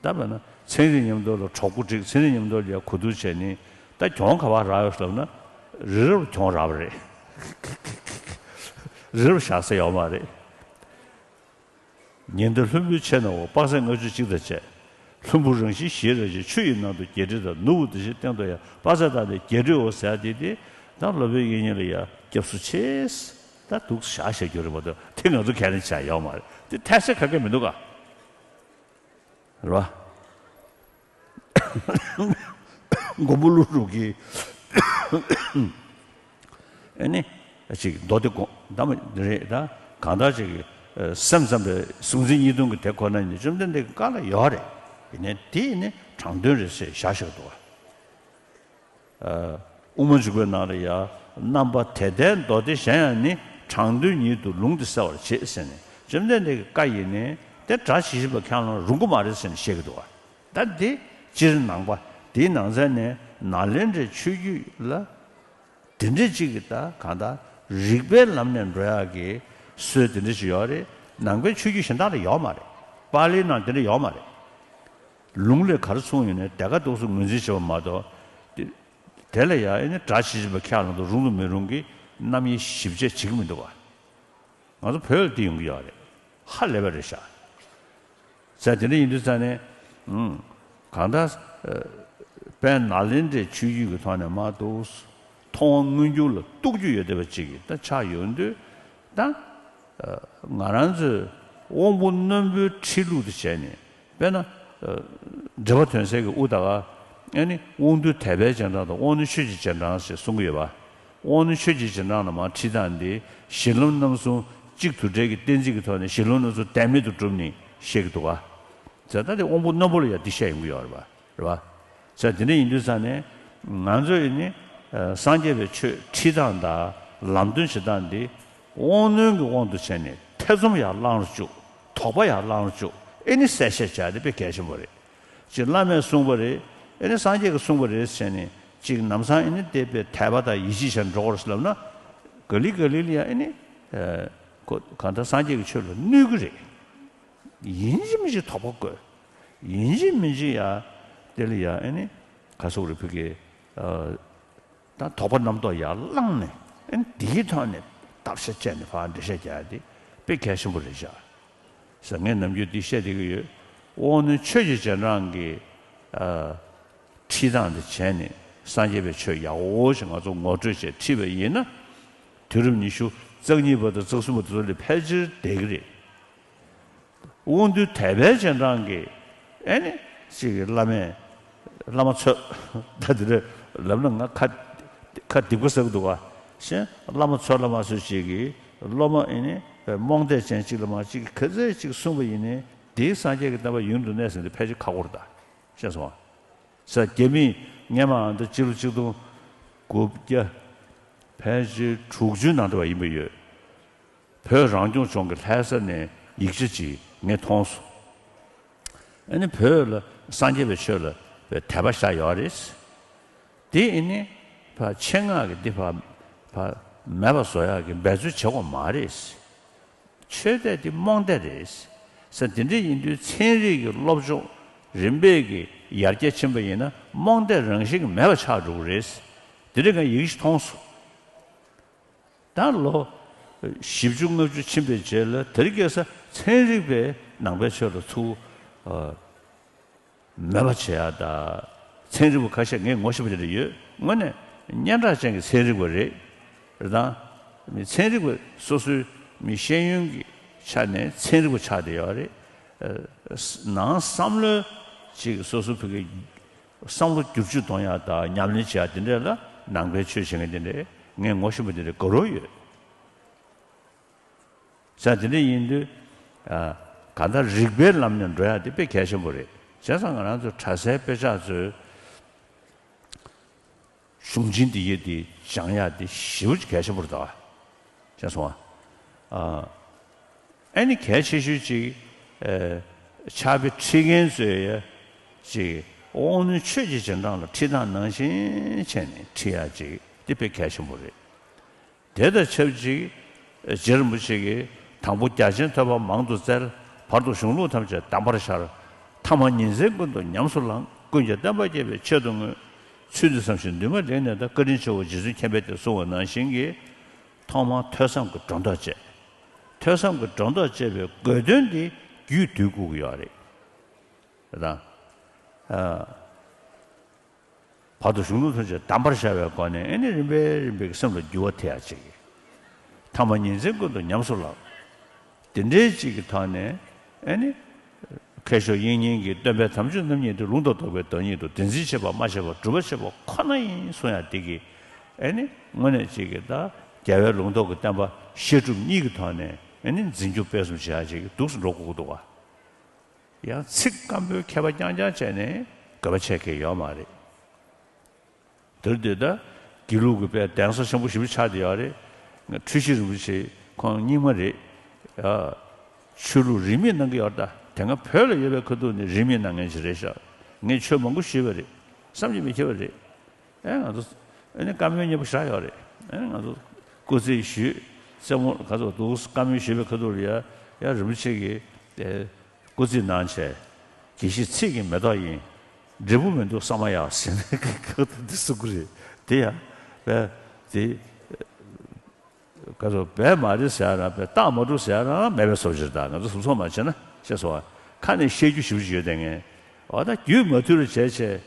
ད་དཔེར་ན་ཚན་རིག་མཉམ་དུ་ལ་གྲོགས་པོ་བསྒྲིགས། ཚན་རིག་མཉམ་དུ་ལ་ཡ་གོ་བསྡུར་བྱས་ནས་ད་གྱོང་ག་པར་རག་ཡོད་ཟེར་ལབ་ན། རི་རབ་གྱོང་རག་པ་རེད། རི་རབ་བཞག་ས་ཡོད་མ་རེད། ཉི་ཟླ་ལྷུན་པོའི་ཕྱེད་ནང་འོག་དཔག་ཚད་ལྔ་བཅུ་གཅིག་དང་བཅས། ལྷུན་པོ་རང་བཞིན་ཞེས་ར་ཞེས། ཆུ་ཡི་ནང་དུ་བརྒྱད་ཁྲི་དང་། ནུབ་འོག་དེ་བཞིན་སྟེང་དུ་ཡང་། དཔག་ཚད་དག་ནི་བརྒྱད་ཁྲི་འོ་ཟེར་ཡ་དེ་དེ་ད་སློབ་དཔོན་དབྱིག་གཉེན་ལ་ཡ་སྐྱབས་སུ་མཆི། ད་འདུག་བཞག་བཞག་རྒྱུ་རེད་མ་གཏོགས་དེ་ང་ཚོ་ག་རེ་བྱ་ཡོད་མ་རེད། དེ་ཐལ་ཆ་ག་གེ་མི་འདུག་ག་རེད་པ། མགོན་པོ་ཀླུ་སྒྲུབ་ཀྱིས་ཨེ་ནི་ཅིག་མདོ་སྡེ་དགོངས་དག་མ་རེད་ད། གང་ལྟར་ཅིག་ཨ། སེམས་ཙམ་པའི་གཟུང་འཛིན་གཉིས་སྟོང་གི་དེ་ཁོ་ན་ནི་བཅོམ་ལྡན་འདས་ཀྱི་བཀའ་ལ་ཡོད་རེད། ཡིན་ནའི་དེ་ཡིན་ནི་དྲང་དོན་རེད་ཟེར་བཞག་བཞག་འདུག་ག་ཨ། དབུ་མ་འཇུག་པའི་ནང་ལ་ཡ། རྣམ་པ་དེ་ལྟའི་མདོ་སྡེ་གཞན་ཡང་ནི། དྲང་དོན་ཉིད་དུ་ལུང་འདི་གསལ་བར་བྱེད་ཟེར་ནས། བཅོམ་ལྡན་འདས་ཀྱི་བཀའ་ཡིན་ནི་དེ་སྒྲ་ཇི་བཞིན་པ་ཁས་བླངས་རུང་གི་མ་རེད་ཟེར་ནས་བཤད་ཀྱི་འདུག་ག་ད་འདི་སྤྱིར་ནང་པ་འདིའི་ནང་ཚན་ནས་ནཱ་ལེནྡྲའི་ཆོས་བརྒྱུད་ལ་དེ་འདྲ་ཅིག་གི་ད་གང་ལྟར་རིགས་པའི་ལམ་ནས་འགྲོ་ཡག་གི་སྲོལ་དེ་འདྲ་ཅིག་ཡོད་རེད། ནང་པའི་ཆོས་བརྒྱུད་གཞན་དག་ལ་ཡོད་མ་རེད། པཱ་ལིའི་ནང་དེ་འདྲ་ཡོད་མ་རེད། ལུང་ལས་ག་རེ་གསུངས་ཡོད་ནའི་དེ་ག་འདུག་སེ་ངོས་འཛིན་བྱེད་པ་མ་གཏོགས། དེ་དེ་ལ་ཡང་ཨེ་ནི་སྒྲ་ཇི་བཞིན་པ་ཁས་བླངས་དང་རུང་དང་མི་རུང་གི་རྣམ་དབྱེ་ཞིབ་དཔྱད་བྱེད་ཀྱི་མི་འདུག་ག་ང་ཚོ་བོད་ལ་དེ་ཡོང་གི་ཡོད་རེད། ཧ་ལས་པ་རེད་ཤག་ཟེར་དེ་འདྲ་ཡིན་དུས་ཙང་ནས། ཨང་། གང་ལྟར་ཨ། དཔལ་ནཱ་ལེནྡྲའི་ཆོས་བརྒྱུད་ཀྱི་ཐོག་ནས་མར་འདུག་སེ་མཐོང་བ་མངོན་གྱུར་ལ་གཏུག་རྒྱུ་ཡོད་བསྡད་པ་ཅིག་གི་ད་ཆགས་ཡོང་དུས་ད། ཨ། ང་རང་ཚོས་དབང་པོ་རྣོན་པོའི་ཁྲིད་ལུགས་དེ་བྱས་ནས། དཔེར་ན། ཨ། འགྲེལ་པ་དོན་གསལ་གྱི་དབུ་ད་ག་ཨེ་ནི་དབང་རྟུལ་དད་པའི་རྗེས་འབྲང་དང་དབང་རྣོན་ཆོས་ཀྱི་རྗེས་འབྲང་ཞེས་གསུང་གི་ཡོད་པ། དབང་རྣོན་ཆོས་ཀྱི་རྗེས་འབྲང་ལ་མར་ཁྲིད་སྟངས་འདི་གཞི་ལམ་རྣམ་གསུམ་གཅིག་དུ་འབྲེལ་གྱི་གཏན་ཚིགས་ཀྱི་ཐོག་ནས་གཞི་ལམ་རྣམ་གསུམ་དོན་མེད་དུ་གྲུབ་ནས་བཤད་ཀྱི་འདུག་ག་ཟེར་ད་དེ་དབང་པོ་རྣོན་པོ་ལ་ཡང་འདི་བཤད་ཡོང་གི་ཡོད་རེད་པ། རེད་པ། ཟེར་དེ་འདྲ་ཡིན་དུས་ཙང་ནས་ང་ཚོ་ཡིན་ནི་ཨ། སངས་རྒྱས་པའི་ཆོས་ཁྲིད་སྟངས་དང་ལམ་སྟོན་བྱེད་སྟངས་འདི་དབང་རྣོན་གྱི་དབང་དུ་བྱས་ནས་ཐེ་ཚོམ་ཡར་བསླང་རུ་བཅུག་དོགས་པ་ཡར་བསླང་རུ་བཅུག་ཨེ་ནི་གསལ་བཤད་བྱ་དེ་དཔེ་གལ་ཆེན་པོ་རེད། ཅིག་བླ་མས་གསུངས་པ་རེད། ཨེ་ནི་སངས་རྒྱས་ཀྱིས་གསུངས་པ་རེད་ཟེར་ནས་ཅིག་ལམ་སང་ཨེ་ནི་དེ་དཔེ་དད་པ་དང་ཡིད་ཆེས་བྱས་འགྲོ་དགོས་རེད་ཟེར་ལབ་ན། ག་ལེ་ག་ལེ་ལ་ཡ་ཨེ་ནི་ཨ། ཁོ་གང་ལྟར་སངས་རྒྱས་ཀྱི་ཆོས་ལ་གནོད་ཀྱི་རེད། ཡིན་གཅིག་མིན་གཅིག་དོགས་པ་བཀོད། ཡིན་གཅིག་མིན་གཅིག་ཡ། དེ་ལ་ཡ་ཨེ་ནི་ག་སོག་རེ་ཕུ་གེ་ཨ། ད་དོགས་པ་རྣམ་རྟོག་ཡར་བསླངས་ནས་ཨེ་ནི་དེའི་ཐོག་ནས་བརྡབ་ཤ་བཅད་ནས་ཕར་འགྲེལ་བཤད་རྒྱག་ཡ་དེ་དཔེ་གལ་ཆེན་པོ་རེད་ཤག་ཟེར་ངས་ནམ་རྒྱུན་འདི་བཤད་བསྡད་ཀྱི་ཡོད། དབང་རྣོན་ཆོས་ཀྱི་རྗེས་འབྲང་གི་ཨ། ཁྲིད་སྟངས་འདི་བྱས་ནས་སངས་རྒྱས་པའི་ཆོས་ཡག་པོ་ཞིག་ང་ཚོ་ངོ་སྤྲོད་བྱས་ཁྲིད་པ་ཡིན་ན། དུས་རབས་ཉི་ཤུ་རྩ་གཉིས་པ་དང་རྩ་གསུམ་པ་དེ་ཚོ་ལས་ཕལ་ཆེར་བསྡད་ཀྱི་རེད། དབང་རྟུལ་དད་པའི་རྗེས་འབྲང་གི་ཨེ་ནི་ཅིག་གི་བླ་མས་བླ་མ་ཚོད་ད་དེ་འདྲ་ལབ་ན་ང་ཁ་ཁ་སྡིག་པ་བསགས་ཀྱི་འདུག་ག་གཞན་བླ་མ་ཚོད་བླ་མ་ཚོད་ཅིག་གིས་སློབ་མ་ཨེ་ནི་རྨོངས་དད་ཅན་ཅིག་ལ་མ་ཅིག་གིས་ག་ཚོད་ཅིག་གསུངས་པ་ཡིན་ནའི་དེའི་སངས་རྒྱས་ཀྱི་བསྟན་པ་ཡུན་དུ་གནས་ཟིན་དེ་ཕལ་ཆེར་ཁག་པོ་རེད་ད། ཤེས་སོང་ཨ། ས་རྒྱ་མིས་སྔས་མ་འདི་སྤྱི་ལོ་ཆིག་སྟོང་དགུ་བརྒྱ་ཕལ་ཆེར་དྲུག་ཅུའི་ནང་དུ་བ་ཡིན་པ་ཡོད། བོད་རང་སྐྱོང་ལྗོངས་ཀྱི་ལྷ་ས་ནས་ཡིག་ཆ་ཅིག་ངས་མཐོང་སོང་། ཨ་ནི་བོད་ལ་སངས་རྒྱས་པའི་ཆོས་ལ་དད་པ་བཞག་ཡོད་རེད། དེ་ཨ་ནི་ཕར་ཆེད་མངགས་ཀྱི་འདི་ཕར་ ཕ་མེད་པ་བཟོ་ཡག་གི་འབད་རྩོལ་བྱེད་དགོས་མ་རེད། ཆོས་དད་དེ་རྨོངས་དད་རེད། ས་དེ་འདྲ་ཡིན་དུས་ཚན་རིག་གི་སློབ་སྦྱོང་རིམ་པས་ཀྱི་ཡར་རྒྱས་ཕྱིན་པ་ཡིན་ན་རྨོངས་དད་རང་བཞིན་གྱིས་མེད་པ་ཆགས་འགྲོ་གི་རེད། དེ་འདྲ་ངས་ཡིག་ཞིག་མཐོང་སོང་། ད་ལོ་བཞི་བཅུ་ལྔ་བཅུ་ཕྱིན་པའི་རྗེས་ལ་དེ་རིང་ཁ་སང་ཚན་རིག་པས་ནང་པའི་ཆོས་ལ་ཚུར་མེད་པ་བྱེད་ཡག་དང་། ཚན་རིག་པ་ཁ་ཤས་ངས་ངོ་ཤེས་པ་དེ་འདྲ་ཡོད། དངོས་གནས་སྙན་གྲགས་ཅན་གྱི་ཚན་རིག་པ་རེད། རེད་དང་། མི་ཚན་རིག་པ་སོ་སོའི་མི་ཤེས་ཡོན་གྱི་ཆ་ནས་ཚན་རིག་པ་ཆགས་བསྡད་ཡོད་རེད། ཨ། ནང་བསམ་བློའི་ཅིག་སོ་སོ་བོད་ཀྱི་བསམ་བློ་བསྒྱུར་བཅོས་གཏོང་ཡག་དང་ཉམས་ལེན་བྱེད་ཡག་དེ་འདྲ་ལ་ནང་པའི་ཆོས་བྱེད་མཁན་དེ་འདྲ་ངས་ངོ་ཤེས་པ་དེ་འདྲ་དགའ་རབ་ཡོད། ས་དེ་འདྲ་ཡིན་དུས། ཨ། གང་ལྟར་རིགས་པའི་ལམ་ནས་འགྲོ་ཡག་དེ་དཔེ་གལ་ཆེན་པོ་རེད། བྱས་ཙང་ང་རང་ཚོ་གྲྭ་སའི་དཔེ་ཆ་ཚོའི་གཞུང་ཆེན་འདི་ཡི་དེ་སྦྱང་ཡག་དེ་ཞེ་པོ་ཅིག་གལ་ཆེན་པོ་རེད་དོ། ཤེས་སོང་ཨ། ཨ་ནི་གལ་ཆེ་ཤོས་ཅིག་ཨ། ཕྱག་དཔེ་ཁྲིད་མཁན་ཚོས་ཡ་ཅིག་དབང་རྣོན་ཆོས་ཀྱི་རྗེས་འབྲང་ལ་ཁྲིད་སྟངས་ནང་བཞིན་བྱས་ནས་ཁྲིད་ཡག་ཅིག་དེ་དཔེ་གལ་ཆེན་པོ་རེད། དེ་དང་ཆབས་ཅིག་རྗེ་རིན་པོ་ཆེ་གིས་དང་པོ་རྒྱ་ཆེན་ཐོས་པ་མང་དུ་བཙལ། བར་དུ་གཞུང་ལུགས་ཐམས་ཅད་གདམས་པར་ཤར། ཐ་མ་ཉིན་མཚན་ཀུན་ཏུ་ཉམས་སུ་བླངས། ཀུན་ཀྱང་བསྟན་པ་རྒྱས་པའི་ཆེད་དུ་བསྔོས། ཚུལ་འདི་བསམ་ཞིང་འདུན་མ་ལེགས་གནས་དང་། བཀའ་དྲིན་ཆེ་བོ་རྗེ་བཙུན་མཁྱེན་པས་དེ་གསུང་བ་ནང་བཞིན་གྱི། ཐོག་མར་ཐོས་བསམ་གྱི་སྒྲོ་འདོགས་བཅད། ཐོས་བསམ་གྱི་སྒྲོ་འདོགས་བཅད་པའི་དགོས་དོན་འདི་རྒྱུད་དུས་དགུ་གི་ཡོད་རེད། རེད་དང་། ཨ། བར་དུ་གཞུང་ལུགས་ཐམས་ཅད་གདམས་པར་ཤར་བའི་སྒོ་ནས་ཨ་ནི་རིམ་པས་རིམ་པས་ཀྱི་སེམས་ལ་འགྱུར་བ་ཐེབས་ཡག་ཅིག་ཐ་མ་ཉིན་མཚན་ཀུན་ཏུ་ཉམས་སུ་བླངས། དེ་འདྲའི་ཅིག་གི་ཐོག་ནས་ཨ་ནི། མཁས་མཆོག་དབྱིག་གཉེན་གྱིས་སྟོན་པའི་དམ་ཆོས་རྣམ་གཉིས་དེ་ལུང་དང་རྟོགས་པའི་བདག་ཉིད་དོ། བདེན་འཛིན་བྱེད་པ་མ་བྱས་པ་སྒྲུབ་པ་བྱེད་པ་ཁོ་ན་ཡིན་གསུང་ཡག་དེ་གིས་ཨ་ནི་དངོས་གནས་ཅིག་གི་ད་རྒྱལ་བའི་ལུང་རྟོགས་ཀྱི་བསྟན་པ་བཤད་སྒྲུབ་གཉིས་ཀྱི་ཐོག་ནས་ཨ་ནི་འཛིན་སྐྱོང་སྤེལ་གསུམ་བྱེད་ཡག་ཅིག་གི་འདུག་སེ་འགྲོ་དགོས་ཀྱི་འདུག་ག་ཡང་ཚིག་སྐམ་པོའི་མཁས་པ་རྐྱང་རྐྱང་བྱས་ནས་དགོས་པ་ཆེ་གི་ཡོད་མ་རེད། དེར་དེ་ད་དགེ་ལུགས་ཀྱི་དཔེ་གདན་ས་ཆེན་པོ་ཞེ་པོ་ཆགས་བསྡད་ཡོད་རེད། ང་འཁྲུལ་ཞིག་རིན་པོ་ཆེ་ཁོང་རྙིང་མ་རེད། ཡ། ཆོས་ལུགས་རིས་མེད་གནང་གི་ཡོད་རེད་ད། དེ་སྔ་བོད་ལ་ཡོད་པའི་ཁ་ཐུག་ནས་རིས་མེད་གནང་མཁན་ཞིག་རེད་ཤག་ངས་ཆོས་མང་པོ་ཞུས་པ་རེད། བསམ་གྱིས་མི་ཁྱབ་པ་རེད། ཨེ་ང་ཚོ་ཨེ་ནི་བཀའ་མོལ་སྙན་པོ་བཞག་ཡོད་རེད། ཨེ་ང་ཚོ་སྐུ་རྩེད་ཞུས། རྩེད་མོ་ག་ཚོད་འདུག་བཀའ་མོལ་ཞུས་པའི་ཁ་ཐུག་ལ་ཡ་ཡ་རིན་པོ་ཆེ་གིས་ཨེ་སྐུ་རྩེད་གནང་བྱས། དགེ་བཤེས་ཚིག་གི་མེ་ཏོག་ཡིན། འབྲས་བུ་མི་འདུག་ས་མ་ཡ་ཟེར་ནས་ཁ་ཐུག་འདི་གསུང་གི་རེད། དེ་ཡ་བས་དེ། ག་ཚོད་བས་མ་རེད་ཟེར་ཡ་རང་བས་རྟགས་མ་གྲུབ་ཟེར་ཡ་རང་མེད་པའི་བཟོ་ཅིག་རེད་ད། ང་ཚོ་གཟབ་གཟབ་མ་བྱས་ན་ཤེས་སོང་བ། ཁ་ནས་བཤད་རྒྱུ་ཞེ་པོ་ཅིག་ཡོད་དེ་ངས། འོ་ད་རྒྱུས་མ་མཐུན་རུ་བྱས་བྱས།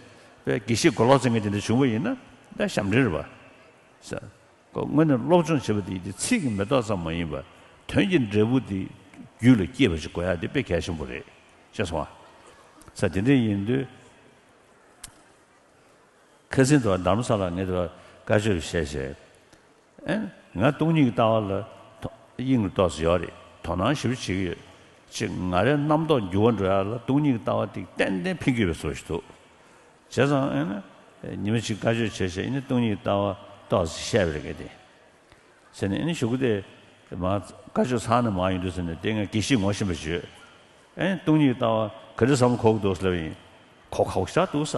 པའི་དགེ་བཤེས་མགོ་ལོག་བཙལ་མཁན་དེ་འདྲ་བྱུང་བ་ཡིན་ན་ད་ཞབས་འདྲེན་རེད་པ། ཟེར། ཁོ་དངོས་གནས་སློབ་སྦྱོང་བྱེད་པ་དེ་དེ་ཚིག་གི་མེ་ཏོག་ཙམ་མ་ཡིན་པར་དོན་གྱི་འབྲས་བུ་དེ་རྒྱུད་ལ་སྐྱེས་པ་ཞིག་དགོས་ཡ་དེ་དཔེ་གལ་ཆེན་པོ་རེད། ཤེས་སོང་ཨ། ས་དེ་འདྲ་ཡིན་དུས། ཁ་སང་དུ་རྡ་རམ་ས་ལ་ངས་དུ་བཀའ་ཆོས་བཤད་བྱས། ཨེ། ང་སྟོང་ཉིད་ཀྱི་ལྟ་བ་ལ་དོ་དབྱིངས་ལ་ཏོག་ཙམ་ཡོད་རེད། དོ་སྣང་ཞེ་པོ་བྱེད་ཀྱི་ཡོད། ཅིག་ང་རའི་རྣམ་རྟོག་འགྱུར་བ་འགྲོ་ཡ་ལ་སྟོང་ཉིད་ཀྱི་ལྟ་བ་དེ་ཏན་ཏན་ཕན་གྱི་ཡོད་པའི་བཟོ་ཞིག་འདུག་བྱས་ཙང་ཨེ་ན། ཉི་མ་གཅིག་བཀའ་ཆོས་བྱས་བྱས་ཨེ་ནི་སྟོང་ཉིད་ཀྱི་ལྟ་བ་ཏོག་ཙམ་བཤད་པ་རེད་ག་དེ། ཟེར་ནས་ཨེ་ནི་གཞུག་གུ་དེ། མ། བཀའ་ཆོས་ཚར་ནས་མར་ཡོང་དུས་ཟེར་ནས་དེ་ངས་དགེ་བཤེས་ངོ་ཤེས་པ་བརྗོད། ཨེ་སྟོང་ཉིད་ཀྱི་ལྟ་བ་ག་འདྲ་བསམ་བློ་འཁོར་གྱི་འདུག་ཟེར་ལབ་ཡིན། གོ་ཁག་པོ་ཞེ་དྲག་འདུག་ས།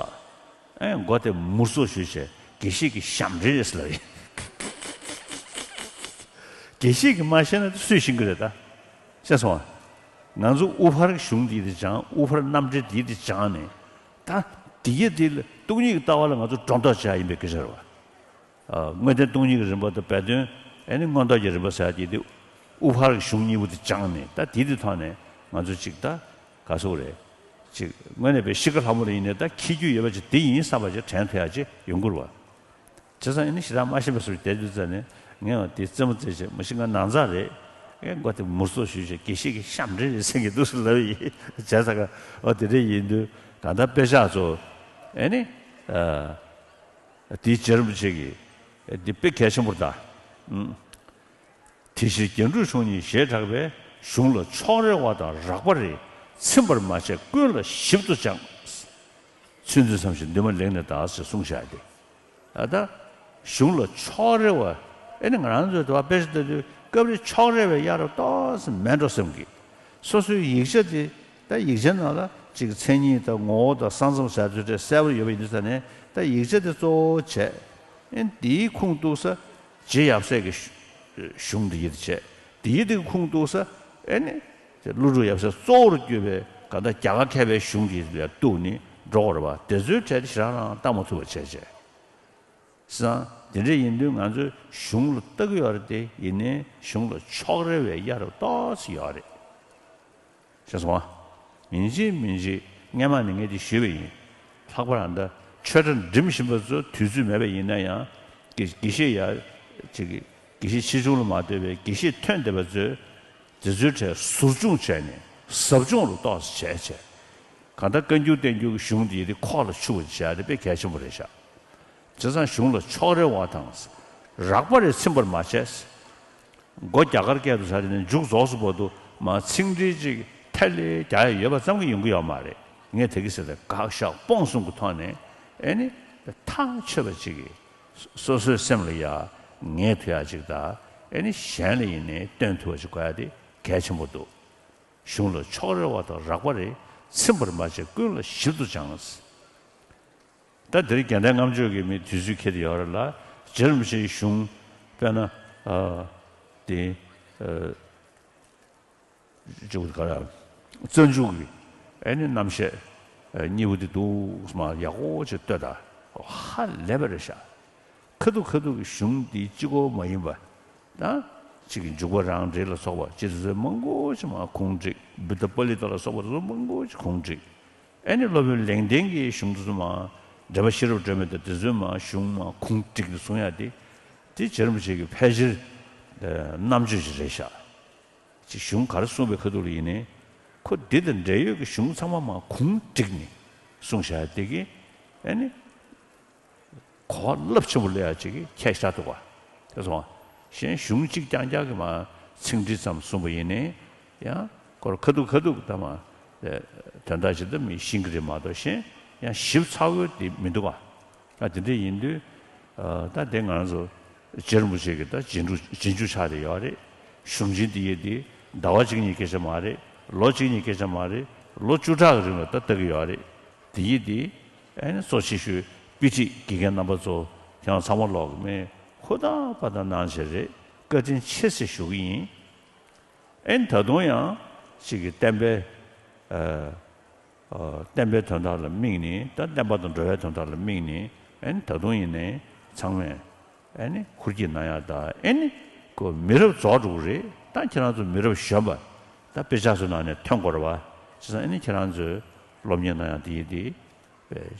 ཨེ་མགོ་དེ་མུར་སོ་ཞུས་བྱས་དགེ་བཤེས་ཀྱི་ཞབས་འདྲེན་རེད་ཟེར་ལབ་ཡིན། དགེ་བཤེས་ཀྱིས་མ་ཤེས་ན་དེ་སུས་ཤེས་ཀྱི་རེད་ད། ཤེས་སོང་ཨ། ང་ཚོ་དབུ་ཕར་གྱི་གཞུང་འདི་དེ་སྦྱངས། དབུ་ཕར་རྣམ་འགྲེལ་འདི་དེ་སྦྱངས་ནས། ད་འདི་ཡི་འདི་ལ་སྟོང་ཉིད་ཀྱི་ལྟ་བ་ལ་ང་ཚོ་སྒྲོ་འདོགས་བཅད་ཡ་ཡིན་པའི་སྐད་ཆ་རེད་བ། ཨ། དངོས་བསྟན་སྟོང་ཉིད་ཀྱི་རིམ་པ་དང་སྦས་དོན་ཨེ་ནི་མངོན་རྟོགས་ཀྱི་རིམ་པ་ཟེར་ཡ་དེ་དེ་དབུ་ཕར་གྱི་གཞུང་གཉིས་པོ་དེ་སྦྱངས་ནས་ད་དེ་དེ་ཐོག་ནས་ང་ཚོ་ཅིག་ད་ག་ཟེར་དགོས་རེད། ཅིག་དངོས་གནས་པའི་ཤི་ཁ་ལྷ་མོ་ལ་ཡིན་ནའི་ད་འཁྱེར་རྒྱུ་ཡོད་པ་ཅིག་དེ་ཡིན་བསམ་པ་ཅིག་དྲན་ཐུབ་ཡ་ཅིག་ཡོང་གི་རེད་བ། བྱས་ཙང་ཨེ་ནི་ཞེ་དྲག་མ་ཤེས་པ་སུ་ཞིག་བསྡད་དུས་ཙ་ནས་ངས་འོ་དེ་རྩེད་མོ་རྩེ་བྱས་མ་གཞི་ང་ནང་ཚང་རེད། ཨེ་མགོ་དེ་མུར་སོ་ཞུས་བྱས་དགེ་བཤེས་ཀྱི་ཞབས་འདྲེན་རེད་ཟེར་གྱི་འདུག་ཟེར་ལབ་ཡིན། བྱས་ཙང་ཨོ་དེ་འདྲ་ཡིན་དུས་གང་ལྟར་དཔེ་ཆ་ཚོ་ཨེ་ནི། ཨ། དེའི་རྗེ་རིན་པོ་ཆེ་གིས་འདི་དཔེ་གལ་ཆེན་པོ་རེད་ད། ཨུམ། དེ་ཕྱིར་རྒྱན་དྲུག་གཞུང་གཉིས་ཞེས་གྲགས་པས། གཞུང་ལ་ཕྱོགས་རེ་བ་དང་རགས་པ་རེ་ཚིམ་པར་མ་བྱས་ཀུན་ལ་ཞིབ་ཏུ་སྦྱངས། ཚུལ་འདི་བསམ་ཞིང་འདུན་མ་ལེགས་ནས་གདའ་ཞེས་གསུངས་བཞག་སྟེ། ཨ་ད། གཞུང་ལ་ཕྱོགས་རེ་བ། ཨེ་ནི་ང་རང་ཚོའི་དུ་བ་དཔེ་ཆ་ལྟ་དུས་སྐབས་རེ་ཕྱོགས་རེ་བའི་གཡར་རབས་ཏོག་ཙམ་མེད་འགྲོ་བསམ་གི། སོ་སོའི་ཡིག་ཆ་དེ། ད་ཡིག་ཆ་ནང་ལ་ཅིག་མཚན་ཉིད་དང་ངོ་བོ་དང་ས་མཚམས་ཟེར་ཚུལ་དེ་གསལ་པོ་ཡོད་པ་ཡིན་དུས་ཙ་ནས་ད་ཡིག་ཆ་དེ་གཙོ་བོ་བྱས། ཨེ་འདིའི་ཁུངས་གཏུགས་ས། རྗེ་ཡབ་སྲས་ཀྱི་གཞུང་འདི་ཡིད་བྱས། འདི་ཡིད་དེ་ཁུངས་གཏུགས་ས་ཨེ་ནི། ཀླུ་སྒྲུབ་ཡབ་སྲས་གཙོ་བོར་གྱུར་པའི་གང་ལྟར་རྒྱ་གར་མཁས་པའི་གཞུང་འདི་ཡིད་ལ་གཏུགས་ནས་འགྲོ་དགོས་རེད་པ། དེ་ཚོའི་གྲས་དེ་ཞེ་དྲག་རང་བལྟ་མ་ཐུབ་པ་བྱས་བྱས། བྱས་ཙང་དེ་འདྲ་ཡིན་དུས་ང་ཚོས་གཞུང་ལ་ལྟ་གི་ཡོད་རེད་དེ། ཡིན་ནའི་གཞུང་ལ་ཕྱོགས་རེ་བའི་གཡའ་རབས་ཏོག་ཙམ་ཡོད་རེད། ཤེས་སོང་ང་། ཡིན་གཅིག་མིན་གཅིག་སྔས་མ་ནས་ངས་འདི་ཞུས་པ་ཡིན། ལྷག་པར་ཨ་ད་ཆོས་གྲྭ་འགྲིམ་བཞིན་པ་ཚོ་དུས་ཚོད་མེད་པ་ཡིན་ན་ཡང་། དགེ་དགེ་བཤེས་ཡ་ཅིག་དགེ་བཤེས་ཆེ་ཆུང་ལ་མ་ལྟོས་པའི་དགེ་བཤེས་ཐོན་བསྡད་པ་ཚོས་དེ་ཚོའི་གྲས་ཟུར་སྦྱོང་བྱས་ནས་ཟབ་སྦྱོང་ལ་ཏོག་ཙམ་བྱས་བྱས། གང་ལྟར་བཀའ་འགྱུར་བསྟན་འགྱུར་གྱི་གཞུང་འདི་དེ་ཁོག་ལ་ཆུད་པ་བྱས་དེ་དཔེ་གལ་ཆེན་པོ་རེད་ཤག་བྱས་ཙང་གཞུང་ལ་ཕྱོགས་རེ་བ་དང་། རགས་པ་རེ་ཚིམ་པར་མ་བྱས། མགོ་རྒྱ་གར་སྐད་དུ་ཟ་རེ་ནས་མཇུག་རྫོགས་སུ་བར་དུ་མ་ཚིག་འགྲེལ་ཅིག་ཐལ་ལེ་རྒྱག་ཡ་ཡོད་པ་ཙམ་གྱིས་ཡོང་གི་ཡོད་མ་རེད། ངས་དེ་གི་ཟེར་ཏེ་དགག་བཞག་སྤོང་གསུམ་གྱི་ཐོག་ནས་ཨེ་ནི་ཐག་ཆོད་པ་ཅིག་གིས་སོ་སོའི་སེམས་ལ་ཡ་ངེས་ཐུབ་ཡ་ཅིག་དང་། ཨེ་ནི་གཞན་ལ་ཡིན་ནའི་སྟོན་ཐུབ་པ་ཅིག་དགོས་ཡ་དེ་གལ་ཆེན་པོ་འདུག་གཞུང་ལ་ཕྱོགས་རེ་བ་དང་རགས་པ་རེ་ཚིམ་པར་མ་བྱས། ཀུན་ལ་ཞིབ་ཏུ་སྦྱངས། ད་འདིར་རྒྱལ་ལྡན་ལྔ་མཆོད་ཀྱི་མི་དུས་ཚོད་འཁེལ་ཏེ་ཡོད་རེད་ལ། རྗེ་རིན་པོ་ཆེའི་གཞུང་དཔེར་ན། ཨ། དེ། ཨ། ཅིག་ག་རེ། རྩ་འཇུག་གི་ཨེ་ནི་རྣམ་བཤད། ཨ། གཉིས་པོ་དེ་འདུག་སེ་མར་ཡག་པོ་ཅིག་ལྟོས་དང་། ཧ་ལས་པ་རེད་ཤག་ཁ་ཐུག་ཁ་ཐུག་གི་གཞུང་འདི་གཅིག་པོ་མ་ཡིན་པ། ད་གཅིག་གི་འཇུག་པ་རང་འགྲེལ་ལ་སོགས་པ་ཅིག་དེ་ཚོ་མང་པོ་ཅིག་མར་ཁུངས་བསྒྲིགས། བུདྡྷ་པཱ་ལི་ཏ་ལ་སོགས་པ་དེ་ཚོ་མང་པོ་ཅིག་ཁུངས་བསྒྲིགས། ཨེ་ནི་སློབ་དཔོན་ལེགས་ལྡན་གྱི་གཞུང་དེ་ཚོ་མར། འགྲེལ་པ་ཤེས་རབ་སྒྲོན་མེ་དང་དེ་ཚོའི་མར་གཞུང་མར་ཁུངས་བསྒྲིགས་ནས་གསུང་ཡ་དེ། དེ་རྗེ་རིན་པོ་ཆེ་གི་ཕལ་ཆེར་རྣམ་དཔྱོད་ཅིག་རེད་ཤག་ཅིག་གཞུང་ག་རེ་གསུངས་པའི་ཁ་ཐུག་ལ་ཡིན་ནའི། ཁོ་འདི་དང་འབྲེལ་ཡོད་ཀྱི་གཞུང་ཚང་མ་མར་ཁུངས་བསྒྲིགས་ནས་གསུངས་བཞག་དེ་གིས་ཨེ་ནི་གོ་བ་རླབས་ཆེན་པོ་སླེབས་ཡ་ཅིག་གི་ཁྱད་ཆགས་འདུག་ག་དེ་སོང་། གཞན་གཞུང་གཅིག་རྐྱང་རྐྱང་གི་མར་ཚིག་འགྲེལ་ཙམ་གསུངས་པ་ཡིན་ནའི། ཡང་ཁོར་ཁ་ཐུག་ཁ་ཐུག་ད་མར་དོན་དག་ཇི་ལྟར་མི་ཤེས་ཀྱི་རེད་མ་གཏོགས། གཞན་ཡང་ཞིབ་ཚགས་པོ་དེ་མི་འདུག་ག་ད་དེ་འདྲ་ཡིན་དུས། ཨ། ད་དེ་ང་རང་ཚོ་རྗེ་རིན་པོ་ཆེ་གི་ད་རྗེས་འཇུག་རྗེས་འཇུག་ཆགས་བསྡད་ཡོད་རེད། གཞུང་ཆེན་འདི་ཡི་དེ་ཟླ་བ་གཅིག་གཉིས་སྐད་ཆ་མ་རེད། ལོ་གཅིག་གཉིས་སྐད་ཆ་མ་རེད། ལོ་བཅུ་ཕྲག་གི་རིང་ལ་ད་ལྟ་གི་ཡོད་རེད། དེ་ཡི་དེ་ཨ་ནི་གཙོ་ཆེ་ཤོས་དཔེ་ཁྲིད་དགེ་རྒན་རྣམ་པ་ཚོ་ཁྱེད་རང་ཚང་མ་ལོག་གི་མེད། ཧུར་ཐག་པ་ཐག་གནང་བྱས་རེད། བཀའ་དྲིན་ཆེ་ཟེར་ཞུ་གི་ཡིན། ཨེ་ནི་ད་དུང་ཡང་ཅིག་གི་བསྟན་པའི། ཨ། ཨ། བསྟན་པའི་དོན་དག་ལ་དམིགས་ནས། ད་བསྟན་པ་དང་འགྲོ་བའི་དོན་དག་ལ་དམིགས་ནས། ཨེ་ནི་ད་དུང་ཡིན་ནའི་ཚང་མས་ཨེ་ནི་ཧུར་གྱིས་གནང་ཡ་དང་། ཨེ་ནི་ཁོ་མི་རབས་རྫོགས་འགྲོ་གི་རེད། ད་ཁྱེད་རང་ཚོ་མི་རབས་གཞོན་པ་ད་དཔེ་ཆ་ཚོའི་ནང་ནས་ཐོན་དགོས་རེད་པ། བྱས་ཙང་ཨེ་ནི་ཁྱེད་རང་ཚོས་སློབ་གཉེར་གནང་ཡ་དེ་ཡི་དེ་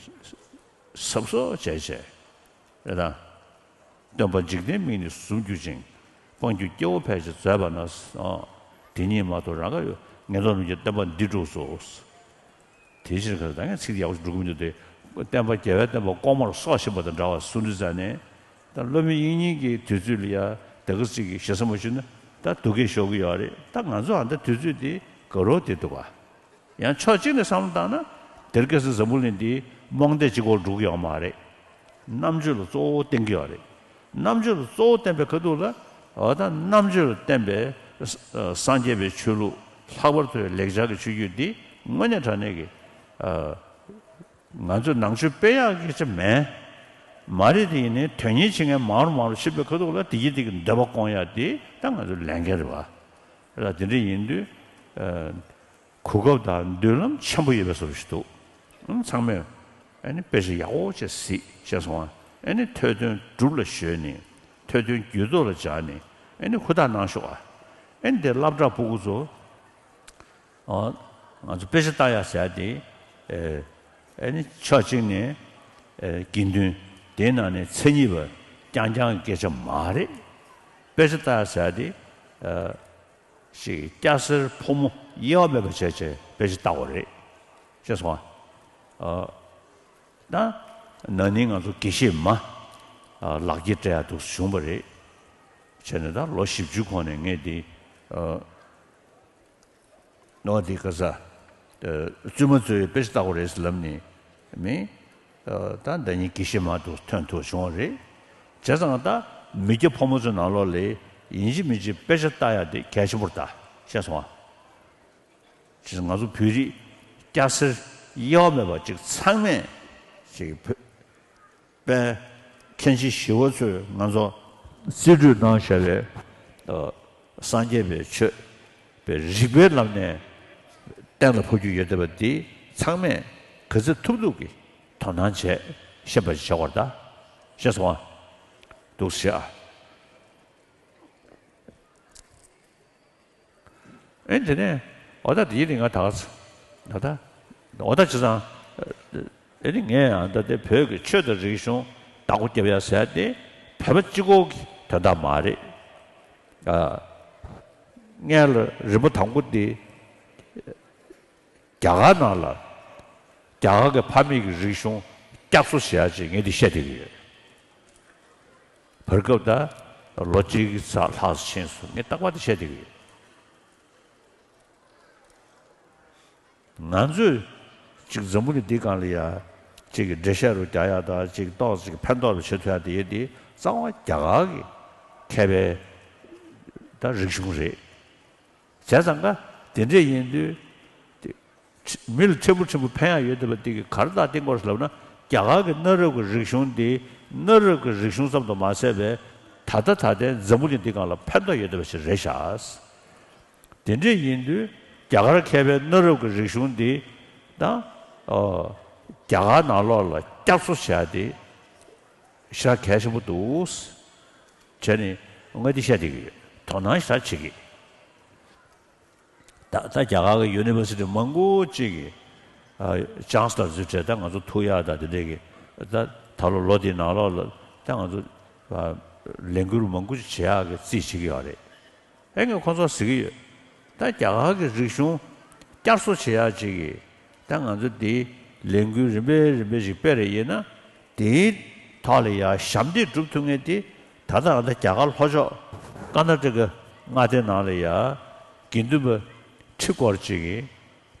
གཟབ་གཟབ་བྱས་བྱས་རེད་ད། སྟོན་པ་འཇིག་རྟེན་མིག་ནི་ཟུམ་གྱུར་ཅིང་། སྤང་རྒྱུ་སྐྱེ་བོ་ཕལ་ཆེར་བཟོད་པ་ན། ཨ། དེ་ཉིད་མ་ཐོབ་རང་དགའ་ཡོད། ངེས་དོན་ལམ་གྱི་བསྟན་པ་འདི་བསྒྲུབས་སོ། དེ་ཕྱིར་ཁ་ད་ངས་ཚིག་ཡག་པོ་ཞིག་འགྲོ་གི་མི་འདུག་སྟེ། བསྟན་པ་རྒྱལ་བའི་བསྟན་པ་ལྐོག་མར་སྲོག་ཤིང་པ་དང་འདྲ་བ་སུ་འདྲ་ཟེར་ནས། ད་སློབ་དཔོན་དབྱིག་གཉེན་གྱི་དུས་ཚོད་ལ་ཡ་དེ་ག་ཅིག་གི་ཞེ་ས་མ་ཞུས་ན་ད་སྡུག་སྐད་ཤོར་གི་ཡོད་རེད། ད་ང་ཚོ་ཨ་ད་དུས་ཚོད་དེ་དགའ་རབ་དེ་འདུག་ག་ཡང་ཕྱོགས་གཅིག་ནས་བསམ་བློ་བཏང་ན། དེར་སྐྱེ་སའི་འཛམ་བུ་གླིང་འདི་རྨོངས་དད་གཅིག་པོར་འགྲོ་གི་ཡོད་མ་རེད། རྣམ་དཔྱོད་ལ་གཙོ་བོ་བསྟེན་གྱི་ཡོད་རེད། རྣམ་དཔྱོད་ལ་གཙོ་བོ་བསྟེན་པའི་ཁ་ཐུག་ལ། འོ་ད་རྣམ་དཔྱོད་ལ་བརྟེན་པའི་ཨ་སངས་རྒྱས་པའི་ཆོས་ལུགས། ལྷག་པར་དུ་ལེགས་སྦྱར་གྱི་ཆོས་བརྒྱུད་འདི་དངོས་གནས་དྲང་གནས་ཀྱི། ཨ། ང་ཚོས་ནང་ཆོས་སྤེལ་ཡག་གི་ཆ་མེད། མ་རེད། དེ་ཡིན་ནའི་དོན་གཉེར་བྱེད་མཁན་མང་རུ་མང་རུ་ཕྱིན་པའི་ཁ་ཐུག་ལ་དེ་གི་དེ་གི་འདོད་པ་སྐོང་ཡག་དེ་ད་ང་ཚོའི་ལས་འགན་རེད་པ། ལ་དེ་འདྲ་ཡིན་དུས། ཨ། གོ་སྐབས་དང་མདུན་ལམ་ཆེན་པོ་ཡོད་པའི་བཟོ་འདྲ་ཞིག་འདུག་ཨང་། ཚང་མས་ཨ་ནི་དཔེ་ཆ་ཡག་པོ་བྱས་གཟིགས་བྱས་སོང་ཨ། ཨ་ནི་ཐོས་དོན་སྒྲུབ་ལ་གཞོལ་ནས། ཐོས་དོན་རྒྱུད་ཐོག་ལ་སྦྱར་ནས། ཨ་ནི་ཧུར་ཐག་གནང་ཤོག་ཨ། ཨ་ནི་དེ་སློབ་གྲྭ་ཕྲུ་གུ་ཚོ། ཨ། ང་ཚོ་དཔེ་ཆ་ལྟ་ཡག་ཟེར་ཡག་དེ། ཨེ། ཨ་ནི་ཕྱོགས་གཅིག་ནས། ཨེ། དགེ་འདུན། དེའི་ནང་ནས་མཚན་ཉིད་པ་རྐྱང་རྐྱང་གི་སྐད་ཆ་མ་རེད། དཔེ་ཆ་ལྟ་ཡག་ཟེར་ཡག་དེ། ཨ། ཞིག་སྐྱ་སེར་ཕོ་མོ་དབྱེ་བ་མེད་པ་བྱས་བྱས་དཔེ་ཆ་ལྟ་དགོས་རེད། ཤེས་སོང་ཨ། ཨ། ད་ན་ནིང་ང་ཚོ་དགེ་བཤེས་མ། ཨ། ལག་འཁྱེར་སྤྲད་ཡག་འདུག་བྱུང་བ་རེད། བྱས་ནས་ད་ལོ་བཞི་བཅུའི་གོང་ནས་ངས་འདི། ཨ། ནོར་འདི་ག་ས། ཨ། བཙུན་མ་ཚོས་དཔེ་ཆ་ལྟ་དགོས་རེད་ཟེར་ལབ་ནས་མི། ཨ། ད་ཟླ་ཉིན་དགེ་བཤེས་མ་འདུག་ཐོན་ཐུབ་བྱུང་བ་རེད། བྱས་ཙང་ད་མི་སྐྱ་ཕོ་མོ་ཚོའི་ནང་ལོགས་ལ་ཡིན་གཅིག་མིན་གཅིག་དཔེ་ཆ་ལྟ་ཡག་དེ་གལ་ཆེན་པོ་རེད་ད། ཤེས་སོང་ཨ། ཅིག་ང་ཚོ་བོད་རིགས་སྐྱ་སེར་དབྱེ་བ་མེད་པ་ཅིག་ཚང་མས་ཅིག་བོད་པའི་མཁན་ཆེན་ཞི་བ་འཚོས་ང་ཚོ་ རྩིས་སྤྲོད་གནང་བཞག་པའི་སངས་རྒྱས་པའི་ཆོས་པའི་རིགས་པའི་ལམ་ནས་གཏན་ལ་ཕབ་རྒྱུ་ཡོད་བསྡད་པ་འདི་ཚང་མས་ག་ཚོད་ཐུབ་ཐུབ་ཀྱིས་དོ་སྣང་བྱས་ཤེས་པ་ཞིག་བྱ་དགོས་རེད་ད། ཤེས་སོང་ཨ། འདུག་སེ་བྱས་ཨ། ཨེ་དེ་ནས་འོ་ད་དེའི་རིང་ང་ད་ག་ཚོད་ད་ད་འོ་ད་བྱས་ཙང་ཨེ་ནི་ངས་ཡང་ད་ལྟའི་བོད་ཀྱི་ཆོས་དང་རིག་གཞུང་བདག་པོ་རྒྱབ་ཡ་ཟེར་ཏེ་བོད་པ་གཅིག་པོ་གི་དོན་དག་མ་རེད། ཨ། ངས་ལ་རིམ་པ་དང་པོ་དེ་རྒྱ་གར་ནང་ལ་རྒྱ་གར་གྱི་ཕ་མེས་ཀྱི་རིག་གཞུང་བསྐྱར་གསོ་བྱེད་ཡ་ཅིག་ངས་འདི་བཤད་བསྡད་ཀྱི་ཡོད། བར་སྐབས་ད་ལོ་གཅིག་ཙམ་ལྷག་ཙམ་ཕྱིན་སོང་། ངས་རྟག་པར་འདི་བཤད་བསྡད་ཀྱི་ཡོད། ང་ཚོས་ཅིག་འཛམ་བུ་གླིང་འདི་སྒང་ལ་ཡ་ཅིག་གི་འགྲེལ་བཤད་རུ་རྒྱག་ཡ་དང་ཅིག་ཏོག་ཙམ་ཕན་ཐོགས་རུ་བྱེད་ཐུབ་ཡ་དེ་ཡོད་དེ་གཙང་མ་རྒྱ་གར་གྱི་མཁས་པའི་ད་རིག་གཞུང་རེད། བྱས་ཙང་ཀ་དེ་འདྲས་ཡིན་དུས་དེ་མི་ལ་ཕྲན་བུ་ཕྲན་བུ་ཕན་ཡ་ཡོད་བསྡད་པ་དེ་གི་ག་རེ་ད་བསྟན་དགོས་རེད་ལབ་ན་རྒྱ་གར་གྱི་གནའ་རབས་ཀྱི་རིག་གཞུང་དེ་གནའ་རབས་ཀྱི་རིག་གཞུང་ཙམ་དུ་མ་ཟད་པའི་ད་ལྟ་ད་ལྟའི་འཛམ་བུ་གླིང་འདི་སྒང་ལ་ཕན་ཐོགས་ཡོད་བསྡད་པ་ཞིག་རེད་ཤག་དེ་འདྲས་ཡིན་དུས་རྒྱ་གར་མཁས་པའི་གནའ་རབས་ཀྱི་རིག་གཞུང་འདི་ད་ཨོ་རྒྱ་གར་ནང་ལོགས་ལ་བསྐྱར་གསོ་བྱས་ཏེ་ཞེ་དྲག་གལ་ཆེན་པོ་འདུག་བྱས་ནས་ངས་འདི་བཤད་བསྡད་ཀྱི་ཡོད། དོ་སྣང་ཞེ་དྲག་བྱེད་ཀྱི། ད་ད་རྒྱ་གར་གྱི་ཡུ་ནི་ཝར་སི་ཊི་མང་པོ་ཅིག་གི་ཨ་ཅང་སི་དང་འཛུལ་བྱས་ད་ང་ཚོ་ཐུག་ཡག་དང་དེ་འདྲས་ཀྱི་ད་ད་ལོ་ལོ་འདིའི་ནང་ལོགས་ལ་ད་ང་ཚོ་ཨ་ལས་འགུལ་མང་པོ་ཅིག་བྱེད་ཡག་གི་རྩིས་བྱེད་ཀྱི་ཡོད་རེད། ཨེ་ངས་ཁོང་ཚོར་ཟེར་གྱི་ཡོད། ད་རྒྱ་གར་གྱི་རིག་གཞུང་བསྐྱར་གསོ་བྱེད་ཡག་ཅིག་གི་ད་ང་ཚོ་འདི་ལས་འགུལ་རིམ་པས་རིམ་པས་ཤིག་སྤེལ་རེ་ཡིན་ན་དེའི་ཐོག་ལ་ཡ་ཞབས་འདེགས་སྒྲུབ་ཐུབ་མཁན་དེ་ད་ལྟ་ང་ཚོ་རྒྱ་གར་ལྷོ་ཕྱོགས་ཀར་ནཱ་ཊ་ཀ་མངའ་སྡེ་ནང་ལ་ཡ་དགེ་འདུན་པ་ཁྲི་སྐོར་ཅིག་གིས་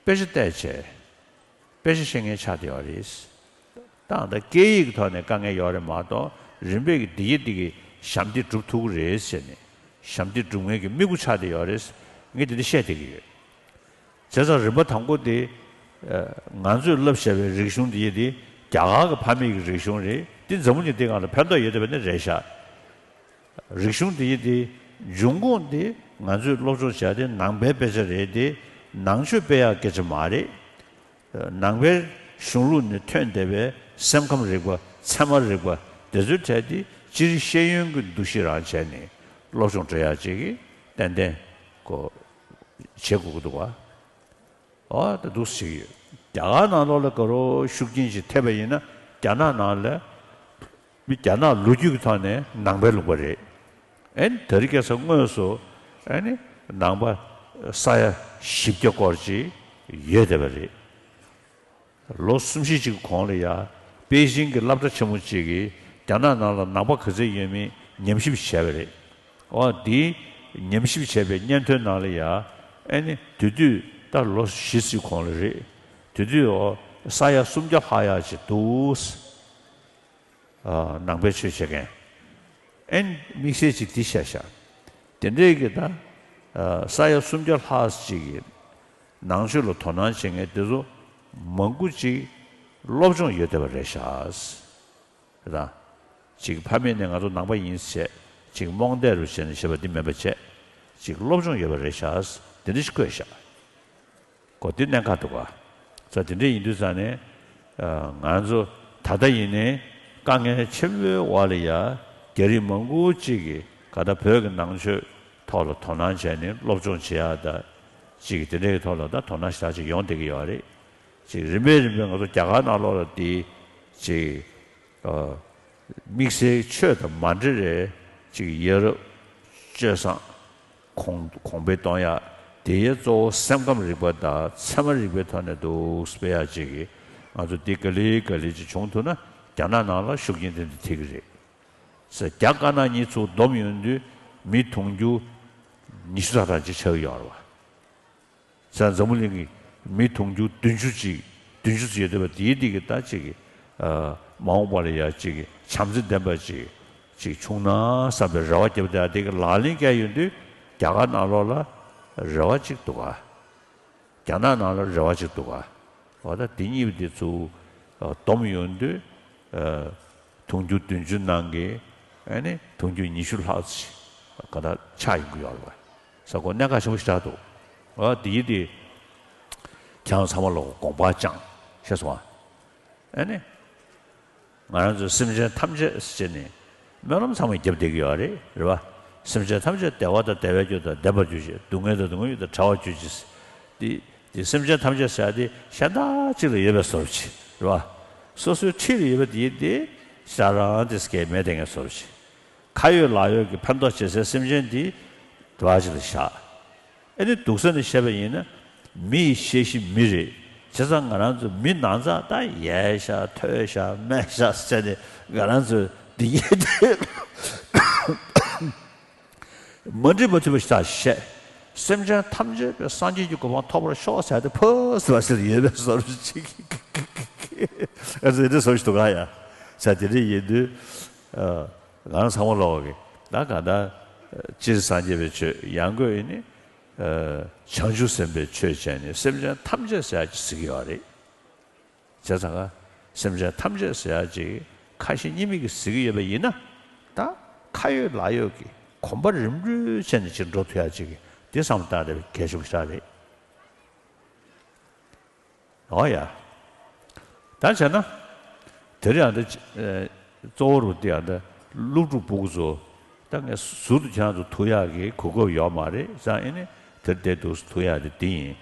དཔེ་ཆ་བལྟས་བྱས། དཔེ་ཆ་ཤེས་མཁན་ཆགས་བསྡད་ཡོད་རེད། ད་ད་སྐད་ཡིག་གི་ཐོག་ནས་དཀའ་ངལ་ཡོད་རེད་མ་གཏོགས་རིམ་པས་ཀྱི་འདི་ཡི་འདི་གི་ཞབས་འདེགས་སྒྲུབ་ཐུབ་ཀྱི་རེད་ཟེར་ནས་ཞབས་འདེགས་སྒྲུབ་མཁན་གྱི་དམིགས་ཡུལ་ཆགས་བསྡད་ཡོད་རེད། ངས་འདི་འདྲ་བཤད་བསྡད་ཀྱི་ཡོད། བྱས་ཙང་རིམ་པ་དང་པོ་དེ་ང་ཚོས་བསླབ་བཞག་པའི་རིག་གཞུང་འདི་ཡི་འདི་རྒྱ་གར་གྱི་ཕ་མེས་ཀྱི་རིག་གཞུང་རེད། འདི་འཛམ་བུ་གླིང་འདི་སྒང་ལ་ཕན་ཐོགས་ཡོད་བསྡད་པ་ནི་རེད་ཤག་རིག་གཞུང་འདི་ཡི་འདི་འབྱུང་ཁུངས་འདི་ང་ཚོས་སློབ་སྦྱོང་བྱས་ཏེ་ནང་པའི་དཔེ་ཆ་རེད་དེ་ནང་ཆོས་སྤེལ་ཡག་སྐད་ཆ་མ་རེད། ནང་པའི་གཞུང་ལུགས་ནས་ཐོན་བསྡད་པའི་སེམས་ཁམས་རིག་པ་ཚད་མ་རིག་པ་དེ་ཚོའི་གྲས་དེ་སྤྱིར་ཤེས་ཡོན་གྱི་འདུ་ཤེས་རང་བྱས་ནས་སློབ་སྦྱོང་སྤྲད་ཡག་ཅིག་གི་ཏན་ཏན་གོ་བྱེད་དགོས་ཀྱི་འདུག་ག་འོ་ད་འདུག་སེ་བྱེད་ཀྱི་ཡོད། རྒྱ་གར་ནང་ལོགས་ལ་དགའ་རབ་ཤུགས་རྐྱེན་ཞིག་ཐེབས་པ་ཡིན་ན་རྒྱ་ནག་ནང་ལ་མི་རྒྱ་ནག་ལོ་རྒྱུས་ཀྱི་ཐོག་ནས་ནང་པའི་ལུང་པ་རེད། ཨེ་ནི་དེ་རིང་ཁ་སང་དངོས་སུ་ཨེ་ནི་ནང་པ་ས་ཡ་བཞི་བརྒྱ་སྐོར་ཅིག་ཡོད་བསྡད་པ་རེད། ལོ་གསུམ་བཞི་ཅིག་གོང་ལ་ཡ་པེ་ཅིང་གི་སློབ་གྲྭ་ཆེན་མོ་ཅིག་གིས་རྒྱ་ནག་ནང་ལ་ནང་པ་ག་ཚོད་ཡོད་མེད་ཉམས་ཞིབ་བྱས་པ་རེད། འོ་དེའི་ཉམས་ཞིབ་བྱས་པའི་སྙན་ཐོའི་ནང་ལ་ཡ་ཨེ་ནི་དེ་དུས་ད་ལོ་བཞི་ཙམ་གོང་ལ་རེད། དེ་དུས་འོ་ས་ཡ་སུམ་བརྒྱ་ལྷག་ཡག་ཅིག་འདུག་ཨ་ནང་པའི་ཆོས་བྱེད་མཁན། ཨེ་ནི་དམིགས་བསལ་ཅིག་འདི་བཤད་ཤག་དེ་འདྲའི་གི་ད་ཨ་ས་ཡ་སུམ་བརྒྱ་ལྷག་ཅིག་གི་ནང་ཆོས་ལ་དོ་སྣང་བྱེད་མཁན་དེ་ཚོ་མང་པོ་ཅིག་སློབ་སྦྱོང་ཡོད་བསྡད་པ་རེད་ཤག་རེད་དང་། ཅིག་ཕ་མེས་ནས་ང་ཚོ་ནང་པ་ཡིན་བྱས་ཅིག་རྨོངས་དད་རུ་བྱས་ནས་བྱས་པ་འདི་མིན་པ་བྱས་ཅིག་སློབ་སྦྱོང་ཡོད་པ་རེད་ཤག་དེ་འདྲ་ཞིག་བཀོད་ཤག་གོ་འདི་གནད་འགག་འདུག་ག་ཙང་དེ་འདྲ་ཡིན་དུས་ཙང་ནས་ང་ཚོ་ད་ལྟ་ཡིན་ནའི་དཀའ་ངལ་ཆེན་པོའི་འོག་ལ་ཡ་རྒྱ་རིགས་མང་པོ་ཅིག་གིས་ག་ད་བོད་ཀྱི་ནང་ཆོས་ཐོག་ལ་དོ་སྣང་བྱས་ནས་སློབ་སྦྱོང་བྱེད་ཡ་ད་ཅིག་དེ་འདྲའི་ཐོག་ལ་ད་དོ་སྣང་ཞེ་དྲག་ཅིག་ཡོང་བསྡད་ཀྱི་ཡོད་རེད། ཅིག་རིམ་པས་རིམ་པས་ང་ཚོ་རྒྱ་གར་ནང་ལོགས་ལ་དེ་ཅིག་དམིགས་བསལ་ཆོས་དང་མ་འབྲེལ་བའི་ཅིག་ཡ་རབས་སྤྱོད་བཟང་གོང་གོང་འཕེལ་གཏོང་ཡག་དེ་ཡི་གཙོ་བོ་སེམས་ཁམས་རིག་པ་དང་ཚད་མ་རིག་པའི་ཐོག་ནས་འདུག་སྤེལ་ཡག་ཅིག་གི་ང་ཚོ་འདི་ག་ལེ་ག་ལེ་ཅིག་བྱུང་ཐུབ་ན་རྒྱ་ནག་ནང་ལ་ཤུགས་རྐྱེན་དེ་འདྲ་ཐེབས་ཀྱི་རེད། ཟེར་རྒྱ་དཀར་ནག་གཉིས་ཚུར་བསྡོམས་ཡོང་དུས་མི་དུང་ཕྱུར་ཉི་ཤུ་རྩ་གྲངས་ཅིག་ཆགས་ཀྱི་ཡོད་རེད་བ། ས་འཛམ་བུ་གླིང་གི་མི་དུང་ཕྱུར་བདུན་ཅུ་ཅིག་བདུན་ཅུ་ཙམ་ཡོད་བསྡད་པ་དེའི་སྟེང་གི་ད་ཅིག་གི་མ་འོངས་པ་ལ་ཡ་ཅིག་གི་བྱམས་བརྩེ་ལྡན་པ་ཅིག་ཅིག་བྱུང་ན་བསམ་པའི་རེ་བ་བརྒྱབ་བསྡད་ཡ་དེ་གི་ལག་ལེན་བཀལ་ཡོང་དུས་རྒྱ་གར་ནང་ལོགས་ལ་རེ་བ་ཅིག་འདུག་ག་རྒྱ་ནག་ནང་ལ་རེ་བ་ཅིག་འདུག་ག་འོ་ད་དེ་གཉིས་པོ་དེ་ཚུར་བསྡོམས་ཡོང་དུས་དུང་ཕྱུར་བདུན་ཅུ་ནང་གི་ ཨ་ནི་དུང་ཕྱུར་ཉི་ཤུ་ལྷག་ཙམ་ག་ད་ཆག་ཡོང་གི་ཡོད་རེད་བ། ས་གོ་གནད་འགག་ཆེན་པོ་ཞེ་དྲག་འདུག་ཨ་དེ་ཡིན་དེ། ཁྱེད་རང་ཚང་མ་ལོག་དགོངས་པ་བཅངས། ཤེས་སོང་ཨ། ཨ་ནི། ང་རང་ཚོས་སེམས་ཅན་ཐམས་ཅད་ཟེར་ནས་སྨོན་ལམ་ཚང་མ་བརྒྱབ་བསྡད་ཀྱི་ཡོད་རེད། རེད་བ། སེམས་ཅན་ཐམས་ཅད་བདེ་བ་དང་བདེ་བའི་རྒྱུ་དང་ལྡན་པར་གྱུར་ཅིག་སྡུག་བསྔལ་དང་སྡུག་བསྔལ་ཡོད་དང་བྲལ་བར་གྱུར་ཅིག་དེ་དེ་སེམས་ཅན་ཐམས་ཅད་ཟེར་ཡ་དེ་གཞན་དག་ཅིག་ལ་ཡོད་པའི་བཟོ་འདྲ་ཅིག་རེད་བ། སོ་སོའི་འཁྲིས་ལ་ཡོད་པ་དེ་དེ་ཞེ་དྲག་རང་དེ་སྐད་མེད་དེ་ངས་བཟོ་འདྲ་ཅིག་ཁ་ཡོད་ལག་ཡོད་ཀྱི་ཕན་ཐོགས་བྱེད་སའི་སེམས་ཅན་དེ་དེ་བ་ཅིག་ལ་བཞག་ཨ་ནི་སྡུག་ས་ནས་བཤད་པ་ཡིན་ན། མི་ཡི་ཤེས་བཞིན་མི་རེད། བྱས་ཙང་ང་རང་ཚོ་མི་ནང་ཚགས་ད་ཡལ་ཤག་ཐོལ་ཤག་རྨས་ཤག་ཟེར་ནས་ང་རང་ཚོ་འདི་ཡེ་དེ་མ་འགྲིག་མ་མཐུན་པ་ཞིག་ད་བཤད། སེམས་ཅན་ཐམས་ཅད་པའི་སངས་རྒྱས་ཀྱི་གོ་འཕང་ཐོབ་པར་ཤོག་ཟེར་ཏེ་ཕོ་སི་བ་སི་ལ་ཡོད་པའི་བཟོ་འདྲ་ཅིག་ཨ་ཙི་དེ་བཟོ་ཞིག་འདུག་ག་ཡ། ས་དེ་འདྲ་ཡིན་དུས། ང་ཚང་མ་ལོག་གི་ད་ག་ད་སྤྱིར་སངས་རྒྱས་པའི་ཆོས་ཡང་སྒོས་ཨེ་ནི། བྱང་ཆུབ་སེམས་དཔའི་ཆོས་བྱས་ནས་སེམས་ཅན་ཐམས་ཅད་ཟེར་ཡག་ཅིག་ཟེར་གྱི་ཡོད་རེད། བྱས་ཙང་ཀ་སེམས་ཅན་ཐམས་ཅད་ཟེར་ཡག་ཅིག་ཁ་ཞེ་གཉིས་མེད་ཀྱིས་ཟེར་གྱི་ཡོད་པ་ཡིན་ན། ད་ཁ་ཡོད་ལག་ཡོད་ཀྱི་གོམ་པ་རིམ་གྲོ་བྱས་ནས་ཅིག་འགྲོ་ཐུབ་ཡག་ཅིག་འདི་བསམ་བློ་བཏང་བསྡད་པ་གལ་ཆེན་པོ་ཞིག་རེད། འོ་ཡ། ད་བྱས་ན། དེ་རིང་ཡང་ད་གཙོ་བོ་རུ་དེ་ཡང་ད་སློབ་ཕྲུག་སྤུ་གུ་ཚོ་ད་ངས་ཟུར་དུ་ཁྱེད་རང་ཚོ་ཐུག་ཡག་གི་གོ་སྐབས་ཡོད་མ་རེད་ཙང་ཨེ་ནི་དེར་བསྡད་འདུག་ཐུག་ཡག་དེ་འདི་ཡིན།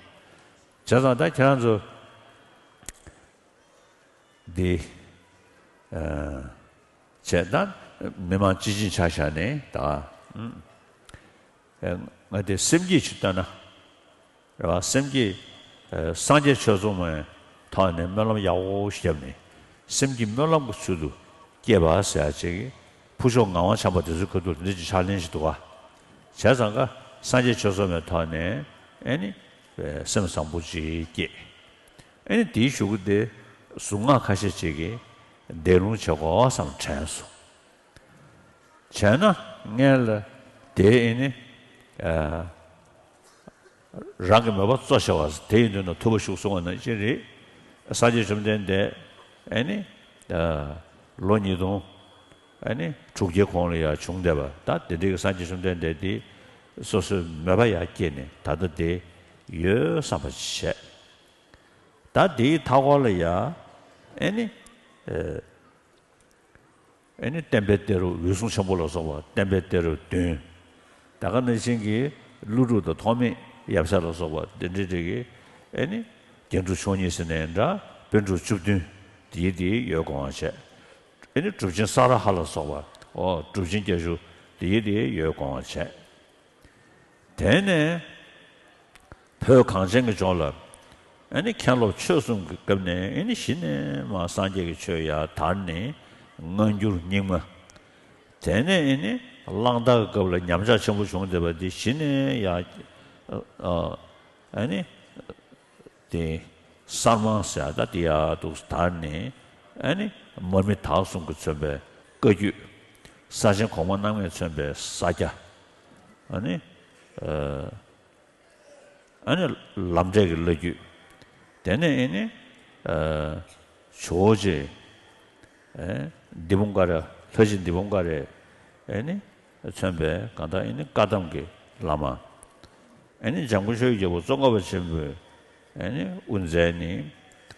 བྱས་ཙང་ད་ཁྱེད་རང་ཚོ་འདི་བྱས་ད་མི་མང་སྤྱི་བྱིངས་ཆ་བཞག་ནས་ད་ང་དེ་སེམས་བསྐྱེད་ཅིག་བཏོན་ན། རེད་བ། སེམས་བསྐྱེད། ཨ། སངས་རྒྱས་ཆོས་ཚོགས་མའི་ཐོག་ནས་སྨོན་ལམ་ཡག་པོ་ཞིག་བརྒྱབ་ནས། སེམས་ཀྱི་སྨོན་ལམ་གྱི་ཚུལ་དུ་བསྐྱེད་པ་ཟེར་ཡག་ཅིག་ཕུར་ལྕོག་ངག་དབང་བྱམས་པ་དེ་ཚོའི་ཁ་ཐུག་ལ་འདི་ཅིག་ཕྱག་ལེན་ཞིག་འདུག་ག་བྱས་ཙང་ཀ་སངས་རྒྱས་ཆོས་ཚོགས་མའི་ཐོག་ནས་ཨེ་ནི། སེམས་བཟང་པོ་ཅིག་བསྐྱེད། ཨེ་ནི་དེའི་གཞུག་གུ་དེ་གཟུངས་སྔགས་ཁ་ཤས་ཅིག་གིས་བཟླས་ལུང་བྱེད་དགོས་བསམ་དྲན་སོང་། བྱས་ན་སྔོན་ལ་དེ་ཨེ་ནི། ཨ། རང་གི་མོས་པ་གཙོ་ཆེ་བ་དེ་ཡིན་དུས་ན་ཐུབ་པ་བཞུགས་གསུང་བ་ནང་བཞིན་རེད། སངས་རྒྱས་བཅོམ་ལྡན་འདས་ཨེ་ནི། ཨ། ལོ་ཉིས་སྟོང་ཨེ་ནི་དྲུག་བརྒྱའི་གོང་ལ་ཡང་བྱུང་བསྡད་པ་ད་དེ་འདྲའི་གི་སངས་རྒྱས་བཅོམ་ལྡན་འདས་དེ་སོ་སོའི་མོས་པ་ཡར་སྐྱེས་ནས་ད་ལྟ་དེ་ཡོད་བསམ་པ་བྱས། ད་དེའི་མཐའ་འཁོར་ལ་ཡང་ཨེ་ནི། ཨ། ཨེ་ནི་བསྟན་པའི་གཏེར་འོད་སྲུང་ཆེན་པོ་ལ་སོགས་པ་བསྟན་པའི་གཏེར་འོད་བདུན། ད་ག་ནང་བཞིན་གྱི་ཀླུ་སྒྲུབ་དང་ཐོགས་མེད་ཡབ་སྲས་ལ་སོགས་པ་དེ་འདྲའི་འདྲ་གི་ཨེ་ནི་རྒྱན་དྲུག་མཆོག་གཉིས་ཟེར་ནའི་འདྲ་པཎ་གྲུབ་བཅུ་བདུན་དེའི་དེའི་ཡོད་དགོངས་པ་བྱས། ཨེ་ནི་གྲུབ་ཆེན་ས་ར་ཧ་ལ་སོགས་པ་འོ་གྲུབ་ཆེན་བརྒྱད་ཅུ་དེའི་དེའི་ཡོད་དགོངས་པ་བྱས། དེ་ནས་བོད་གངས་ཅན་གྱི་ལྗོངས་ལ་ཨེ་ནི་མཁན་སློབ་ཆོས་གསུམ་གྱི་སྐབས་ནས་ཨེ་ནི་གཞི་ནས་མར་སངས་རྒྱས་ཀྱི་ཆོས་ཡར་དར་ནས་སྔ་འགྱུར་རྙིང་མ། དེ་ནས་ཨེ་ནི་གླང་དར་གྱི་སྐབས་ལ་ཉམས་ཆག་ཆེན་པོ་བྱུང་བསྡད་པ་འདི་གཞི་ནས་ཡར་ཨ་ཨེ་ནི། དེ་གསར་མ་ཟེར་ཡག་ད་དེ་ཡར་འདུག་དར་ནས་ཨ་ནི་མར་མི་དྭགས་གསུམ་གྱིས་མཚོན་པའི་བཀའ་བརྒྱུད། ས་ཆེན་གོང་མ་རྣམ་ལྔས་མཚོན་པའི་ས་སྐྱ། ཨ་ནི་ཨ་ནི་ལམ་འབྲས་ཀྱི་བླ་བརྒྱུད། དེ་ནས་ཨ་ནི་ཇོ་བོ་རྗེ། ཨེ་འདི་བུམ་ཀ་ར་ལྷ་རྗེ་འདི་བུམ་ཀ་རས་ཨེ་ནི་མཚོན་པའི་གང་ལྟར་ཨེ་ནི་བཀའ་གདམས་ཀྱི་བླ་མ། ཨེ་ནི་འཇམ་མགོན་ཆོས་ཀྱི་རྒྱལ་པོ་ཙོང་ཁ་པ་ཆེན་པོས་ཨེ་ནི་དབུ་མཛད་ནི་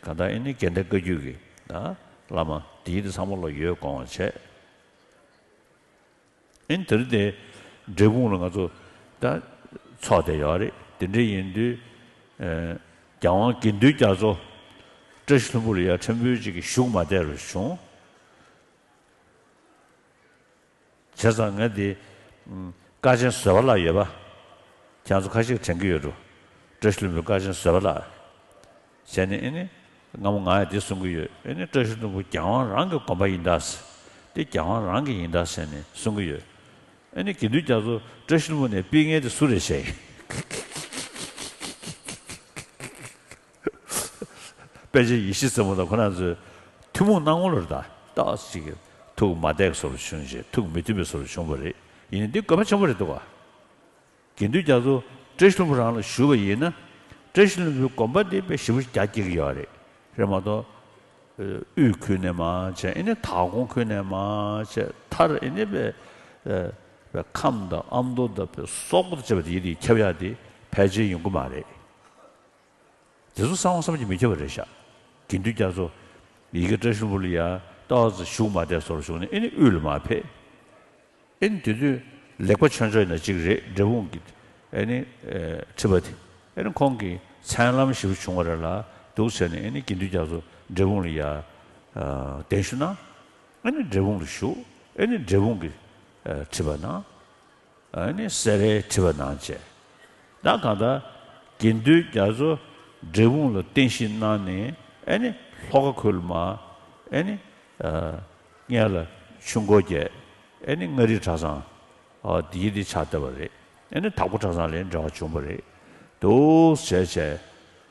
གང་ལྟར་ཨེ་ནི་དགེ་ལྡན་བཀའ་བརྒྱུད་ཀྱི་ད་བླ་མ་དེའི་དེ་ཚང་མ་ལ་ཡོད་དགོངས་པ་བྱས། ཨེ་ནི་དེ་རིང་དེ་འབྲས་སྤུངས་ལ་ང་ཚོ་ད་ཚོགས་བསྡད་ཡོད་རེད། དེ་འདྲ་ཡིན་དུས་ཨེ་རྒྱལ་དབང་དགེ་འདུན་རྒྱ་མཚོ་བཀྲ་ཤིས་ལྷུན་པོ་ལ་ཡར་ཕྲན་བུ་ཅིག་གི་བཞུགས་མ་བསྡད་རུ་བྱུང་། བྱས་ཙང་ངས་འདི་ཀ་ཆེན་བཟོད་པ་ལགས་ཡོད་པ། ཁྱེད་ཚོ་ཁ་ཤས་དྲན་གྱི་ཡོད་འགྲོ། བཀྲ་ཤིས་ལྷུན་པོའི་ཀ་ཆེན་བཟོད་པ་ལགས། བྱས་ནས་ཨེ་ནི་སྔ་མོ་ང་ཡང་འདི་གསུང་གི་ཡོད། ཨེ་ནི་བཀྲ་ཤིས་ལྷུན་པོ་རྒྱལ་དབང་རང་གི་དགོན་པ་ཡིན་ད་ཟེར། འདི་རྒྱལ་དབང་རང་གི་ཡིན་ད་ཟེར་ནས་གསུང་གི་ཡོད། ཨེ་ནི་དགེ་འདུན་རྒྱ་མཚོ་བཀྲ་ཤིས་ལྷུན་པོ་ནས་ཕུད་མཁན་དེ་སུ་རེད་ཟེར། པཎ་ཆེན་ཡེ་ཤེས་རྩེ་མོ་དང་ཁོ་རང་ཚོས་ཐུན་མོང་སྣང་ངོ་ལ་རེད་ད། ཏོག་ཙམ་ཅིག་ཐུགས་མ་བདེ་བའི་བཟོ་འདྲ་བྱུང་རྗེས་ཐུགས་མི་མཐུན་པའི་བཟོ་འདྲ་བྱུང་བ་རེད། ཡིན་ནའི་འདི་དགོས་པ་ཆེན་པོ་རེད་འདུག་ག་དགེ་འདུན་རྒྱ་མཚོ་བཀྲ་ཤིས་ལྷུན་པོ་རང་ལ་ཞུས་པ་ཡིན་ན། བཀྲ་ཤིས་ལྷུན་པོའི་དགོན་པ་འདི་དཔེ་ཞེ་པོ་རྒྱ་སྐྱེད་ཀྱི་ཡོད་རེད། རེད་མ་གཏོགས། དབུས་ཁུལ་ནས་མར་བྱས། ཨེ་ནི་དྭགས་ཀོང་ཁུལ་ནས་མར་བྱས། མཐར་ཨེ་ནི་པའི་པའི་ཁམས་དང་ཨ་མདོ་དང་པའི་སོག་པོ་དང་བཅས་པ་དེ་དེ་ཁྱབ་ཡག་དེ་ཕལ་ཆེར་ཡོང་གི་མ་རེད། དེ་ཚོ་གསང་བ་བསམ་གྱིས་མི་ཁྱབ་པ་རེད་ཤག་དགེ་འདུན་རྒྱ་མཚོ་ཡ་གི་བཀྲ་ཤིས་ལྷུན་པོ་ལ་ཡ་ཏོག་ཙམ་བཞུགས་མ་བསྡད་སོར་བཞུགས་ནས། ཨེ་ནི་དབུས་ལ་མར་ཕེབས། ཨེ་ནི་དེ་དུས་ལེགས་པ་ཆོས་འབྱོར་ཡིན་ན་གཅིག་རེད། འབྲས་སྤུངས་ཀྱི་ཨེ་ནི་ཁྲི་པ་དེ། ཨེ་ནི་ཁོང་གི་མཚན་ལམ་ཞིག་བྱུང་བ་རེད་ལ། འདུག་བྱས་ནས་ཨེ་ནི་དགེ་འདུན་རྒྱ་མཚོ་འབྲས་སྤུངས་ལ་ཡ་གདན་ཞུ་གནང་། ཨེ་ནི་འབྲས་སྤུངས་ལ་བཞུགས། ཨེ་ནི་འབྲས་སྤུངས་ཀྱི་ཁྲི་པ་གནང་། ཨ་ནི་སེ་རའི་ཁྲི་པ་གནང་བྱས། ད་གང་ལྟར་དགེ་འདུན་རྒྱ་མཚོ་འབྲས་སྤུངས་ལ་རྟེན་གཞི་གནང་ནས། ཨ་ནི་ལྷོ་ཁ་ཁུལ་ལ་མར་ཨ་ནི་ཨ་སྔོན་ལ་ཆུ་འགོ་བརྒྱབ། ཨ་ནི་མངའ་རིས་གྲྭ་ཚང་ཨ་དེའི་དེ་ཆགས་བསྡད་པ་རེད། ཨ་ནི་དྭགས་པོ་གྲྭ་ཚང་ལ་འབྲེལ་བ་བྱུང་བ་རེད། འདུག་བྱས་བྱས།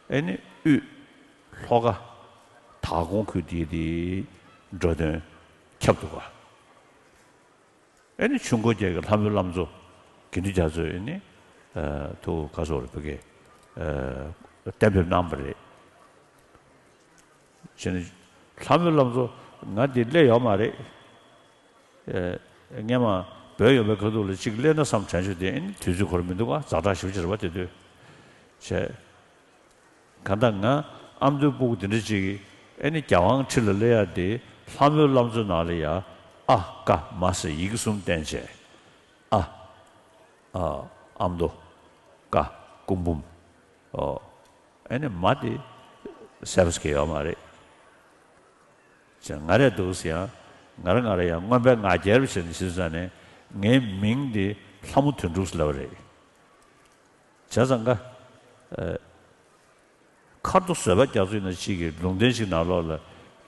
ཨ་ནི་དབུས་ལྷོ་ཁ་དྭགས་ཀོང་ཁུལ་དེའི་དེ་འགྲོ་དོན་ཁྱབ་འདུག་ག་ཨེ་ནི་ཆུ་འགོ་བརྒྱད་ཀྱི་ལྷ་མོའི་བླ་མཚོ་དགེ་འདུན་རྒྱ་མཚོས་ཨེ་ནི་ཨ་ཐུགས་ཁ་སོར་བུ་གའི་ཨ་གཏན་འབེབས་གནང་བ་རེད། བྱས་ནས་ལྷ་མོའི་བླ་མཚོ་ང་འདི་སླེབས་ཡོད་མ་རེད། ཨ་སྔས་མ་བོད་ཡོད་པའི་ཁ་ཐུག་ལ་གཅིག་སླེབས་ན་བསམ་དྲན་བྱུང་། དེ་ཨེ་ནི་དུས་ཚོད་འཁོར་མི་འདུག་ག་ཛ་དྲག་ཞེ་པོ་ཅིག་རེད་པ་དེ་དུས། བྱས། གང་ལྟར་ང་ཨ་མདོའི་སྤུ་གུ་དེ་འདྲ་ཅིག་ཨེ་ནི་རྒྱལ་དབང་ཁྲི་ལ་སླེབས་ཡ་དེ་ལྷ་མོའི་བླ་མཚོའི་ནང་ལ་ཡ་ཨ་ཀ་མ་ཟེར་ཡི་གེ་གསུམ་བསྟན་བྱས། ཨ། ཨ། ཨ་མདོ། ཀ། སྐུ་འབུམ། ཨོ། ཨེ་ནི་མ་དེ་གསལ་པོ་ཟེར་གྱི་ཡོད་མ་རེད། ཅེས་ང་རས་འདུག་ཟེར་ཡང་། ང་རང་ང་རང་ཡང་རྔོན་པའི་ང་རྒྱལ་བྱས་ནས་ཤི་ས་ནས་ངའི་མིང་དེ་ལྷ་མོ་དོན་གྲུབ་ཟེར་ལབ་པ་རེད། བྱས་ཙང་ཀ་ཨ། མཁར་རྡོ་བཟོད་པ་རྒྱ་མཚོ་ཡིན་ན་ཅིག་གིས་ལུང་བསྟན་ཞིག་ནང་ལོགས་ལ།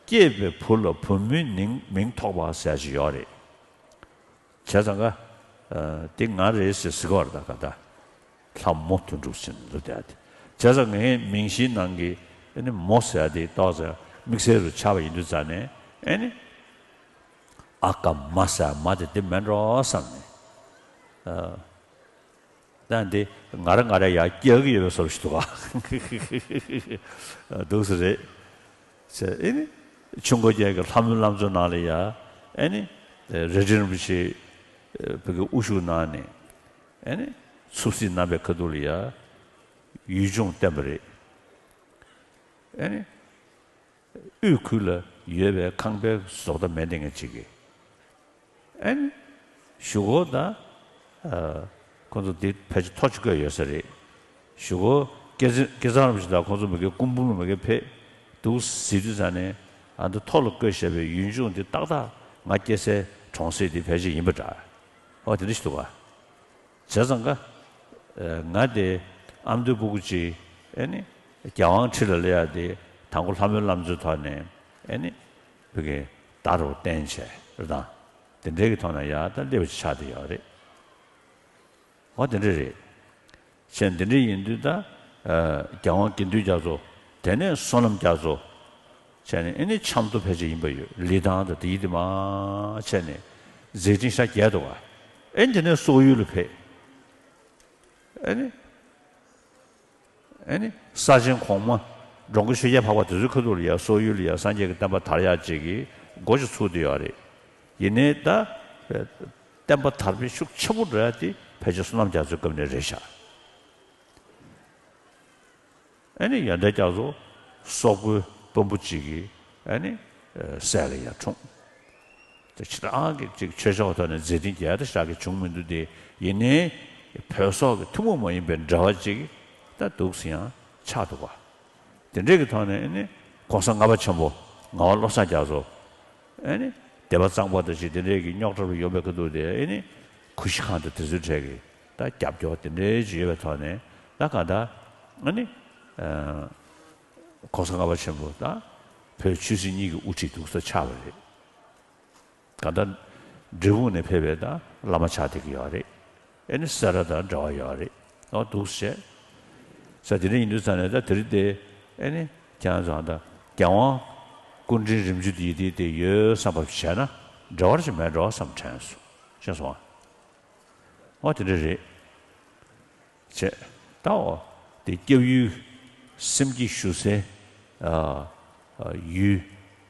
སྐྱེས་པའི་བུ་ལ་བུ་མོའི་ནིང་མིང་ཐོགས་པ་ཟེར་ཞིག་ཡོད་རེད། བྱས་ཙང་ཀ་ཨ། འདི་ང་རེད་ཟེར་ཟེར་གི་ཡོད་རེད། ད་ག་ད་ལྷ་མོ་དོན་གྲུབ་ཟེར་ནས་འདུག་བསྡད་དེ། བྱས་ཙང་ངའི་མིང་གཞིའི་ནང་གི་ཨ་ནི་མོ་ཟེར་དེ་ཏོག་ཙམ་དམིགས་བསལ་རུ་ཆགས་པ་ཡིན་དུས་ཙང་ནས། ཨ་ནི་ཨ་ཀ་མ་ཟེར་མ་དེ་འདི་མེད་འགྲོ་བསམ་ནས། ཨ། ད་འདི་ང་རང་ང་རང་ཡར་སྐྱེལ་གྱི་ཡོད་པའི་བཟོ་ཞིག་འདུག་ག་འདུག་སེ་རེད། ཟེར། ཨེ་ནི་ཆུ་འགོ་བརྒྱད་ཀྱི་ལྷ་མོའི་བླ་མཚོའི་ནང་ལ་ཡ། ཨེ་ནི་རྭ་སྒྲེང་རིན་པོ་ཆེ་བོད་ཀྱི་དབུ་བཞུགས་གནང་ནས། ཨེ་ནི་ཚུགས་སྲིད་གནང་བའི་ཁ་ཐུག་ལ་ཡ་ཡུལ་ལྗོངས་བསྟན་པ་རེད། ཨེ་ནི། དབུས་ཁུལ་ལ་ཡོད་པའི་ཁང་པའི་བཟོ་ལྟ་མེད་དེ་ངས་ཅིག་གི་ཨེ་ནི། གཞུག་གུ་ད་ཨ། ཁོང་ཚོ་འདི་ཕལ་ཆེར་ཐོ་ཅིག་བཀོད་ཡོད་ས་རེད། གཞུག་གུ་སྐལ་བཟང་སྐལ་བཟང་རིན་པོ་ཆེ་དང་ཁོང་ཚོ་མི་དགེ་སྐུ་འབུམ་ལ་མི་དགེ་ཕེབས་འདུག་ཟེར་དུས་ཙང་ནས། ཨ། འདི་ཐོ་ལ་བཀོད་བཞག་པའི་ཡུལ་ལྗོངས་འདི་ཏག་ཏག་ང་སྐྱེས་སའི་གྲོང་གསེབ་འདི་ཕལ་ཆེར་ཡིན་པ་འདྲ། ཨོ་དེ་འདྲ་ཞིག་འདུག་ག་བྱས་ཙང་ཀ་ཨ། ང་དེ་ཨ་མདོའི་སྤུ་གུ་ཅིག་ཨེ་ནི་རྒྱལ་དབང་ཁྲི་ལ་སླེབས་ཡ་དེ་དང་པོ་ལྷ་མོའི་བླ་མཚོའི་ཐོག་ནས། ཨེ་ནི་བོད་ཀྱི་བརྡ་རུ་བསྟན་བྱས་རེད་དང་། དེ་འདྲའི་གི་ཐོག་ནས་ཡ་ད་སླེབས་པ་ཅིག་ཆགས་བསྡད་ཡོད་རེད། འོ་དེ་འདྲ་རེད། བྱས་འདི་འདྲ་ཡིན་དུས་ད་ཨ། རྒྱལ་དབང་དགེ་འདུན་རྒྱ་མཚོ། དེ་ནས་བསོད་ནམས་རྒྱ་མཚོ། བྱས་ནས་ཨེ་ནི་ཆབ་མདོ་ཕལ་ཆེར་ཡིན་པ་ཡོད། ལི་ཐང་དང་དེའི་དེ་མར་བྱས་ནས་མཛེས་སྤྲིན་ཤར་རྒྱས་འདུག་ག་ཨེ་ནི་དེ་ནས་སོག་ཡུལ་ལ་ཕེབས། ཨེ་ནི། ཨེ་ནི་ས་ཆེན་གོང་མ་འབྲོང་གི་ཆོས་རྒྱལ་འཕགས་པ་དེ་ཚོའི་ཁ་ཐུག་ལ་ཡ་སོག་ཡུལ་ལ་ཡ་སངས་རྒྱས་ཀྱི་བསྟན་པ་དར་ཡག་ཅིག་གི་འགོ་ཅིག་ཚུགས་བསྡད་ཡོད་རེད། ཡིན་ནའི་ད་བསྟན་པ་དར་སྤེལ་ཤུགས་ཆེ་པོ་འགྲོ་ཡ་དེ་ཕལ་ཆེར་བསོད་ནམས་རྒྱ་མཚོའི་སྐབས་ནས་རེད་ཤག་ཨེ་ནི་ཡོན་ཏན་རྒྱ་མཚོ་སོག་པོའི་དཔོན་པོ་གཅིག་གིས་ཨེ་ནི་སྲས་ལ་ཡར་འཁྲུངས། དེ་ཕྱི་དྲག་གི་ཅིག་ཆོས་ཕྱོགས་ཐོག་ནས་མཛད་འཕྲིན་རྒྱས་དེ་ཞག་གི་བྱུང་མི་འདུག་སྟེ། ཡིན་ནའི་བོད་སོག་གི་ཐུན་མོང་མ་ཡིན་པའི་འབྲེལ་བ་ཅིག་ད་འདུག་སེ་ཡང་ཆགས་འདུག་ག་དེ་འདྲའི་གི་ཐོག་ནས་ཨེ་ནི་གོང་ས་ལྔ་པ་ཆེན་པོ་ངག་དབང་བློ་བཟང་རྒྱ་མཚོ། ཨེ་ནི་སྡེ་པ་གཙང་པ་དང་ཅིག་དེ་འདྲའི་གི་རྙོག་དྲ་རུ་ཡོང་བའི་ཁ་ཐུག་དེ། ཨེ་ནི་གུ་ཤྲི་ཁཱན་དང་དེ་ཚོའི་གྲས་ཀྱི་ད་རྒྱབ་སྐྱོར་དེ་འདྲའི་ཅིག་ཡོད་པའི་ཐོག་ནས། ད་གང་ལྟར་ཨེ་ནི་ཨ། གོང་ས་ལྔ་པ་ཆེན་པོ་དང་བོད་ཆོས་སྲིད་གཉིས་ཀྱི་དབུ་ཁྲིད་འདུག་སེ་ཆགས་པ་རེད། གང་ལྟར་འབྲས་སྤུངས་ནས་ཕེབས་པའི་ད་བླ་མ་ཆགས་བསྡད་ཀྱི་ཡོད་རེད། ཨེ་ནི་སེ་ར་དང་འབྲེལ་བ་ཡོད་རེད། ཨོ་འདུག་སེ་བྱས། ས་དེ་འདྲ་ཡིན་དུས་ཙང་ནས་ད་དེ་རིང་དེ་ཨེ་ནི་ཁྱེད་རང་ཚོ་ད་རྒྱལ་དབང་སྐུ་ཕྲེང་རིམ་བྱོན་དེ་ཡི་དེ་དེ་ཡོད་བསམ་པ་བྱས་ན་འབྲེལ་བ་ཞིག་མེད་འགྲོ་བསམ་དྲན་སོང་། ཤེས་སོང་ཨ། ཨོ་དེ་འདྲ་རེད། བྱས། ད་འོ་དེ་སྐྱབས་ཡུལ་སེམས་བསྐྱེད་ཞུ་སའི་ཨ་ཨ་ཡུལ་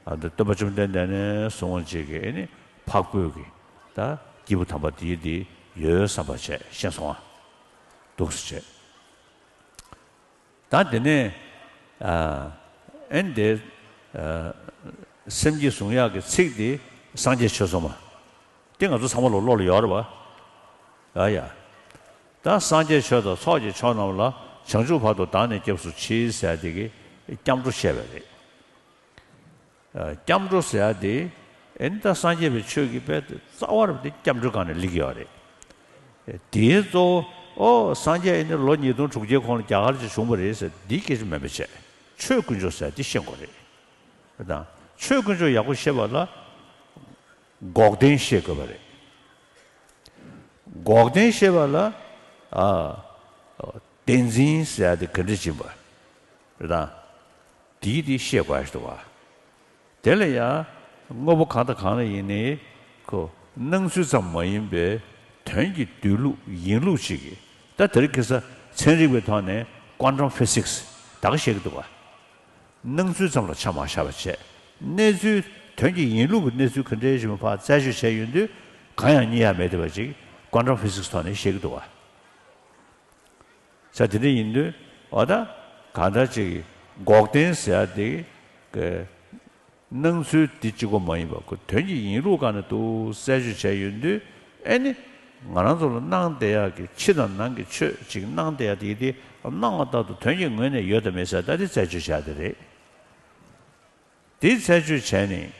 ཨ་འདི་སྟོན་པ་བཅོམ་ལྡན་འདས་ནས་གསུངས་པ་ཅིག་གི་ཨེ་ནི་འཕགས་བོད་ཀྱི་ད་སྐྱེས་བུ་དམ་པ་དེའི་དེ་ཡོད་བསམ་པ་བྱས་ཤེས་སོང་ཨ། འདུག་སེ་བྱས། ད་དེ་ནས་ཨ་ཨེ་ནི་དེ་ཨ་སེམས་བསྐྱེད་བཟུང་ཡག་གི་ཚིག་དེ་སངས་རྒྱས་ཆོས་ཚོགས་མ། དེ་ང་ཚོ་ཚང་མ་ལོ་བློ་ལ་ཡོད་རེད་བ། ཨ་ཡ། ད་སངས་རྒྱས་ཆོས་དང་ཚོགས་ཀྱི་མཆོག་རྣམས་ལ། བྱང་ཆུབ་བར་དུ་བདག་ནི་སྐྱབས་སུ་མཆི་ཟེར་དེ་གི་སྐྱབས་འགྲོ་བཤད་པ་རེད། ཨ་སྐྱབས་འགྲོ་ཟེར་དེ་ཨེ་ནི་ད་སངས་རྒྱས་པའི་ཆོས་ཀྱི་དཔལ་དེ་རྩ་བ་རུ་དེ་སྐྱབས་འགྲོའི་སྒང་ནས་སླེབས་ཀྱི་ཡོད་རེད། དེའི་གཙོ་བོ་ཨོ་སངས་རྒྱས་ཨེ་ནི་ལོ་ཉིས་སྟོང་དྲུག་བརྒྱའི་གོང་ལ་རྒྱ་གར་ཅིག་བྱུང་བ་རེད་ཟེར་འདི་སྐད་ཆ་མིན་པ་བྱས། ཆོས་དཀོན་མཆོག་ཟེར་དེ་ཤེས་དགོས་རེད། དང་ཆོས་དཀོན་མཆོག་ཡག་པོ་ཤེས་པ་ལ་འགོག་བདེན་ཤེས་དགོས་པ་རེད། འགོག་བདེན་ཤེས་པ་ལ་ཨ་བདེན་འཛིན་ཟེར་ཡ་དེ་ག་འདྲ་ཕྱིན་པ་རེད་དང་། དེའི་དེ་ཤེས་དགོས་ཞིག་འདུག་བ། དེ་ལ་ཡང་དངོས་པོ་གང་དང་གང་ལ་ཡིན་ནའི་ཁོ་སྣང་ཚུལ་ཙམ་མ་ཡིན་པའི་དོན་གྱི་སྡོད་ལུགས་ཡིན་ལུགས་ཅིག་གིས་ད་དེ་རིང་ཁ་སང་ཚན་རིག་པའི་ཐོག་ནས་quantum physics ད་ག་བཤད་ཀྱི་འདུག་བ། སྣང་ཚུལ་ཙམ་ལ་ཆ་མ་བཞག་པ་བྱས། གནས་ཚུལ་དོན་གྱི་ཡིན་ལུགས་ཀྱི་གནས་ཚུལ་ག་འདྲའི་ཞིག་མ་ཕར་རྩད་གཅོད་བྱས་ཡོང་དུས་གང་ཡང་རྙེད་ཡ་མེད་བསྡད་པ་ཅིག་quantum physics ཐོག་ནས་བཤད་ཀྱི་འདུག་བ། ས་དེ་འདྲ་ཡིན་དུས་འོ་ད་གང་ལྟར་ཅིག་འགོག་བདེན་ཟེར་ཡ་དེ་གི་སྣང་ཚུལ་འདི་གཅིག་པོ་མ་ཡིན་པ་ཁོ་དོན་གྱི་ཡིན་ལུགས་སྒང་ནས་འདུག་རྩད་གཅོད་བྱས་ཡོང་དུས་ཨེ་ནི་ང་རང་ཚོ་ལ་སྣང་བསྡད་ཡག་གི་ཕྱི་དང་ནང་གི་ཆོས་ཅིག་སྣང་བསྡད་ཡག་དེ་དེ་སྣང་བ་ལྟར་དུ་དོན་གྱི་ངོས་ནས་ཡོད་དམ་མེད་ཟེར་ད་དེ་རྩད་གཅོད་བྱ་དེ་རེད། དེ་རྩད་གཅོད་བྱས་ནས་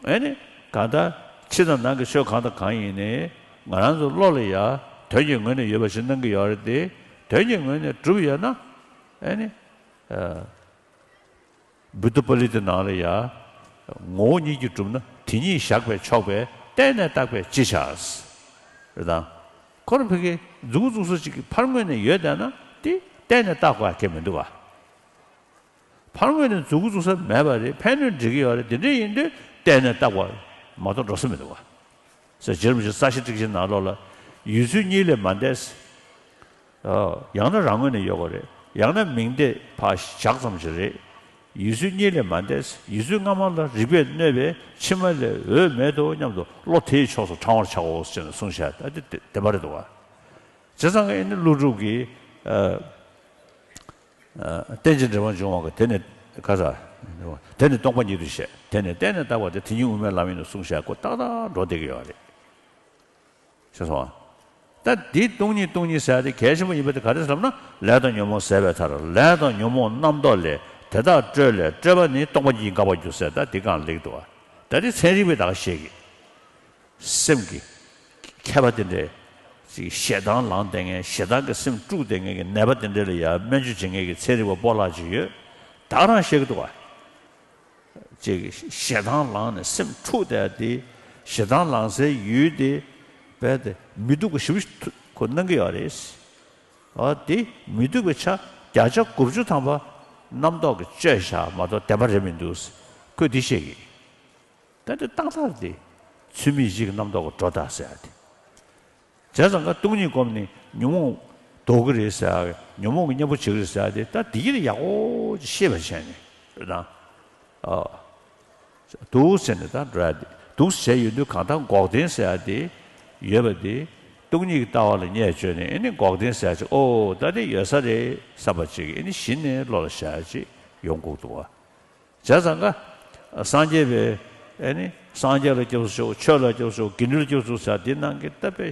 ཨེ་ནི་གང་ལྟར་ཕྱི་དང་ནང་གི་ཆོས་གང་དང་གང་ཡིན་ནའི་ང་རང་ཚོ་བློ་ལ་ཡ་དོན་གྱི་ངོས་ནས་ཡོད་པ་ཞིག་སྣང་གི་ཡོད་རེད་དེ། དོན་གྱི་ངོས་ནས་གྲུབ་ཡོད་ན་ཨེ་ནི་ཨ། བུདྡྷ་པཱ་ལི་ཏའི་ནང་ལ་ཡ། ངོ་བོ་ཉིད་ཀྱིས་གྲུབ་ན་དེ་ཉིད་བཞག་པས་ཆོག་པས་བརྟེན་ནས་བརྟགས་པས་ཅི་བྱ། རེད་དང་། ཁོ་རང་ཕ་གི་མཛུབ་གུ་བཙུགས་ས་ཅིག་གི་ཕར་ངོས་ནས་ཡོད་བསྡད་ན་དེ་བརྟེན་ནས་བརྟག་དགོས་ཡ་གང་ཡང་མི་འདུག་བ། ཕར་ངོས་ནས་མཛུབ་གུ་བཙུགས་ས་མེད་པ་རེད། ཕན་གནོད་འདྲེས་ཀྱི་ཡོད་རེད། དེ་འདྲ་ཡིན་དུས་བརྟེན་ནས་བརྟག་པ་མ་གཏོགས་འགྲོ་ས་མི་འདུག་བ། ཟེར་རྗེ་རིན་པོ་ཆེ་རྩ་ཤེ་ཊཱིཀ་ཆེན་ནང་ལོགས་ལ་ཡུལ་ཚུལ་གཉིས་ལས་མ་འདས། ཨ། ཡང་ན་རང་ངོས་ནས་ཡོད་དགོས་རེད། ཡང་ན་མིང་བརྡས་ཕར་བཞག་ཙམ་ཞིག་རེད། ཡུལ་ཚུལ་གཉིས་ལས་མ་འདས། ཡུལ་ཚུལ་སྔ་མ་ལ་རིགས་པས་གནོད་པས་ཕྱི་མ་ལས་འོས་མེད་དོ་སྙམ་དུ་བློ་དེའི་ཕྱོགས་སུ་དྲང་བར་བྱའོ་ཞེས་གསུངས་བཞག་ད་དེ་བདེན་པ་རེད་འདུག་བ། བྱས་ཙང་ཨེ་ནི་ཀླུ་སྒྲུབ་ཀྱིས་ཨ། ཨ། རྟེན་ཅིང་འབྲེལ་པར་འབྱུང་བ་གི་དེ་ནི་ག་ས། དེ་ནི་སྟོང་པ་ཉིད་དུ་བཤད། དེ་ནི་བརྟེན་ནས་བརྟགས་པ་དེ་དེ་ཉིད་དབུ་མའི་ལམ་ཡིན་ནོ་གསུངས་བཞག་ཁོ་ཏག་ཏག་འགྲོ་བསྡད་ཀྱི་ཡོད་རེད། ཤེས་སོང་ཨ། ད་འདི་སྟོང་ཉིད་སྟོང་ཉིད་ཟེར་ཡ་དེ་གལ་ཆེན་པོ་ཡིན་པ་དེ་ག་རེ་ཟེར་ལབ་ན་ལས་དང་ཉོན་མོངས་ཟད་པའི་མཐར་ལས་དང་ཉོན་མོངས་རྣམ་རྟོག་ལས་དེ་དག་སྤྲོས་ལས་སྤྲོས་པ་ནི་སྟོང་པ་ཉིད་ཀྱིས་འགག་པར་འགྱུར་ཟེར་ད་འདི་གང་ལེགས་འདུག་བ། ད་འདི་ཚན་རིག་པས་ད་ག་བཤད་ཀྱི། སེམས་ཀྱི་མཁས་པ་དེ་འདྲས་ཅིག་ཞེ་སྡང་ལངས་བསྡད་མཁན་ཞེ་སྡང་གི་སེམས་དཀྲུགས་བསྡད་མཁན་གྱི་ནད་པ་དེ་འདྲས་ལ་ཡང་སྨན་བཅོས་བྱེད་མཁན་གྱི་ཚན་རིག་པ་སྤོ་ལགས་ཅིག་ཡོད། ད་ག་རང་བཤད་ཀྱི་འདུག་བ། ཅིག་ཞེ་སྡང་ལངས་ནས་སེམས་འཁྲུགས་བསྡད་དེ་ཞེ་སྡང་ལངས་སའི་ཡུལ་དེ་རྦད་དེ་མི་སྡུག་པ་ཞེ་པོ་ཞིག་ཁོ་སྣང་གི་ཡོད་རེད། འོ་དེ་མི་སྡུག་པའི་ཆ་བརྒྱ་ཆ་དགུ་བཅུ་ཐམ་པ་རྣམ་རྟོག་གིས་བཅོས་བཞག་མ་གཏོགས་བདེན་པ་རེད་མི་འདུག་ཁོས་འདི་བཤད་ཀྱི། ད་དེ་ཏག་ཏག་དེ་ཚུལ་མིན་ཡིད་ཀྱི་རྣམ་རྟོག་གི་སྒྲོ་བཏགས་ཟེར་ཡ་དེ། བྱས་ཙང་ཀ་སྟོང་ཉིད་སྒོམ་ནས་ཉོན་མོངས་ལྡོག་གི་རེད་ཟེར་ཡ། ཉོན་མོངས་ཀྱི་གཉེན་པོ་བྱེད་ཀྱི་རེད་ཟེར་ཡ་དེ་ད་དེ་གི་ཡག་པོ་ཅིག་ཤེས་པ་བྱས་ནས་རེད་དང་། ཨ། འདུག་ཟེར་ནས་ད་འགྲོ་ཡ་དེ་འདུག་བྱས་ཡོད་དུས་གང་ལྟར་འགོག་བདེན་ཟེར་ཡ་དེ་ཡོད་པ་དེ་སྟོང་ཉིད་ཀྱི་ལྟ་བ་ལ་བརྙས་བཅོས་ནས་ཨེ་ནི་འགོག་བདེན་ཟེར་ཡ་ཅིག་ཨོ་ད་དེ་ཡོད་ས་རེད་བསམ་པ་ཅིག་ཨེ་ནི་གཞི་ནས་བློ་ལ་བཞག་ཡ་ཅིག་ཡོང་དགོས་འདུག་བ། བྱས་ཙང་ཀ། སངས་རྒྱས་པའི་ཨེ་ནི་སངས་རྒྱས་ལ་སྐྱབས་སུ་མཆིའོ། ཆོས་ལ་སྐྱབས་སུ་མཆིའོ། དགེ་འདུན་ལ་སྐྱབས་སུ་མཆིའོ་ཟེར་དེ་ནང་གི་ད་དཔེ་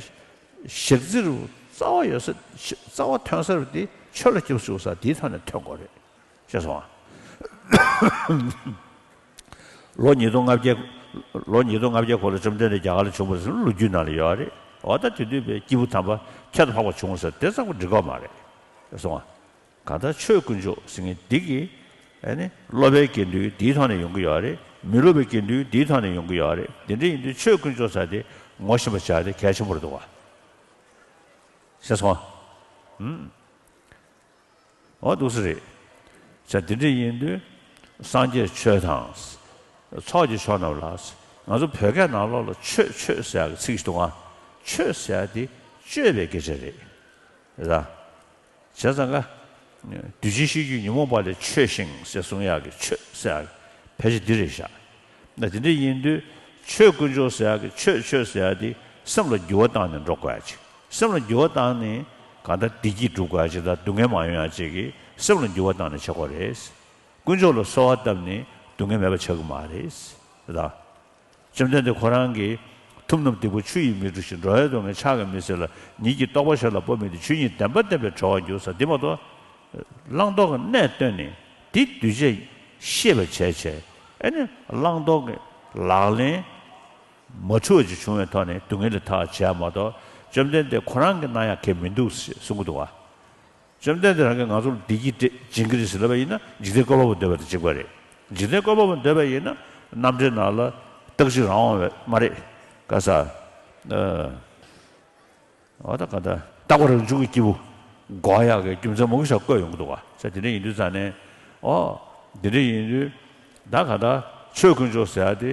ཞག་རྩི་རུ་རྩ་བ་ཡོད་ས་རྩ་བ་ཐོན་ས་རུ་དེ་ཆོས་ལ་སྐྱབས་སུ་མཆིའོ་ཟེར་དེའི་ཐོག་ནས་ཐོན་དགོས་རེད། ཤེས་སོང་ཨ། ལོ་ཉིས་སྟོང་ལྔ་བརྒྱ། ལོ་ཉིས་སྟོང་ལྔ་བརྒྱ་གོང་ལ་བཅོམ་ལྡན་འདས་རྒྱ་གར་ལ་བྱུང་བ་རེད་ཟེར་ལོ་རྒྱུས་ནང་ལ་ཡོད་རེད། འོ་ད་དེ་དུས་པའི་སྐྱེས་བུ་དམ་པ་ཁྱད་དུ་འཕགས་པ་བྱུང་ཟེར་དེ་ཙམ་གྱིས་འགྲིག་གི་མ་རེད། ཤེས་སོང་ཨ། གང་ལྟར་ཆོས་དཀོན་མཆོག་ཟེར་མཁན་འདི་གི་ཨ་ནི་སློབ་པའི་དགེ་འདུན་འདིའི་ཐོག་ནས་ཡོང་གི་ཡོད་རེད། མི་སློབ་པའི་དགེ་འདུན་འདིའི་ཐོག་ནས་ཡོང་གི་ཡོད་རེད། འདི་འདྲ་ཡིན་དུས་ཆོས་དཀོན་མཆོག་ཟེར་དེ་ངོ་ཤེས་པ་བྱ་དེ་གལ་ཆེན་པོ་རེད་འདུག་བ། ཤེས་སོང་ཨ། ཨུམ། འོ་འདུག་སེ་རེད། ཟེར་འདི་འདྲ་ཡིན་དུས་སངས་རྒྱས་ཆོས་དང་། ཚོགས་ཀྱི་མཆོག་རྣམས་ལ། ང་ཚོ་བོད་སྐད་ནང་ལོགས་ལ་ཆོས་ཆོས་ཟེར་ཡག་གི་ཚིག་ཞིག་འདུག་ཨ། ཆོས་ཟེར་ཡག་དེ་སྤྱོད་པའི་སྐད་ཆ་རེད། རེད་ད། བྱས་ཙང་ཀ། འདུས་བྱས་ཤེས་རྒྱུད་ཉོན་མོངས་པ་ལས་ཆོས་ཤིང་ཟེར་གསུང་ཡག་གི་ཆོས་ཟེར་ཡག་ཕལ་ཆེར་འདི་རེད་ཤག་ན་དེ་འདྲ་ཡིན་དུས་ཆོས་དཀོན་མཆོག་ཟེར་ཡག་གི་ཆོས་ཆོས་ཟེར་ཡག་དེ་སེམས་ལ་འགྱུར་བ་བཏང་ནས་འགྲོ་དགོས་ཡག་ཅིག་སེམས་ལ་འགྱུར་བ་བཏང་ནས་གང་ལྟར་བདེ་སྐྱིད་སྒྲུབ་དགོས་ཡག་ཅིག་དང་སྡུག་བསྔལ་མ་ཡོང་ཡག་ཅིག་གི་སེམས་ལ་འགྱུར་བ་བཏང་ནས་བྱེད་དགོས་རེད། དཀོན་མཆོག་ལ་གསོལ་བ་བཏབ་ནས་སྡུག་བསྔལ་མེད་པ་བྱ་གི་མ་རེད། རེད་དང་། བཅོམ་ལྡན་འདས་ཁོ་རང་གིས་ཐུབ་རྣམས་བདེ་བོ་ཆུ་ཡིས་མི་འཁྲུ་ཞིང་། འགྲོ་བའི་སྡུག་བསྔལ་ཕྱག་གིས་མི་སེལ་ལ། ཉིད་ཀྱི་རྟོགས་པ་ཞར་ལ་སྤོ་མི་འདོད། ཆོས་ཉིད་བདེན་པ་བསྟན་པས་གྲོལ་བར་འགྱུར་ཟེར་འདི་མ་གཏོགས། བླང་དོར་གྱི་གནས་བསྟན་ནས་འདི་གདུལ་བྱས་ཤེས་པར་བྱས་བྱས་ཨ་ནི་བླང་དོར་གྱི་ལག་ལེན་མ་འཁྲུལ་བ་ཅིག་བྱུང་བའི་ཐོག་ནས་སྡུག་བསྔལ་ལས་ཐར་བྱས་མ་གཏོགས་བཅོམ་ལྡན་འདས་ཁོ་རང་གིས་གནང་ཡག་གང་ཡང་མི་འདུག་ཟེར་གསུང་གི་འདུག་བ། བཅོམ་ལྡན་འདས་རང་གིས་ང་ཚོར་བདེ་སྐྱིད་སྤྲད་སྦྱིན་གྱི་རེད་ཟེར་ལབ་པ་ཡིན་ན་འཇིག་རྟེན་བཀོད་པ་པོ་འདོད་པ་དང་གཅིག་པ་རེད། འཇིག་རྟེན་བཀོད་པ་པོ་འདོད་པ་ཡིན་ན་རྣམ་འདྲེན་ནང་ལ་རྟག་གཅིག་རང་དབང་བས་མ་རེད། ག་ས། འོ་ད་ག་ད་རྟག་པ་རང་བྱུང་གི་སྐྱེས་བུ་འགོག་ཡག་གི་རྒྱུ་མཚན་མང་པོ་ཞིག་བཀོད་ཡོང་གི་འདུག་བ། ས་དེ་འདྲ་ཡིན་དུས་ཙང་ནས་ཨོ་དེ་འདྲ་ཡིན་དུས་ད་ག་ད་ཆོས་དཀོན་མཆོག་ཟེར་ཡག་དེ།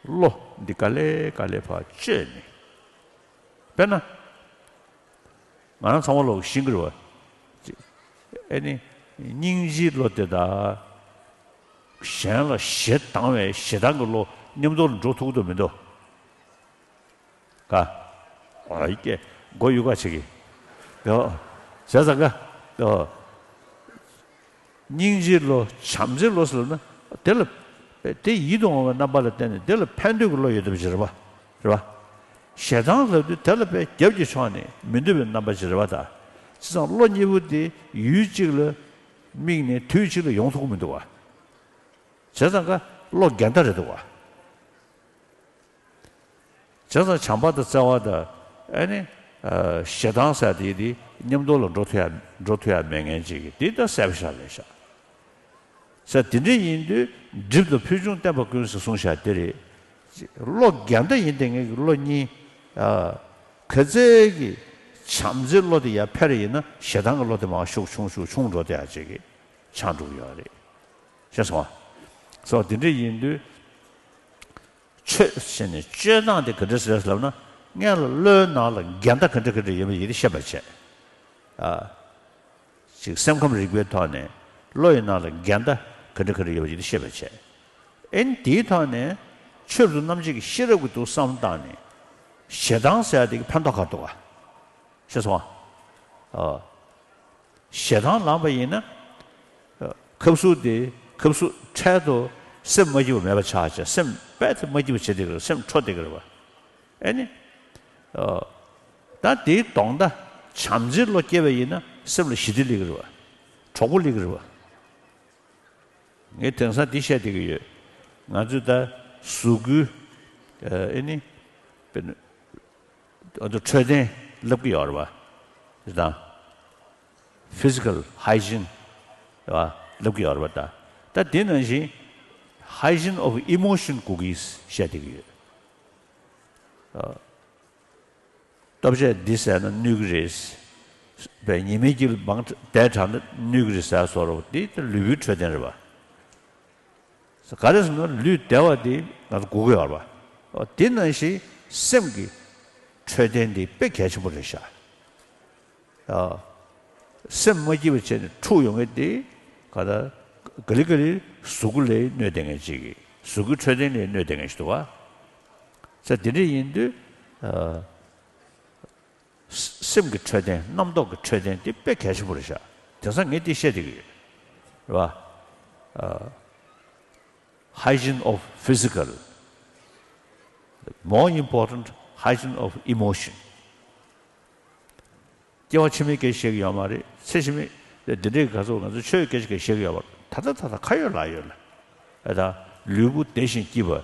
བློ་འདི་ག་ལེ་ག་ལེ་ཕར་བཅོས་ནས། དཔེར་ན། ང་རང་ཚང་མ་ལོག་ཤེས་ཀྱི་རེད་བ། ཨེ་ནི། སྙིང་རྗེའི་བློ་དེ་དང་། གཞན་ལ་ཞེ་སྡང་བའི་ཞེ་སྡང་གི་བློ་མཉམ་དུ་ལ་འགྲོ་ཐུབ་ཀྱི་འདུག་མི་འདུག་ག་ཨ་ཡི་ཀེ། མགོ་གཡུག་ག་བྱེད་ཀྱི། ཡོ། བྱས་ཙང་ག་ཡོ། སྙིང་རྗེའི་བློ་བྱམས་བརྩེའི་བློ་ཟེར་ལབ་ན། དེ་ལ། དེ་ཡིད་དུ་འོང་བའི་རྣམ་པ་ལ་བརྟེན་ནས་དེ་ལ་ཕན་འདོད་ཀྱི་བློ་ཡོད་བསྡད་པ་ཅིག་རེད་པ། རེད་པ། ཞེ་སྡང་ལབ་དུས་དེ་ལ་དཔེ་རྒྱབ་ཀྱི་ཕྱོགས་ནས་མི་འདོད་པའི་རྣམ་པ་ཅིག་རེད་པ་ད། བྱས་ཙང་བློ་གཉིས་པོ་དེ་ཡུལ་གཅིག་ལ་དམིགས་ནས་དུས་གཅིག་ལ་ཡོང་ཐུབ་ཀྱི་མི་འདུག་པ། བྱས་ཙང་ཀ་བློ་འགལ་ཟླ་རེད་འདུག་པ། བྱས་ཙང་བྱམས་པ་དང་བརྩེ་བ་དང་ཨ་ནི། ཨ། ཞེ་སྡང་ཟེར་དེ་དེ་མཉམ་དུ་ལ་འགྲོ་ཐུབ་ཡ་འགྲོ་ཐུབ་ཡ་མེད་མཁན་ཅིག་གིས་དེ་ལྟར་གསལ་པོ་ཤར་ལེ་ཤག་ཟེར་དེ་འདྲ་ཡིན་དུས་སྒྲིབ་དང་ཕུལ་བྱུང་བསྟན་པ་ཀུན་ཟེར་གསུངས་ཤག་དེ་རེད། བློ་འགལ་ཟླ་ཡིན་དེ་ངེད་ཀྱི་བློ་གཉིས། ཨ། ག་ཚད་ཀྱི་བྱམས་བརྩེའི་བློ་དེ་ཡར་འཕེལ་རེ་ཡིན་ན་ཞེ་སྡང་གི་བློ་དེ་མར་ཤུགས་ཆུང་ཤུགས་ཆུང་འགྲོ་བསྡད་ཡ་ཅིག་གིས་ཆགས་འགྲོ་གི་ཡོད་རེད། ཤེས་སོང་ང་། སོ་དེ་འདྲ་ཡིན་དུས། ཆོས་ཟེར་ནས་སྤྱོད་སྟངས་དེ་ག་འདྲ་ཟེར་ལབ་ན། སྔོན་ལ་བློའི་ནང་ལ་འགལ་ཟླ་ག་འདྲ་ག་འདྲ་ཡོད་པ་ཡིན་དེ་ཤེས་པར་བྱས། ཨ། ཅིག་སེམས་ཁམས་རིག་པའི་ཐོག་ནས་བློ་ཡི་ནང་ལ་འགལ་ཟླ་ག་འདྲ་ག་འདྲ་ཡོད་པ་ཡིན་དེ་ཤེས་པར་བྱས། ཨེ་ནི་དེའི་ཐོག་ནས་ཆོས་རབ་ཏུ་རྣམ་འབྱེད་ཀྱི་ཤེས་རབ་ཀྱི་འདུག་བསམ་བཏང་ནས་ཞེ་སྡང་ཟེར་ཡ་དེ་གི་ཕན་ཐོགས་ག་འདུག་ག་ཤེས་སོང་ང་། ཨ། ཞེ་སྡང་ལངས་པ་ཡིན་ན། ཁབ་སུབ་དེ་ཁབ་སུབ་འཕྲལ་དུ་སེམས་མ་སྐྱིད་པ་མེད་པ་ཆགས་བྱས་སེམས་རྦད་དེ་མ་སྐྱིད་པ་བྱེད་བསྡད་ཀྱི་རེད། སེམས་འཕྲོ་བསྡད་ཀྱི་རེད་པ། ཨེ་ནི། ཨ། ད་དེའི་ལྡོག་ཟླ་བྱམས་བརྩེའི་བློ་སྐྱེས་པ་ཡིན་ན་སེམས་ལ་ཞི་བདེ་སླེབས་ཀྱི་རེད་པ། གྲོགས་པོ་སླེབས་ཀྱི་རེད་པ། ངས་དེང་སང་འདི་བཤད་བསྡད་ཀྱི་ཡོད། ང་ཚོས་ད་གཟུགས་སྐུའི། ཨ། ཨེ་ནི། དཔེར་ན། ཨ། འཕྲོད་བསྟེན་ལབ་ཀྱི་ཡོད་རེད་པ། རེད་དང་། physical hygiene རེད་པ། ལབ་ཀྱི་ཡོད་རེད་པ་ད། ད་དེ་ནང་བཞིན་hygiene of emotion དགོས་ཀྱི་བཤད་བསྡད་ཀྱི་ཡོད། ཨ། ལྟོ་ཆས་འདི་ཟས་ན་གནོད་ཀྱི་རེད། བས་ཉི་མའི་དཀྱིལ་མང་བསྡད་དྲགས་ན་གནོད་ཀྱི་རེད་ཟེར་བཟོ་འདྲ་པོ་འདི་ལྟ་ལུས་པོའི་འཕྲོད་བསྟེན་རེད་པ། ག་རེ་ཟེར་ན་ལུས་བདེ་བ་འདི་ང་ཚོ་དགོས་ཀྱི་ཡོད་རེད་པ། འོ་དེ་ནང་བཞིན་སེམས་ཀྱི་འཕྲོད་བསྟེན་འདི་དཔེ་གལ་ཆེན་པོ་རེད་ཤག་ཨ། སེམས་མ་སྐྱིད་པ་བྱས་ནས་འཁྲུག་ཡོང་མཁན་དེ་ག་ད་ག་ལེ་ག་ལེ་གཟུགས་སྐུ་ལ་གནོད་བསྡད་མཁན་ཅིག་གི་གཟུགས་སྐུའི་འཕྲོད་བསྟེན་ལ་གནོད་བསྡད་མཁན་ཞིག་འདུག་ག་ས་དེ་འདྲ་ཡིན་དུས། ཨ། སེམས་ཀྱི་འཕྲོད་བསྟེན་རྣམ་རྟོག་གི་འཕྲོད་བསྟེན་དེ་དཔེ་གལ་ཆེན་པོ་རེད་ཤག་དེང་སང་ངས་དེ་བཤད་བསྡད་ཀྱི་ཡོད། རེད་པ། ཨ། hygiene of physical, more important, hygiene of emotion. སྐྱེ་བ་ཕྱི་མའི་སྐད་ཆ་བཤད་ཀྱི་ཡོད་མ་རེད། ཚེ་ཕྱི་མའི་འདི་འདྲའི་ག་ཚོད་ང་ཚོ་ཆོས་སྐད་ཆ་བཤད་ཀྱི་ཡོད་མ་རེད། ད་ལྟ་ད་ལྟ་ཁ་ཡོད་ལག་ཡོད་ལ། ཨ། ད་ལུས་པོ་བདེ་ཞིང་སྐྱིད་པ།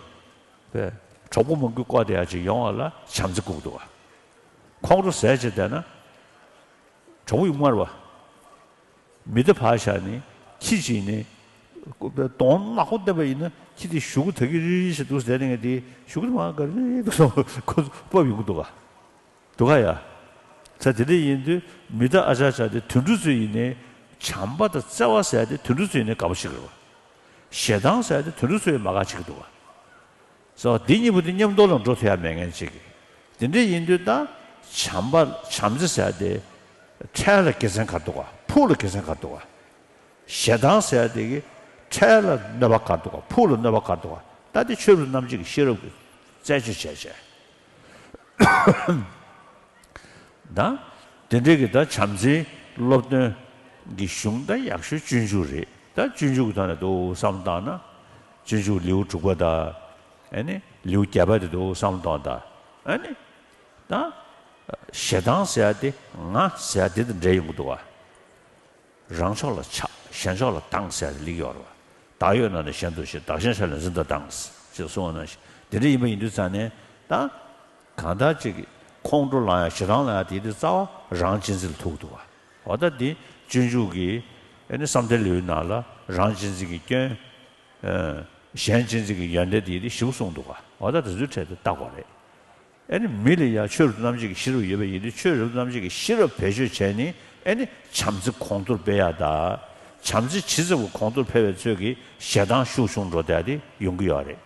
པས་གྲོགས་པོ་མང་པོས་བསྐོར་བསྡད་ཡག་ཅིག་ཡོང་བ་ལ་བྱམས་བརྩེ་དགོས་ཀྱི་འདུག་ག་ཁོང་ཁྲོ་ཟ་བྱས་བསྡད་ན་གྲོགས་པོ་ཡོང་མ་རེད་པ། མི་གདའ་ཕར་བཞག་ནས་ཁྱི་ཅིག་ནས་གདོང་ནག་པོ་བསྡད་པ་ཡིན་ན་ཁྱི་དེ་གཞུག་གུ་ད་གི་རི་རི་ཞིག་འདུག་ཟེར་ནས་དེ་གཞུག་གུ་དེ་མར་ག་རི་འདུག་སོང་ཁོ་ཚོ་ཕབ་ཡོང་གི་འདུག་ག་འདུག་ག་ཡ། ས་དེ་འདྲ་ཡིན་དུས་མི་གདའ་ཨ་ཅག་ཅག་དེ་དུད་འགྲོ་ཚོ་ཡིན་ནའི་བྱམས་པ་དང་བརྩེ་བ་ཟེར་ཡ་དེ་དུད་འགྲོ་ཚོ་ཡིན་ནའི་དགའ་པོ་བྱེད་ཀྱི་རེད་པ། ཞེ་སྡང་ཟེར་ཡ་དེ་དུད་འགྲོ་ཚོ་ཡིན་མ་དགའ་བྱེད་ཀྱི་འདུག་ག་སོ་འདི་གཉིས་པོ་དེ་མཉམ་དུ་ལ་འགྲོ་ཐུབ་ཡ་མེད་མཁན་ཅིག་གི་དེ་འདྲ་ཡིན་དུས་ད་བྱམས་པ་བྱམས་བརྩེ་ཟེར་ཡ་དེ་འཕྲལ་ལ་དགེ་མཚན་ག་འདུག་ག་ཕུགས་ལ་དགེ་མཚན་ག་འདུག་ག་ཞེ་སྡང་ཟེར་ཡ་དེ་གི་ འཕྲལ་ལ་གནོད་པ་ག་རེ་འདུག་ག་ཕུགས་ལ་གནོད་པ་ག་རེ་འདུག་ག་ད་དེ་ཆོས་རབ་རྣམ་འབྱེད་ཀྱི་ཤེས་རབ་ཀྱིས་རྩད་གཅོད་བྱས་བྱས། ད་དེ་འདྲའི་གི་ད་བྱམས་བརྩེའི་སློབ་སྟོན་གྱི་གཞུང་ད་ཡག་ཤོས་སྤྱོད་འཇུག་རེད། ད་སྤྱོད་འཇུག་གི་ཐོག་ནས་འདུག་བསམ་བཏང་ན། སྤྱོད་འཇུག་ལེའུ་དྲུག་པ་དང་། ཨེ་ནི་ལེའུ་བརྒྱད་པ་དེ་འདུག་བསམ་བཏང་ད། ཨེ་ནི་ད་ཞེ་སྡང་ཟེར་ཡ་དེ་ང་ཟེར་ཡ་དེ་དང་འབྲེལ་ཡོང་གི་འདུག་བ། རང་ཕྱོགས་ལ་ཆགས་གཞན་ཕྱོགས་ལ་སྡང་ཟེར་ཡ་དེ་སླེབས་ཡོད་རེད་བ། བདག་ཡོད་ན་ནི་གཞན་དུ་ཞེན། བདག་གཞན་ཕྱོགས་ལ་འཛིན་དང་སྡང་ཞེས་གསུངས་པ་ནང་བཞིན། དེ་འདྲ་ཡིན་པ་ཡིན་དུས་ཙང་ནས་ད། གང་ལྟར་ཅིག་ཁོང་ཁྲོ་ལངས་ཡ་ཞེ་སྡང་ལངས་ཡ་དེ་དེ་རྩ་བ་རང་གཅེས་འཛིན་ལ་ཐུག་འདུག་བ། འོ་ད་འདི་སྤྱོད་འཇུག་གི་ཨེ་ནི་བསམ་གཏན་ལེའུའི་ནང་ལ་རང་གཅེས་འཛིན་གྱི་སྐྱོན། ཨ་གཞན་གཅེས་འཛིན་གྱི་ཡོན་ཏན་དེ་དེ་ཞིབ་གསུངས་འདུག་བ། འོ་ད་དེ་ཚོའི་གྲས་དེ་བལྟ་དགོས་རེད། ཨེ་ནི་མི་ལ་ཡ་ཆོས་རབ་རྣམ་འབྱེད་ཀྱི་ཤེས་རབ་ཡོད་པ་ཡིན་དུས་ཆོས་རབ་རྣམ་འབྱེད་ཀྱི་ཤེས་རབ་བེད་སྤྱོད་བྱས་ནས་ཨེ་ནི་བྱམས་བརྩེ་གོང་མཐོར་སྤེལ་ཡ་ད། བྱམས་བརྩེ་ཇི་ཙམ་གྱིས་གོང་མཐོར་འཕེལ་བའི་ཚོད་ཀྱིས་ཞེ་སྡང་ཤུགས་ཆུང་འགྲོ་བསྡད་དེ་ཡོང་གི་ཡོད་རེད།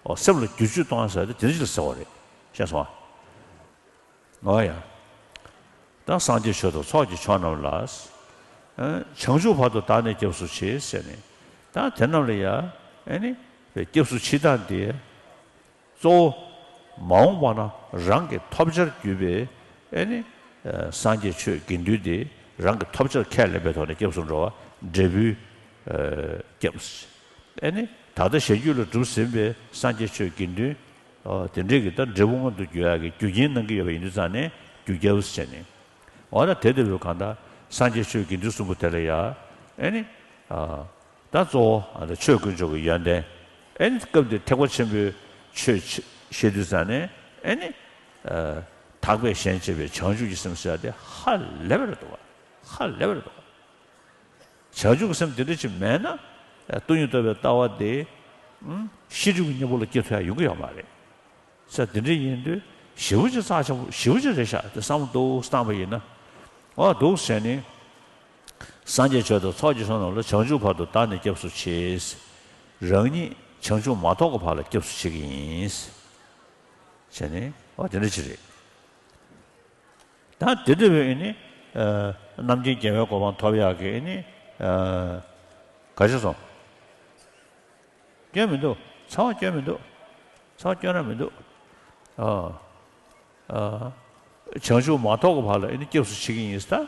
འོ་སེམས་ལ་བསྒྱུར་བཅོས་གཏོང་ས་དེ་དེ་འདྲ་ཞིག་ལ་ཟེར་བ་རེད། ཤེས་སོང་ཨ། འོ་ཡ། ད་སངས་རྒྱས་ཆོས་དང་ཚོགས་ཀྱི་མཆོག་རྣམས་ལ། ཨ་བྱང་ཆུབ་བར་དུ་བདག་ནི་སྐྱབས་སུ་མཆི་ཟེར་ནས། ད་དེ་རྣམས་ལ་ཡ་ཨེ་ནི་སྐྱབས་སུ་མཆི་སྟངས་དེ། གཙོ་བོ་མ་འོངས་པ་ན་རང་གི་ཐོབ་བྱར་གྱུར་པའི་ཨེ་ནི་སངས་རྒྱས་ཆོས་དགེ་འདུན་དེ་རང་གི་ཐོབ་བྱར་ཁས་ལེན་པའི་ཐོག་ནས་སྐྱབས་སུ་འགྲོ་བ་འབྲས་བུའི་སྐྱབས། ཨེ་ནི་ད་ལྟ་གཞན་རྒྱུད་ལ་གྲུབ་ཟིན་པའི་སངས་རྒྱས་ཆོས་དགེ་འདུན་དེ་འདྲས་ཀྱི་ད་འབྲས་བུ་མངོན་དུ་གྱུར་ཡག་གི་རྒྱུ་རྐྱེན་གནང་གི་ཡོད་པ་ཡིན་དུས་ཙང་ནས་རྒྱུ་སྐྱབས་བྱས་ནས། འོ་ན་དེ་ལྟ་བུའི་གང་ལྟར་སངས་རྒྱས་ཆོས་དགེ་འདུན་གསུམ་པོ་དེ་ལ་ཡ་ཨེ་ནི། ད་གཙོ་བོ་ཨ་ད་ཆོས་དཀོན་མཆོག་གི་ཡོན་ཏན། ཨེ་ནི་སྐབས་འདིར་ཐེག་པ་ཆེན་པོའི་ཆོས་བཤད་དུས་ཙང་ནས་ཨེ་ནི། ཨ་དག་པས་གཞན་གཅེས་པའི་བྱང་ཆུབ་ཀྱི་སེམས་ཟེར་ཡ་དེ་ཧ་ལས་པ་རེད་འདུག་བ། ཧ་ལས་པ་རེད་འདུག་བ། བྱང་ཆུབ་ཀྱི་སེམས་དེ་འདྲ་ཅིག་མེད་ན། ཨ་སྟོང་ཉིད་རྟོགས་པའི་ལྟ་བ་དེ་ཨ་ཤེས་སྒྲིབ་ཀྱི་གཉེན་པོ་ལ་སྐྱེ་ཐུབ་ཡ་ཡོང་གི་ཡོད་མ་རེད། ས་དེ་འདྲ་ཡིན་དུས་ཞེ་པོ་ཅིག་རྩ་ཆེན་པོ་ཞེ་པོ་ཅིག་རེད་ཤག་དེ་བསམ་བློ་བཏང་བ་ཡིན་ན། འོ་འདུག་ཟེར་ནས། སངས་རྒྱས་ཆོས་དང་ཚོགས་ཀྱི་མཆོག་རྣམས་ལ། བྱང་ཆུབ་བར་དུ་བདག་ནི་སྐྱབས་སུ་མཆི། རང་ཉིད་བྱང་ཆུབ་མ་ཐོབ་ཀྱི་བར་ལ་སྐྱབས་སུ་མཆི་གི་ཡིན། བྱས་ནས་འོ་དེ་འདྲ་ཅིག་རེད། ད་དེ་འདྲ་བས་ཨེ་ནི། ཨ་རྣམ་མཁྱེན་རྒྱལ་བའི་གོ་འཕང་ཐོབ་ཡག་གི་ཨེ་ནི། ཨ་ག་ཅི་སོང་། སྐྱོན་མི་འདུག་ཚ་བ་སྐྱོན་མི་འདུག་ཚ་བ་སྐྱོན་ར་མི་འདུག་ཨ་ཨ་བྱང་ཆུབ་མ་ཐོབ་ཀྱི་བར་ལ་ཨེ་ནི་སྐྱབས་སུ་མཆི་གི་ཡིན་ཟེར།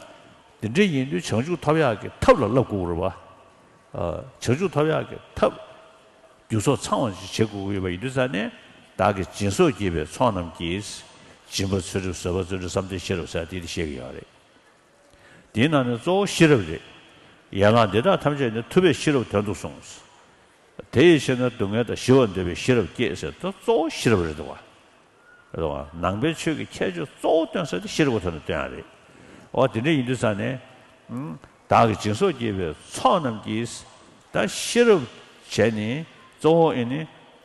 ད་དེ་འདྲ་ཡིན་དུས་བྱང་ཆུབ་ཐོབ་ཡག་གི་ཐབས་ལ་བསླབ་དགོས་རེད་བ། ཨ་བྱང་ཆུབ་ཐོབ་ཡག་གི་ཐབས་རྒྱུ་ཚོགས་ཚང་བ་ཞིག་བྱེད་དགོས་ཀྱི་ཡོད་པ་ཡིན་དུས་ཙང་ནས། བདག་གིས་སྦྱིན་སོགས་བགྱིས་པའི་ཚོགས་རྣམས་ཀྱིས། སྦྱིན་པ་ཚུལ་ཁྲིམས་བཟོད་པ་བརྩོན་འགྲུས་བསམ་གཏན་ཤེས་རབ་ཟེར་དེ་དེ་བཤད་ཀྱི་ཡོད་རེད། དེའི་ནང་ནས་གཙོ་བོ་ཤེས་རབ་རེད། ཡན་ལག་འདི་དག་ཐམས་ཅད་ནི་ཐུབ་པས་ཤེས་རབ་དོན་དུ་གསུངས། དེ་ཡི་ཕྱིར་ན་སྡུག་བསྔལ་དང་ཞི་བར་འདོད་པའི་ཤེས་རབ་བསྐྱེད་ཟེར་དུས་གཙོ་བོ་ཤེས་རབ་རེད་འདུག་བ། རེད་བ། ནང་པའི་ཆོས་ཀྱི་ཁྱད་ཆོས་གཙོ་བོ་སྟོན་ས་དེ་ཤེས་རབ་ཀྱི་ཐོག་ནས་སྟོན་ཡ་རེད། འོ་དེ་འདྲ་ཡིན་དུས་ཙང་ནས། ཨང་། བདག་གིས་སྦྱིན་སོགས་བགྱིས་པའི་ཚོགས་རྣམས་ཀྱིས། ད་ཤེས་རབ་བྱས་ནས་གཙོ་བོ་ཨེ་ནི།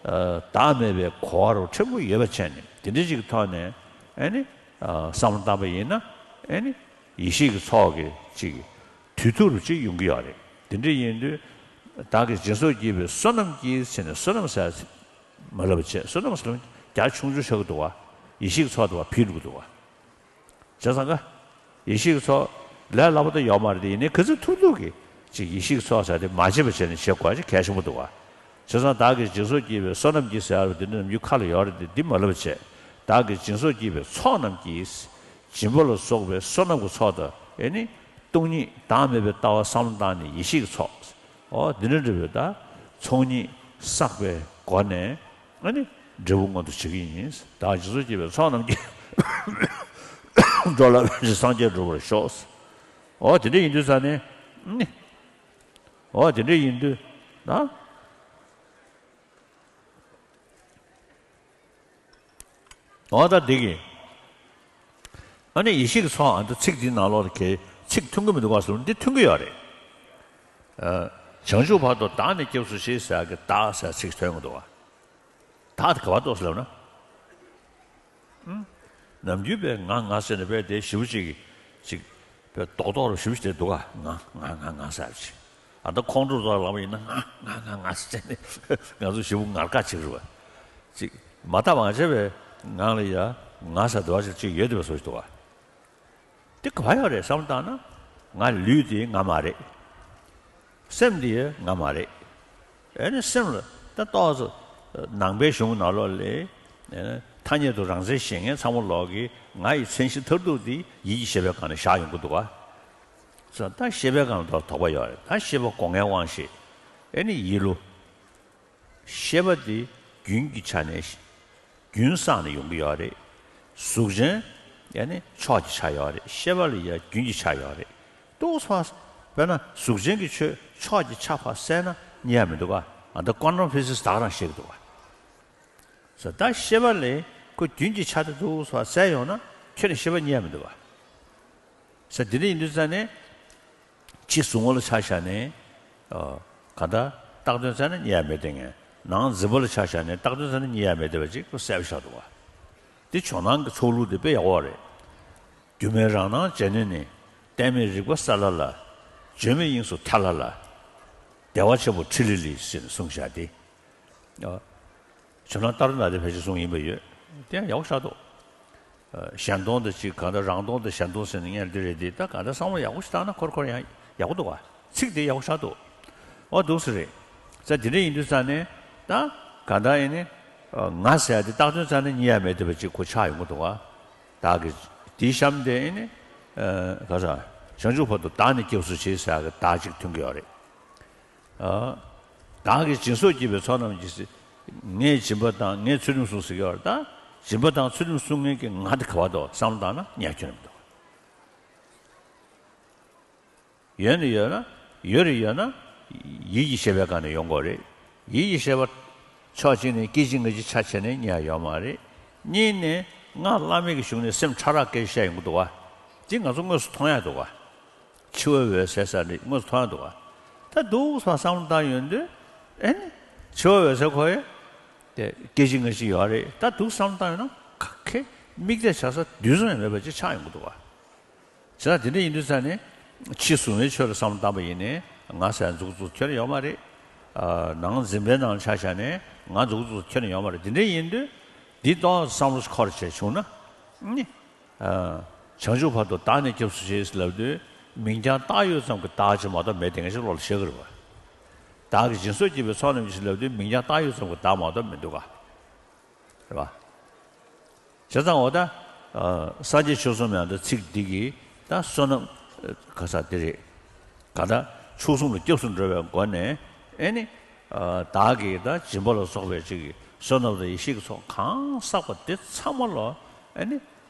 ཨ་བདག་མེད་པའི་གོ་བ་རུ་ཕྲན་བུ་ཡོད་པ་བྱས་ནས་དེ་འདྲ་ཅིག་གི་ཐོག་ནས་ཨེ་ནི། ཨ་བསམ་བློ་བཏང་པ་ཡིན་ན་ཨེ་ནི། ཡེ་ཤེས་ཀྱི་ཚོགས་ཀྱི་ཅིག་དུས་ཐུང་རུ་ཅིག་ཡོང་གི་ཡོད་རེད། དེ་འདྲ་ཡིན་དུས། བདག་གིས་སྦྱིན་སོགས་བགྱིས་པའི་བསོད་ནམས་ཀྱིས་ཟེར་ནས་བསོད་ནམས་ཟེར་མ་ལབ་བྱས། བསོད་ནམས་ཟེར་ན་རྒྱ་ཆུང་ཆུང་ཆགས་ཀྱི་འདུག་བ། ཡེ་ཤེས་ཀྱི་ཚོགས་དུ་བ་ཕིག་འགྲོ་གི་འདུག་བ། བྱས་ཙང་ཀ་ཡེ་ཤེས་ཀྱི་ཚོགས་ལས་སླ་པོ་ད་ཡོད་མ་རེད་དེ། ཡིན་ནའི་ག་ཚོད་ཐུབ་ཐུབ་ཀྱིས་ཅིག་ཡེ་ཤེས་ཀྱི་ཚོགས་ཟེར་དེ་མ་བརྗེད་པ་བྱས་ནས་བྱེད་དགོས་ཅིག་གལ་ཆེན་པོ་འདུག་བ། བྱས་ཙང་བདག་གིས་སྦྱིན་སོགས་བགྱིས་པའི་བསོད་ནམས་ཀྱིས་ཟེར་བ་འདི་འདྲ་ནམ་རྒྱུན་ཁ་ལ་ཡོད་རེད་དེ། འདི་མ་ལབ་བྱས། བདག་གིས་སྦྱིན་སོགས་བགྱིས་པའི་ཚོགས་རྣམས་ཀྱིས། སྦྱིན་པ་ལ་སོགས་པའི་བསོད་ནམས་ཀྱི་ཚོགས་དང་ཨེ་ནི། སྟོང་ཉིད་བདག་མེད་པའི་ལྟ་བ་བསམ་བློ་བཏང་ནས་ཡེ་ཤེས་ཀྱི་ཚོགས། འོ་འདི་འདྲ་འདྲ་བའི་ད་ཚོགས་གཉིས་བསགས་པའི་སྒོ་ནས་ཨ་ནི་འབྲས་བུ་མངོན་དུ་བྱེད་ཀྱི་ཡིན། བདག་སྦྱིན་སོགས་བགྱིས་པའི་ཚོགས་རྣམས་ཀྱིས། འགྲོ་ལ་ཕན་ཕྱིར་སངས་རྒྱས་འགྲུབ་པར་ཤོག་འོ་དེ་འདྲ་ཡིན་དུས་ཙང་ནས་ཨ་ནི། འོ་དེ་འདྲ་ཡིན་དུས་ན། འོ་ད་འདི་གི། ཨ་ནི་ཡེ་ཤེས་ཀྱི་ཚོགས་ཨ་ད་ཚིག་འདི་ནང་ལོགས་ལ་གལ་ཚིག་མཐུན་གྱི་མི་འདུག་ག་ཟེར་ན་འདི་མཐུན་གྱི་ཡོད་རེད། ཨ་བྱང་ཆུབ་བར་དུ་བདག་ནི་སྐྱབས་སུ་མཆི་ཟེར་ཡག་གི་བདག་ཟེར་ཚིག་ཐོན་གྱི་འདུག་ག་བདག་དེ་ག་པར་གཏོགས་སུ་ལབ་ན། ཨང་། ནམ་རྒྱུན་པའི་ང་ང་ཟེར་ནས་པས་དེ་ཞེ་པོ་ཅིག་ཅིག་པས་རྡོག་རྡོག་རུ་ཞེ་པོ་ཅིག་དེ་འདུག་ག་ང་ང་ང་ང་ཟེར་ཅིག་ཨ་ད་ཁོང་ཁྲོ་རོགས་ལངས་པ་ཡིན་ན་ང་ང་ང་ང་ཟེར་ནས་ང་ཚོ་ཞེ་པོ་ངར་ཁ་ཅིག་རུ་བ། ཅིག་མ་བརྟགས་མ་དཔྱད་པའི་ངང་ལ་ཡ་ང་ཟེར་འདུག་བ་ཅིག་ཅིག་ཡོད་དེ་བ་བཟོ་ཞིག་འདུག་བ། དེ་ག་པར་ཡོད་རེད་བསམ་བཏང་ན། ང་ལུས་དེ་ང་མ་རེད། སེམས་དེ་ང་མ་རེད། ཨེ་ནི་སེམས་ལ་ད་ཏོག་ཙམ་ནང་པའི་གཞུང་ནང་ལོགས་ལས་ཐ་སྙད་དུ་རང་མཚན་ཞེས་མཁན་ཚང་མ་ལོག་གིས་ང་ཡི་མཚན་གཞི་མཐར་ཐུག་དེ་ཡིད་ཀྱི་ཤེས་པའི་སྒང་ནས་བཞག་ཡོང་གི་འདུག་ག །ད་ཤེས་པའི་སྒང་ལ་དོགས་པ་ཡོད་རེད། ད་ཤེས་པ་སྒོ་ལྔའི་དབང་ཤེས། ཨེ་ནི་ཡིད་བློ། ཤེས་པ་དེ་རྒྱུན་གྱི་ཆ་ནས་རྒྱུན་བསགས་ནས་ཡོང་གི་ཡོད་རེད། གཟུགས་ཅན་ཡང་ནི་ཕྱོགས་ཀྱི་ཆ་ཡོད་རེད། ཤེས་པ་ལ་ཡང་རྒྱུན་གྱི་ཆ་ཡོད་རེད། ཏོག་ཙམ་དཔེར་ན་གཟུགས་ཅན་གྱི་ཆོས་ཕྱོགས་ཀྱི་ཆ་ཕར་བསལ་ན་རྙེད་ཡ་མི་འདུག་ག །ཨ་ད་ཀོན་ཊམ་ཕི་ཟིག་སི་ད་ག་རང་བཤད་ཀྱི་འདུག་ག །ད་ཤེས་པ་ལས་ཁོ་རྒྱུན་གྱི་ཆ་དེ་ཏོག་ཙམ་བསལ་ཡོང་ན་ཁྱོན་ནས་ཤེས་པ་རྙེད་ཡ་མི་འདུག་ག །ད་དེ་འདྲ་ཡིན་དུས་ཙང་ནས། ཕྱི་གཟུང་བ་ལ་ཆ་བཞག་ནས། ཨ། གང་ལྟར་བཏགས་དོན་བཙལ་ན་རྙེད་ཡ་མེད་དེ་ངས། ནང་འཛིན་པ་ལ་ཆ་བཞག་ནས་བཏགས་དོན་བཙལ་ན་རྙེད་ཡ་མེད་དེ་བ་ཅིག་ཁོ་གསལ་པོ་ཆགས་འདུག་བ། འདི་ཇོ་ནང་གི་ཚོགས་ལུགས་དེ་དཔེ་ཡག་པོ་རེད། སྒྱུ་མའི་རང་སྣང་བྱེད་ནུས་ནི། གཏད་མེད་རིག་པ་ས་ལ་ལ། བརྗོད་མེད་དབྱིངས་སུ་ཐལ་ལ་ལ། བདེ་བ་ཆེན་པོ་ཁྲི་ལི་ལི་ཟེར་ནས་གསུངས་བཞག་སྟེ། ཨ། ཇོ་ནང་ལྟར་ན་དེ་ཕལ་ཆེར་གསུངས་ཡིན་པ་ཡོད། དེ་ཡང་ཡག་པོ་ཆགས་འདུག་ཨ། གཞན་སྟོང་དང་གཅིག་གང་ལྟར་རང་སྟོང་དང་གཞན་སྟོང་ཟེར་ནས་ངས་འདི་རེད་དེ། ད་གང་ལྟར་བསམ་བློ་ཡག་པོ་ཞིག་བཏང་ན་ཁོར་ཁོར་ཡང་ཡག་པོ་འདུག་ག །ཚིག་དེ་ཡག་པོ་ཆགས་འདུག །འོ་འདུག་སེ་རེད། ཙང་དེ་འདྲ་ཡིན་དུས་ཙང་ནས་ད་གང་ལྟར་ཡིན་ནི། ཨ། ང་ཟེར་ཡ་དེ་བཏགས་དོན་ཙང་ནས་རྙེད་ཡ་མེད་དེ་བ་ཅིག་ཁོ་ཆགས་ཡོང་གི་འདུག་ག །བདག་གིས་དེའི་གཤམ་དེ་ཡིན་ནི། ཨ། ག་ས། བྱང་ཆུབ་བར་དུ་བདག་ནི་སྐྱབས་སུ་མཆི་ཟེར་ཡ་གི་བདག་ཅིག་ཐོན་གྱི་ཡོད་རེད། ཨ། བདག་གིས་སྦྱིན་སོགས་བགྱིས་པའི་ཚོགས་རྣམས་ཀྱིས། ངས་སྦྱིན་པ་དང་ངས་ཚུལ་ཁྲིམས་བསྲུངས་ཟེར་གྱི་ཡོད་རེད། ད་སྦྱིན་པ་དང་ཚུལ་ཁྲིམས་བསྲུང་མཁན་གྱི་ང་དེ་ག་བར་འདུག་བསམ་བློ་བཏང་ན་རྙེད་རྒྱུ་རེད་མི་འདུག །ཡོད་ནི་ཡོད་ན། ཡོད་རེད་ཡོད་ན། ཡིད་ཀྱི་ཤེས་པའི་སྒང་ནས་ཡོང་དགོས་རེད། ཡིད་ཀྱི་ཤེས་པ་ཕྱོགས་གཅིག་ནས་སྐད་ཅིག་སྔ་ཕྱི་ཆ་བྱས་ནས་རྙེད་ཡ་ཡོད་མ་རེད། གཉིས་ནས་སྔགས་བླ་མེད་ཀྱི་གཞུང་ནས་སེམས་ཕྲ་རགས་སྐད་ཆ་བཤད་ཡོང་གི་འདུག་ག །དེ་ང་ཚོ་དངོས་སུ་མཐོང་ཡ་འདུག་ག །འཆི་བའི་འོད་གསལ་ཟེར་ནི་དངོས་སུ་མཐོང་ཡ་འདུག་ག །ད་འདུག་སེ་བསམ་བློ་བཏང་ཡོང་དུས། ཨེ་ནི། འཆི་བའི་འོད་གསལ་ཁོ་ཡི་དེ་སྐད་ཅིག་སྔ་ཕྱི་ཡོད་རེད། ད་འདུག་སེ་བསམ་བློ་བཏང་ཡོང་ན་ག་གེ་དམིགས་གཏད་བྱ་ས་དུས་གསུམ་ཡང་མེད་པ་ཅིག་ཆགས་ཡོང་གི་འདུག་ག །བྱས་ཙང་དེ་འདྲ་ཡིན་དུས་ཙང་ནས་ཕྱི་གཟུང་བའི་ཆོས་ལ་བསམ་བློ་བཏང་པ་ཡིན་ནའི་ང་ཟེར་མཛུབ་གུ་བཙུགས་ཁྱོན་ནས་ཡོད་མ་རེད། ཨ། ནང་འཛིན་པའི་ནང་ཆ་བཞག་ནས་ང་མཛུབ་གུ་བཙུགས་ཁྱོན་ནས་ཡོད་མ་རེད། དེ་འདྲ་ཡིན་དུས་འདི་ཏོག་ཙམ་བསམ་བློ་ཞིག་འཁོར་བྱས་བྱུང་ན་ནི། ཨ། བྱང་ཆུབ་བར་དུ་བདག་ནི་སྐྱབས་སུ་མཆི་ལབ་དུས་མིང་རྐྱང་བཏགས་ཡོད་ཙམ་གྱི་བདག་ཅིག་མ་གཏོགས་མེད་དེ་ངེས་ཤེས་བློ་ལ་ཤར་གྱི་རེད་བ། བདག་གིས་སྦྱིན་སོགས་བགྱིས་པའི་ཚོགས་རྣམས་ཀྱིས་ལབ་དུས་མིང་རྐྱང་བཏགས་ཡོད་ཙམ་གྱི་བདག་མ་གཏོགས་མི་འདུག་ག །རེད་བ། བྱས་ཙང་འོ་ད། ཨ། སངས་རྒྱས་ཆོས་གསུམ་ཡང་ད་ཚིག་འདི་གིས་ད་བསོད་ནམས། ཨ། ག་ས་འདི་རེད། ག་ད་མཆོག་གསུམ་ལ་སྐྱབས་སུ་འགྲོ་བའི་སྒོ་ནས་ཨེ་ནི། ཨ། བདག་གིས་ད་སྦྱིན་པ་ལ་སོགས་པའི་ཅིག་གི་བསོད་ནམས་དང་ཡེ་ཤེས་ཀྱི་ཚོགས་གང་བསགས་པ་དེ་ཚང་མ་ལོ། ཨེ་ནི།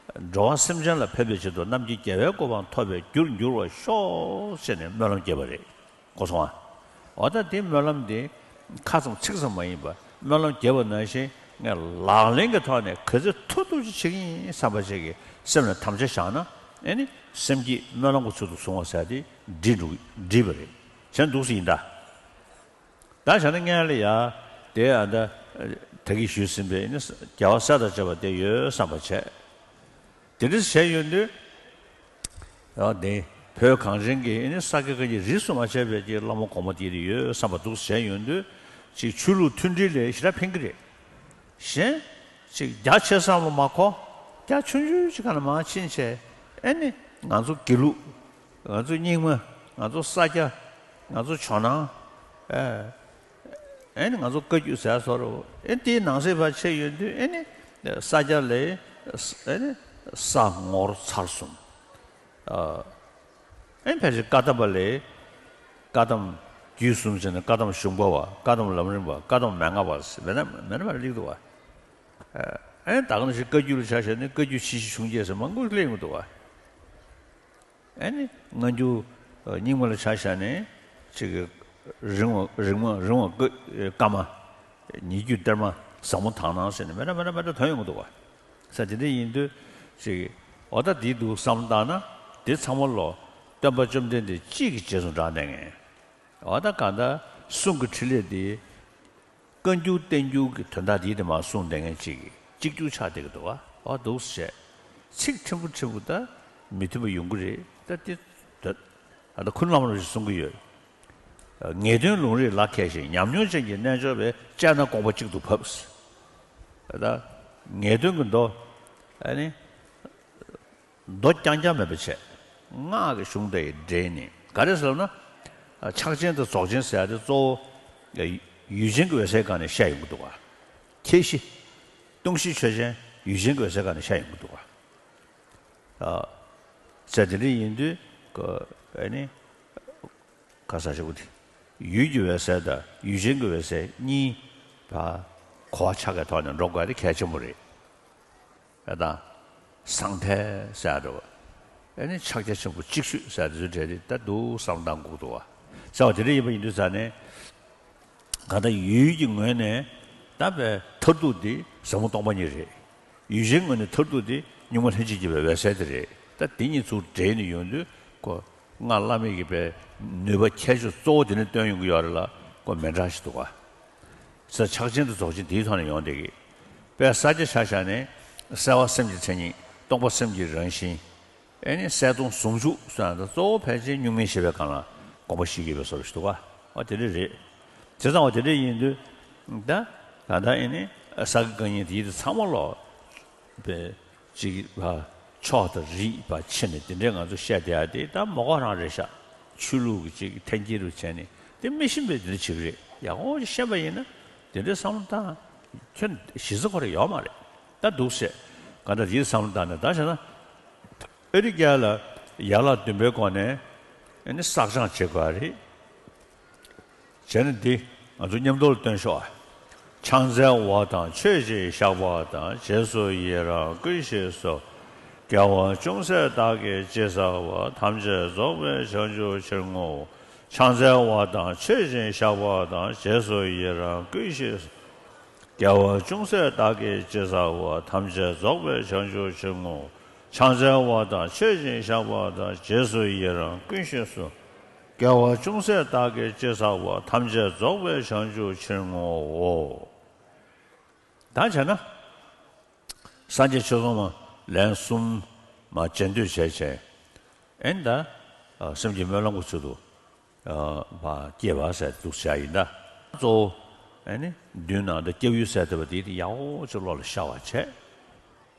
འགྲོ་བ་སེམས་ཅན་ལ་ཕན་པའི་ཆེད་དུ་རྣམས་ཀྱི་དགེ་བའི་གོ་འཕང་ཐོབ་པའི་རྒྱུར་འགྱུར་བར་ཤོག་ཅེས་ནས་སྨོན་ལམ་བརྒྱབ་པ་རེད། གོ་སོང་ཨ། འོ་ད་དེ་སྨོན་ལམ་དེ་ཁ་ཙམ་ཚིག་ཙམ་མ་ཡིན་པར་སྨོན་ལམ་བརྒྱབ་པ་ནང་བཞིན་ངས་ལག་ལེན་གྱི་ཐོག་ནས་ག་ཚོད་ཐུབ་ཐུབ་ཅིག་བྱེད་ཀྱི་ཡིན་བསམ་པ་ཅིག་གི་སེམས་ལ་དམ་བཅའ་བཞག་ན། ཨེ་ནི་སེམས་བསྐྱེད་སྨོན་ལམ་གྱི་ཚུལ་དུ་བཟུང་བ་ཟེར་དེ་འགྲིག་འགྲིག་འགྲིག་པ་རེད། བྱས་འདུག་སེ་ཡིན་ད། ད་བྱས་ན་སྔོན་ལ་ཡ་དེ་ཨ་ད་ད་གིན་ཞུས་ཟིན་པའི་ནི་རྒྱལ་བ་སྲས་དང་བཅས་པ་དེ་ཡོད་བསམ་པ་བྱས། དེ་འདྲ་བྱས་ཡོང་དུས། ཡང་དེ་བོད་གངས་ཅན་གྱི་ནི་ས་དགེ་བཀའ་རྙིང་རིས་སུ་མ་ཆད་པའི་གི་བླ་མ་གོང་མ་དེ་ཡོད་བསམ་པ་འདུག་བྱས་ཡོང་དུས། ཅིག་ཆོས་ལུགས་མཐུན་སྒྲིལ་ལ་ཞེ་དྲག་ཕན་གྱི་རེད། གཞན་ཅིག་རྒྱ་ཆེ་བསམ་བློ་མ་འཁོར། རྒྱ་ཆུང་ཆུང་ཅིག་ག་ལ་མར་ཕྱིན་བྱས། ཨེ་ནི་ང་ཚོ་དགེ་ལུགས། ང་ཚོ་རྙིང་མ། ང་ཚོ་ས་སྐྱ། ང་ཚོ་ཇོ་ནང་། ཨེ། ཨེ་ནི་ང་ཚོ་བཀའ་བརྒྱུད་ཟེར་བཟོ་འདྲ། ཨེ་དེའི་ནང་གསེས་ཕར་ཕྱིན་ཡོང་དུས་ཨེ་ནི། ས་སྐྱ་ལ། ཨེ་ནི། ས་ངོར་ཚར་གསུམ། ཨ། ཨེ་ཕལ་ཆེར་བཀའ་གདམས་པ་ལ། བཀའ་གདམས་རྒྱུད་གསུམ་བྱས་ནས་བཀའ་གདམས་གཞུང་པ་བ། བཀའ་གདམས་ལམ་རིམ་པ། བཀའ་གདམས་མན་ངག་པ་ཟེར་མེད་ན་མེད་ན་མེད་ན་སླེབས་འདུག་བ། ཨེ་ད་ག་ནང་བཞིན་བཀའ་བརྒྱུད་ལ་ཆ་བཞག་ན་བཀའ་བརྒྱུད་ཆེ་བཞི་ཆུང་བརྒྱད་ཟེར་མང་པོ་སླེབས་ཡོང་གི་འདུག་བ། ཨེ་ནི་སྔ་འགྱུར་རྙིང་མ་ལ་ཆ་བཞག་ནས་ཅིག་གི་རིམ་བ་རིམ་བ་རིམ་བ་བཀའ་བཀའ་མ། ཉེ་བརྒྱུད་གཏེར་མ་ཟབ་མོ་དག་སྣང་ཟེར་ནས་མེད་ན་མེད་ན་མེད་ན་ཐོན་ཡོང་གི་འདུག་བ། ས་དེ་འདྲ་ཡིན་དུས་ཅིག་གི་འོ་ད་འདི་འདུག་བསམ་བཏང་ན་འདི་ཚང་མ་ལོ་སྟོན་པ་བཅོམ་ལྡན་འདས་གཅིག་གི་རྗེས་སུ་འབྲངས་གནང་མཁན། འོ་ད་གང་ལྟར་གསུང་གི་ཕྲིན་ལས་འདི། བཀའ་འགྱུར་བསྟན་འགྱུར་གྱི་དོན་དག་འདི་དེ་མར་གསུངས་བསྡད་མཁན་ཅིག་གིས་གཅིག་གྱུར་ཆགས་བསྡད་ཀྱི་འདུག་བ། འོ་འདུག་སེ་བྱས། ཚིག་ཕྲན་བུ་ཕྲན་བུ་ད་མི་མཐུན་པ་ཡོང་གི་རེད་ད་དེ། ད་ཨ་ད་ཁུ་ནུ་བླ་མ་རིན་པོ་ཆེས་གསུང་གི་ཡོད། ངེས་དོན་ལུང་རིགས་ལ་མཁས་ཤིང་ཉམས་མྱོང་ཅན་གྱི་རྣལ་འབྱོར་པས་དཔྱད་ན་དགོངས་པ་གཅིག་ཏུ་བབས། ད་ངེས་དོན་གྱི་མདོ། ཨ་ནི། མདོ་རྐྱང་རྐྱང་མེད་པ་བྱས། སྔགས་ཀྱི་གཞུང་དེ་ཡིས་འགྲེལ་ནས་ག་རེ་ཟེར་ན། ཕྱག་ཆེན་དང་རྫོགས་ཆེན་ཟེར་ཡ་དེ་གཙོ་བོ། ཡུལ་ཅན་གྱི་འོད་གསལ་སྒང་ནས་བཤད་ཡོང་གི་འདུག་ག། ཁྱད་གཞི། སྟོང་གཞི་ཆོས་ཅན་ཡུལ་ཅན་གྱི་འོད་གསལ་སྒང་ནས་བཤད་ཡོང་གི་འདུག་ག། ཨ། ཟེར་དེ་འདྲ་ཡིན་དུས་ཀ་ཨ་ནི་ག་ས་ཞིག་གི་ཡུལ་གྱི་འོད་གསལ་དང་ཡུལ་ཅན་གྱི་འོད་གསལ་གཉིས་ཕར་གོ་བ་ཆ་གའི་ཐོག་ནས་འགྲོ་དགོས་དེ་གལ་ཆེན་པོ་རེད། ཨ་དང་། ཟང་ཐལ་ཟེར་ཡ་འདྲ་བ། ཨ་ནི་ཕྱག་རྒྱ་ཆེན་པོ་གཅིག་ཤོས་ཟེར་ཡ་དེ་ཚོའི་གྲས་དེ་ད་འདུག་བསམ་བློ་བཏང་དགོས་འདུག་བ། ཟེར་བ་དེ་འདྲ་ཡིན་པ་ཡིན་དུས་ཙང་ནས། གང་ལྟར་ཡུལ་གྱི་ངོས་ནས་ད་པའི་མཐར་ཐུག་དེ་ཟབ་མོ་སྟོང་པ་ཉིད་རེད། ཡུལ་ཅན་ངོས་ནས་མཐར་ཐུག་དེ་གཉུག་མ་ལྷན་ཅིག་སྐྱེས་པའི་འོད་གསལ་དེ་རེད། ད་དེ་གཉིས་ཚུར་འདྲེས་ནས་ཡོང་དུས་ཁོ་སྔགས་བླ་མེད་ཀྱི་པའི་ནུས་པ་ཁྱད་ཆོས་གཙོ་བོ་དེ་ནས་བཏོན་ཡོང་གི་ཡོད་རེད་ལ་ཁོ་མི་འདྲ་ཞིག་འདུག་ག། ས་ཕྱག་ཆེན་དུ་རྫོགས་ཆེན་དེའི་ཐོག་ནས་ཡོང་བསྡད་ཀྱི། དཔལ་ས་སྐྱ་ཆ་བཞག་ནས་གསལ་བ་སེམས་ཀྱི་མཚན་ཉིད། སྟོང་པ་སེམས་ཀྱི་རང་བཞིན། ཨེ་ནི་གསལ་སྟོང་ཟུང་འཇུག་སོགས་ཡང་གཙོ་བོ་ཕལ་ཆེར་གཉུག་མའི་ཤེས་པའི་སྒང་ལ་དགོངས་པ་བཞེས་ཀྱི་ཡོད་པའི་བཟོ་འདྲ་ཞིག་འདུག་ག། ཨ་དེ་འདྲ་རེད། བྱས་ཙང་བ་དེ་འདྲ་ཡིན་དུས། ད་ད་ལྟ་ཨེ་ནི་ས་དགེ་བཀའ་རྙིང་དེ་ཡིན་དུས་ཚང་མ་ལོག་པའི་ཅིག་ཕ་ཕྱོགས་དང་རིས་པ་ཕྱེ་ནས་དེ་འདྲའི་ང་ཚོ་བཤད་བསྡད་ཡ་དེ་ད་མ་གོ་རང་རེད་ཤག། ཆོས་ལུགས་ཀྱི་ཅིག་འཐེན་འཁྱེར་རུ་བྱས་ནས་དེ་མི་ཤེས་པའི་དེ་འདྲ་བྱེད་ཀྱི་རེད། ཡག་པོ་ཅིག་ཤེས་པ་ཡིན་ན་དེ་འདྲའི་བསམ་བློ་བཏང་ཁྱོད་གཞི་རྩ་ཁོ་རང་ཡོད་མ་རེད། ད་འདུག་སེ་ག་འདྲ་ཡིན་བསམ་བློ་བཏང་ནས་ད་བྱས་ན་ཨ་རི་རྒྱལ་ལ་ཡན་ལག་བདུན་པའི་སྒོ་ནས་ཨ་ནི་བསགས་སྦྱང་བྱེད་དགོས་རེད། བྱས་ན་འདི་ང་ཚོ་མཉམ་དུ་ལ་སྟོན་ཤོག་ཨ། ཕྱག་འཚལ་བ་དང་མཆོད་ཅིང་བཤགས་པ་དང་། རྗེས་སུ་ཡི་རང་བསྐུལ་ཞེས་སོ། དགེ་བ་ཅུང་ཟད་བདག་གིས་ཅི་བསགས་པ། ཐམས་ཅད་རྫོགས་པའི་བྱང་ཆུབ་ཕྱིར་བསྔོའོ། ཕྱག་འཚལ་བ་དང་མཆོད་ཅིང་བཤགས་པ་དང་། རྗེས་སུ་ཡི་རང་བསྐུལ་ཞེས་སོ། དགེ་བ་ཅུང་ཟད་བདག་གིས་ཅི་བསགས་པ། ཐམས་ཅད་རྫོགས་པའི་བྱང་ཆུབ་ཕྱིར་བསྔོའོ། ཕྱག་འཚལ་བ་དང་མཆོད་ཅིང་བཤགས་པ་དང་། རྗེས་སུ་ཡི་རང་བསྐུལ་ཞེས་སོ། དགེ་བ་ཅུང་ཟད་བདག་གིས་ཅི་བསགས་པ། ཐམས་ཅད་རྫོགས་པའི་བྱང་ཆུབ་ཕྱིར་བསྔོའོ། ད་བྱས་ན། སངས་རྒྱས་ཆོས་ཚོགས་མ་ལན་གསུམ་མ་རྗེས་ཟློས་བྱས་བྱས། ཨེ་ད། སེམས་ཀྱི་སྨོན་ལམ་གྱི་ཚུལ་དུ། མ་སྐྱེས་པ་ཟེར་འདུག་བྱ་ཡིན་ད། གཙོ་བོ། ཨེ་ནི་མདུན་ནང་དུ་སྐྱབས་ཡུལ་ཟེར་ཐུབ་པ་དེ་ཡག་པོ་ཅིག་བློ་ལ་ཤར་བ་བྱས།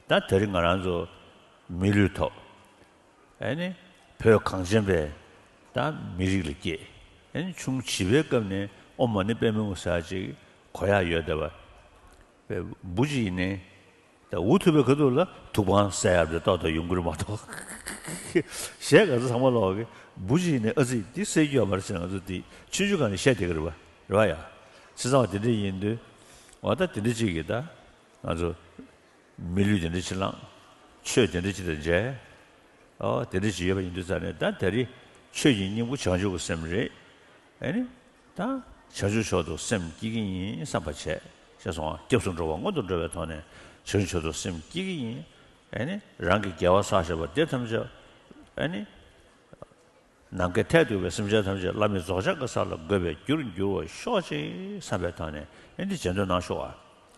ད་དེ་རིང་ང་རང་ཚོ་མི་ལུས་ཐོབ། ཨེ་ནི་བོད་གངས་ཅན་པའི་ད་མི་རིགས་ལ་སྐྱེས། ཨེ་ནི་ཆུང་བྱིས་པའི་སྐབས་ནས་ཨོཾ་མ་ཎི་པདྨེ་ཧཱུྃ་ཟེར་ཅིག་གོ་ཡག་ཡོད་བསྡད་པ། བུ་གཅིག་ཡིན་ནའི། ད་འུ་ཐུག་པའི་ཁ་ཐུག་ལ་ཐུག་པ་གསལ་ཡག་དེ་ཏོག་ཏོག་ཡོང་གི་རེད་མ་གཏོགས། གཞས་ག་ཚོད་ཚང་མ་ལོག་གི་བུ་གཅིག་ཡིན་ནའི་ཨ་ཙི་དེ་གསལ་རྒྱུ་ཡོད་མ་རེད་ཟེར་ང་ཚོ་དེ་ཆུང་ཆུང་སྒང་ནས་བཤད་བསྡད་ཀྱི་རེད་པ། རེད་པ་ཡ། བྱས་ཙང་བ་དེ་འདྲ་ཡིན་དུས། འོ་ད་དེ་འདྲ་ཅིག་གིས་ད་ང་ཚོ། མི་ལུས་དེ་འདྲ་ཅིག་བླངས། ཆོས་དེ་འདྲ་ཅིག་དང་མཇལ། ཨོ་དེ་འདྲ་ཅིག་ཡོད་པ་ཡིན་དུས་ཙང་ནས་ད་དེ་རིང་ཆོས་ཀྱི་སྙིང་པོ་བྱང་ཆུབ་ཀྱི་སེམས་རེད། ཨེ་ནི། ད་བྱང་ཆུབ་མཆོག་ཏུ་སེམས་བསྐྱེད་ཀྱི་ཡིན་བསམ་པ་བྱས། ཞེས་སོང་ང་། སྐྱབས་སུ་འགྲོ་བ་སྔོན་དུ་འགྲོ་བའི་ཐོག་ནས་བྱང་ཆུབ་མཆོག་ཏུ་སེམས་བསྐྱེད་ཀྱི་ཡིན། ཨེ་ནི། རང་གི་དགེ་བ་བསགས་བཞག་པ་དེ་ཐམས་ཅད། ཨེ་ནི། ནམ་མཁའི་མཐས་གཏུགས་པའི་སེམས་ཅན་ཐམས་ཅད་བླ་མེད་རྫོགས་བྱང་གི་ས་ལ་འགོད་པའི་རྒྱུར་འགྱུར་བར་ཤོག་ཅིག་བསམ་པའི་ཐོག་ནས་ཨེ་འདི་རྗེས་ཟློས་གནང་ཤོག་ཨ།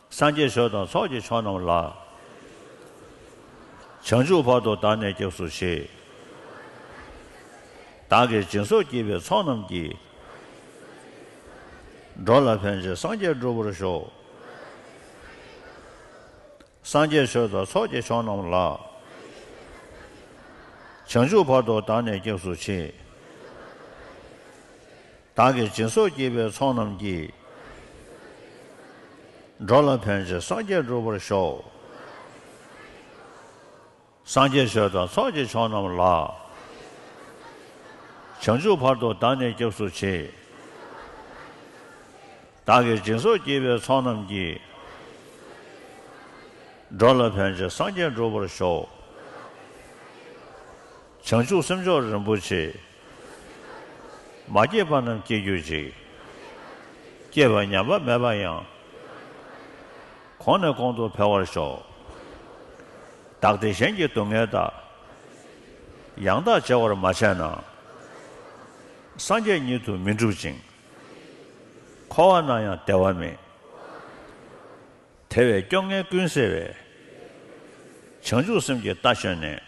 སངས་རྒྱས་ཆོས་དང་ཚོགས་ཀྱི་མཆོག་རྣམས་ལ། བྱང་ཆུབ་བར་དུ་བདག་ནི་སྐྱབས་སུ་མཆི། བདག་གིས་སྦྱིན་སོགས་བགྱིས་པའི་ཚོགས་རྣམས་ཀྱིས། འགྲོ་ལ་ཕན་ཕྱིར་སངས་རྒྱས་འགྲུབ་པར་ཤོག། སངས་རྒྱས་ཆོས་དང་ཚོགས་ཀྱི་མཆོག་རྣམས་ལ། བྱང་ཆུབ་བར་དུ་བདག་ནི་སྐྱབས་སུ་མཆི། བདག་གིས་སྦྱིན་སོགས་བགྱིས་པའི་ཚོགས་རྣམས་ཀྱིས། འགྲོ་ལ་ཕན་ཕྱིར་སངས་རྒྱས་འགྲུབ་པར་ཤོག། སངས་རྒྱས་ཆོས་དང་ཚོགས་ཀྱི་མཆོག་རྣམས་ལ། བྱང་ཆུབ་བར་དུ་བདག་ནི་སྐྱབས་སུ་མཆི། བདག་གིས་སྦྱིན་སོགས་བགྱིས་པའི་ཚོགས་རྣམས་ཀྱིས། འགྲོ་ལ་ཕན་ཕྱིར་སངས་རྒྱས་འགྲུབ་པར་ཤོག། བྱང་ཆུབ་སེམས་མཆོག་རིན་པོ་ཆེ། མ་སྐྱེས་པ་རྣམས་སྐྱེ་གྱུར་ཅིག། སྐྱེས་པ་ཉམས་པ་མེད་པ་ཡང་། གོང་ནས་གོང་དུ་འཕེལ་བར་ཤོག། བདག་བདེ་གཞན་གྱི་སྡུག་བསྔལ་དག། ཡང་དག་བྱེ་བར་མ་བྱས་ན། སངས་རྒྱས་ཉིད་དུ་མི་འགྲུབ་ཅིང་། འཁོར་བ་ན་ཡང་བདེ་བ་མེད། དེ་བས་སྐྱོ་ངལ་ཀུན་སེལ་བའི། བྱང་ཆུབ་སེམས་ཀྱི་རྟ་བཞོན་ནས།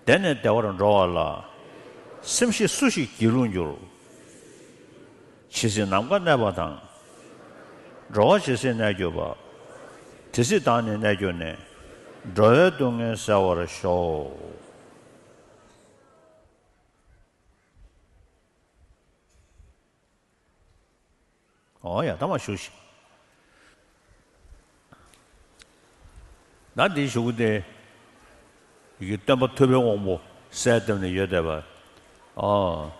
བདེ་ནས་བདེ་བར་འགྲོ་བ་ལ། སེམས་ཤེས་སུ་ཞིག་སྒྱིད་ལུག་འགྱུར། ཇི་སྲིད་ནམ་མཁའ་གནས་པ་དང་། འགྲོ་བ་ཇི་སྲིད་གནས་གྱུར་པ། དེ་སྲིད་བདག་ནི་གནས་གྱུར་ནས། འགྲོ་བའི་སྡུག་བསྔལ་སེལ་བར་ཤོག། ཨོ་ཡ་ད་མ་ཞུ་ཞིག་ད་འདི་ཞུ་གི་དེ། ཡི་གེ་སྟོན་པ་ཐུབ་པའི་དབང་པོ་གསལ་བཏབ་ནས་ཡོད་བསྡད་པ། ཨོ།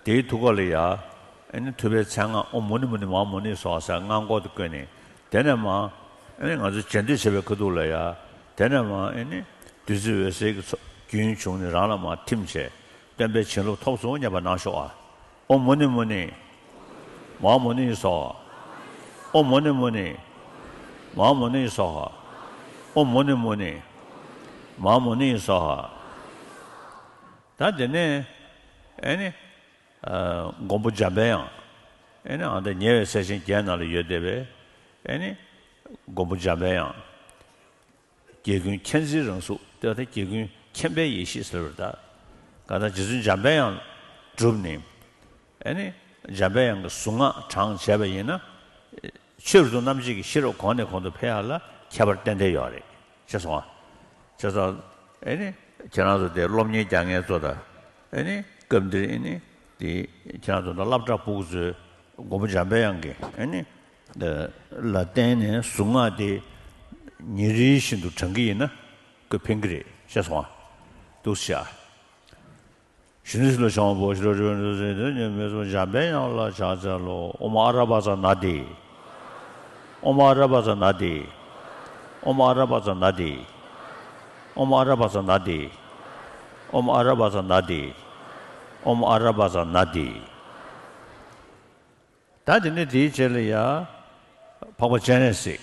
དེའི་ཐུགས་ཀ་ལ་ཡ། ཨེ་ནི་ཐུབ་པའི་མཚན་སྔགས་ཨོཾ་མུ་ནེ་མུ་ནེ་མ་ཧཱ་མུ་ནེ་སྭཱ་ཧཱ་ཟེར་སྔགས་འགོ་དེ་བཀོད་ནས། དེ་ནས་མ། ཨེ་ནི་ང་ཚོས་རྗེས་ཟློས་བྱེད་པའི་ཁ་ཐུག་ལ་ཡ། དེ་ནས་མ་ཨེ་ནི། བདུད་རྩི་འོད་ཟེར་གྱི་ཚོགས་རྒྱུན་བྱུང་ནས་རང་ལ་མ་ཐིམ་བྱས། སྟོན་པའི་བྱིན་རླབས་ཐོབ་སོང་སྙམ་པ་གནང་ཤོག་ཨ། ཨོཾ་མུ་ནེ་མུ་ནེ། མ་ཧཱ་མུ་ནེ་སྭཱ་ཧཱ། ཨོཾ་མུ་ནེ་མུ་ནེ། མ་ཧཱ་མུ་ནེ་སྭཱ་ཧཱ། ཨོཾ་མུ་ནེ་མུ་ནེ། མ་ཧཱ་མུ་ནེ་སྭཱ་ཧཱ། ད་དེ་ནས། ཨེ་ནི། ཨ། མགོན་པོ་འཇམ་པའི་དབྱངས། ཨེ་ནི་ཨ་ད་ཉེ་བའི་སྲས་ཆེན་བརྒྱད་ནང་ལ་ཡོད་བསྡད་པའི། ཨེ་ནི། མགོན་པོ་འཇམ་པའི་དབྱངས། རྒྱལ་ཀུན་མཁྱེན་བརྩེའི་རང་གཟུགས་དེ་ལ་ད་རྒྱལ་ཀུན་མཁྱེན་པའི་ཡེ་ཤེས་ཟེར་བ་ད། ག་ད་རྗེ་བཙུན་འཇམ་པའི་དབྱངས་གྲུབ་ནས། ཨེ་ནི། འཇམ་པའི་དབྱངས་ཀྱི་གཟུངས་སྔགས་བགྲངས་བྱས་པ་ཡིན་ན། ཆོས་རབ་ཏུ་རྣམ་འབྱེད་ཀྱི་ཤེས་རབ་གོང་ནས་གོང་དུ་འཕེལ་ཡག་ལ་ཁྱད་པར་ཏན་ཏན་ཡོད་རེད། ཤེས་སོང་ཨ། ཤེས་སོང་། ཨེ་ནི། ཁྱེད་རང་ཚོ་དེ་སློབ་གཉེར་རྒྱག་མཁན་ཚོ་དང་། ཨེ་ནི། སྐབས་འདིར་ཨེ་ནི། དེ་ཁྱེད་རང་ཚོ་དང་སློབ་གྲྭ་ཕྲུ་གུ་ཚོས་མགོན་པོ་འཇམ་པའི་དབྱངས་ཀྱི་ཨེ་ནི། ལ་བརྟེན་ནས་གཟུངས་སྔགས་དེ་ཉིན་རེ་བཞིན་དུ་བགྲང་གི་ཡིན་ན་ཁོས་ཕན་གི་རེད། ཤེས་སོང་ཨ། འདུག་སེ་བྱ། ཞུ་ནི་ཞུ་ལ་བྱང་བ་པོ་ཞུ་རོ་ཞུ་རོ་ཞུ་རོ་ཞུ་རོ་ཉོན་མོངས་སོགས་འཇམ་པའི་དབྱངས་ལ་ཕྱག་འཚལ་ལོ། ཨོཾ་ཨ་ར་པ་ཙ་ན་དྷཱིཿ། ཨོཾ་ཨ་ར་པ་ཙ་ན་དྷཱིཿ། ཨོཾ་ཨ་ར་པ་ཙ་ན་དྷཱིཿ། ཨོཾ་ཨ་ར་པ་ཙ་ན་དྷཱིཿ། ཨོཾ་ཨ་ར་པ་ཙ་ན་དྷཱིཿ། ཨོཾ་ཨ་ར་པ་ཙ་ན་དྷཱིཿ། ད་དེ་ནས་དེའི་རྗེས་ལ་ཡ། འཕགས་པ་སྤྱན་རས་གཟིགས།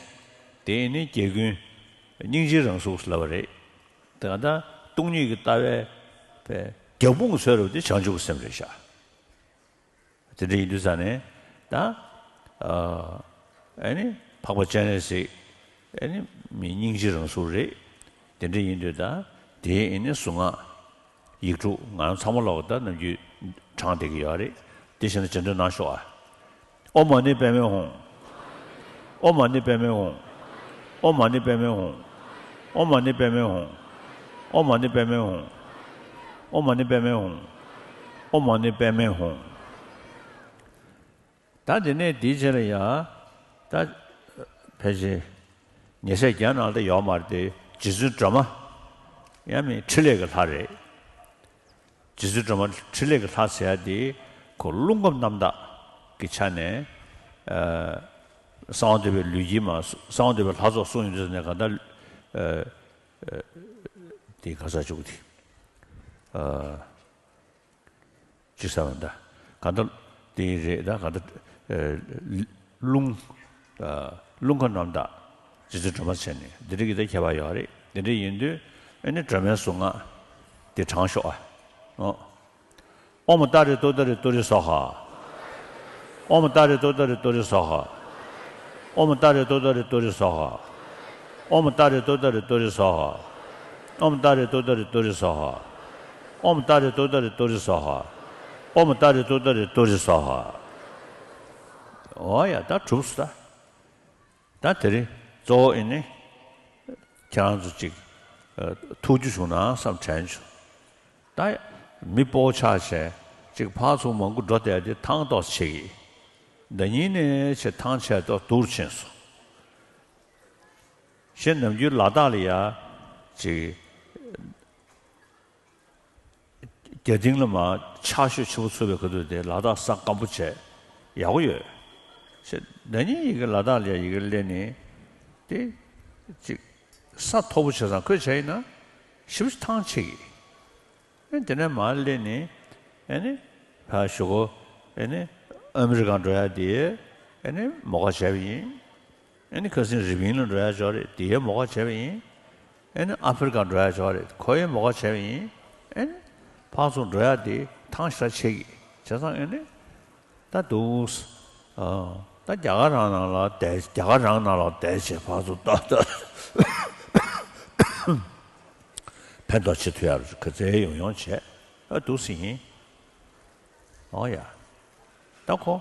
དེ་ནི་རྒྱལ་ཀུན་སྙིང་རྗེའི་རང་གཟུགས་ལབ་པ་རེད། དེ་ག་ད་སྟོང་ཉིད་ཀྱི་ལྟ་བའི་བའི་རྒྱབ་དཔུང་ཚོས་རབ་དེ་བྱང་ཆུབ་ཀྱི་སེམས་རེད་ཤག་དེ་འདྲ་ཡིན་དུས་ཙང་ནས་ད། ཨ་ནི་འཕགས་པ་སྤྱན་རས་གཟིགས། ཨ་ནི་མི་སྙིང་རྗེའི་རང་གཟུགས་རེད། དེ་འདྲ་ཡིན་དུས་ད་དེའི་ཨ་ནི་གཟུངས་སྔགས། ཡིག་དྲུག་ང་རང་ཚང་མ་ལོག་ད་ནམ་རྒྱུན་བགྲང་བསྡད་ཀྱི་ཡོད་རེད། དེ་བཞིན་དུ་རྗེས་ཟློས་གནང་ཤོག་ཨ། ཨོཾ་མ་ཎི་པདྨེ་ཧཱུྃ། ཨོཾ་མ་ཎི་པདྨེ་ཧཱུྃ། ཨོཾ་མ་ཎི་པདྨེ་ཧཱུྃ། ཨོཾ་མ་ཎི་པདྨེ་ཧཱུྃ། ཨོཾ་མ་ཎི་པདྨེ་ཧཱུྃ། ཨོཾ་མ་ཎི་པདྨེ་ཧཱུྃ། ཨོཾ་མ་ཎི་པདྨེ་ཧཱུྃ། ད་དེ་ནས་དེའི་རྗེས་ལ་ཡ། ད་ཕལ་ཆེར་ཉེ་ཆར་རྒྱ་ནང་ལ་ཡོད་མ་རེད་དེ། རྗེ་བཙུན་སྒྲོལ་མ། ཡང་མིན་འཕྲིན་ལས་ཀྱི་ལྷ་རེད། རྗེ་བཙུན་སྒྲོལ་མ་འཕྲིན་ལས་ཀྱི་ལྷ་ཟེར་ཡ་དེ་ཁོ་རླུང་ཁམས་རྣམ་དག་གི་ཆ་ནས། ཨ། གསང་བ་འདུས་པའི་ལུས་དཀྱིལ་མ་གསང་བ་འདུས་པའི་ལྷ་ཚོགས་གསུང་ཡོང་དུས་ནས་གང་ལྟར། ཨ། ཨ། དེ་ག་ས་བཅུག་དེ། ཨ། ཅི་ཟེར་བ་འདྲ། གང་ལྟར་དེ་རེད་ད། གང་ལྟར། ཨ། རླུང་། ཨ། རླུང་ཁམས་རྣམ་དག་རྗེ་བཙུན་སྒྲོལ་མ་ཟེར་ནས་འདི་འདྲ་གི་ད་ཁྱད་པར་ཡོད་རེད། དེ་འདྲ་ཡིན་དུས་ཨ་ནི་སྒྲོལ་མའི་གཟུངས་སྔགས་དེ་བགྲང་ཤོག་ཨ། ཨོ། ཨོཾ་ཏཱ་རེ་ཏོ་ཏཱ་རེ་ཏུ་རེ་སྭཱ་ཧཱ། ཨོཾ་ཏཱ་རེ་ཏོ་ཏཱ་རེ་ཏུ་རེ་སྭཱ་ཧཱ། ཨོཾ་ཏཱ་རེ་ཏོ་ཏཱ་རེ་ཏུ་རེ་སྭཱ་ཧཱ། ཨོཾ་ཏཱ་རེ་ཏོ་ཏཱ་རེ་ཏུ་རེ་སྭཱ་ཧཱ། ཨོཾ་ཏཱ་རེ་ཏོ་ཏཱ་རེ་ཏུ་རེ་སྭཱ་ཧཱ། ཨོཾ་ཏཱ་རེ་ཏོ་ཏཱ་རེ་ཏུ་རེ་སྭཱ་ཧཱ། ཨོཾ་ཏཱ་རེ་ཏོ་ཏཱ་རེ་ཏུ་རེ་སྭཱ་ཧཱ། ཨོ་ཡ་ད་གྲུབ་སོང་ད། ད་དེ་རིང་གཙོ་བོ་ཨེ་ནི་ཁྱེད་རང་ཚོ་ཅིག་ཨ། ཐུགས་རྒྱུས་བྱུང་ན་བསམ་དྲན་བྱུང་། ད་མི་སྤོ་ཆགས་བྱས་ཅིག་ཕར་ཚུར་མང་པོ་འགྲོ་བསྡད་དེ་ཐང་ཏོག་ཙམ་ཆེ་གི། ཟླ་ཉིན་ནས་ཆེ་ཐང་ཆད་ཏོག་སྡུག་རུ་ཕྱིན་སོང་། ཞེས་ནམ་རྒྱུན་ལ་དྭགས་ལ་ཡ་ཅིག་རྒྱ་སྟེང་ལ་མར་ཆར་ཞོད་ཆེན་པོ་ཚུགས་པའི་ཁ་ཐུག་དེ་ལ་དྭགས་ས་སྐམ་པོ་བྱས་ཡག་པོ་ཡོད། ཞེས་ཟླ་ཉིན་ཡི་གེ་ལ་དྭགས་ལ་ཡ་ཡི་གེ་སླེབས་ནས་དེ་ཅིག་ས་མཐོ་པོ་བྱས་ཙང་ཁོས་བྱས་ཡིན་ན་ཞེ་པོ་ཅིག་ཐང་ཆད་གི། ཨེ་དེ་ནས་མར་སླེབས་ནས་ཨེ་ནི་ཕར་གཞུག་གུ་ཨེ་ནི་ཨ་མི་རི་ཀ་འགྲོ་ཡ་དེ་ཨེ་ནི་མོ་ཁ་བྱས་པ་ཡིན། ཨེ་ནི་ཁ་སང་རི་པིན་ལ་འགྲོ་ཡ་ཅིག་ཡོད་རེད། དེ་ཡང་མོ་ཁ་བྱས་པ་ཡིན། ཨེ་ནི་ཨ་ཧྥེ་རི་ཀ་འགྲོ་ཡ་ཅིག་ཡོད་རེད། ཁོ་ཡང་མོ་ཁ་བྱས་པ་ཡིན། ཨེ་ནི་ཕར་ཚུར་འགྲོ་ཡ་དེ་ཐང་ཤ་ཆད་གི། བྱས་ཙང་ཨེ་ནི་ད་འདུག་སེ། ཨ། ད་རྒྱ་གར་རང་ནང་ལ་བསྡད། རྒྱ་གར་རང་ནང་ལ་བསྡད་བྱས་ཕར་ཚུར་ཏོག་ཏོག་ཕན་ཐོགས་བྱེད་ཐུབ་ཡ་རུ་ག་ཚད་ཡོང་ཡོང་བྱས། ཨ། འདུག་སེ་ཡིན། ཨོ་ཡ། ད་ཁོ།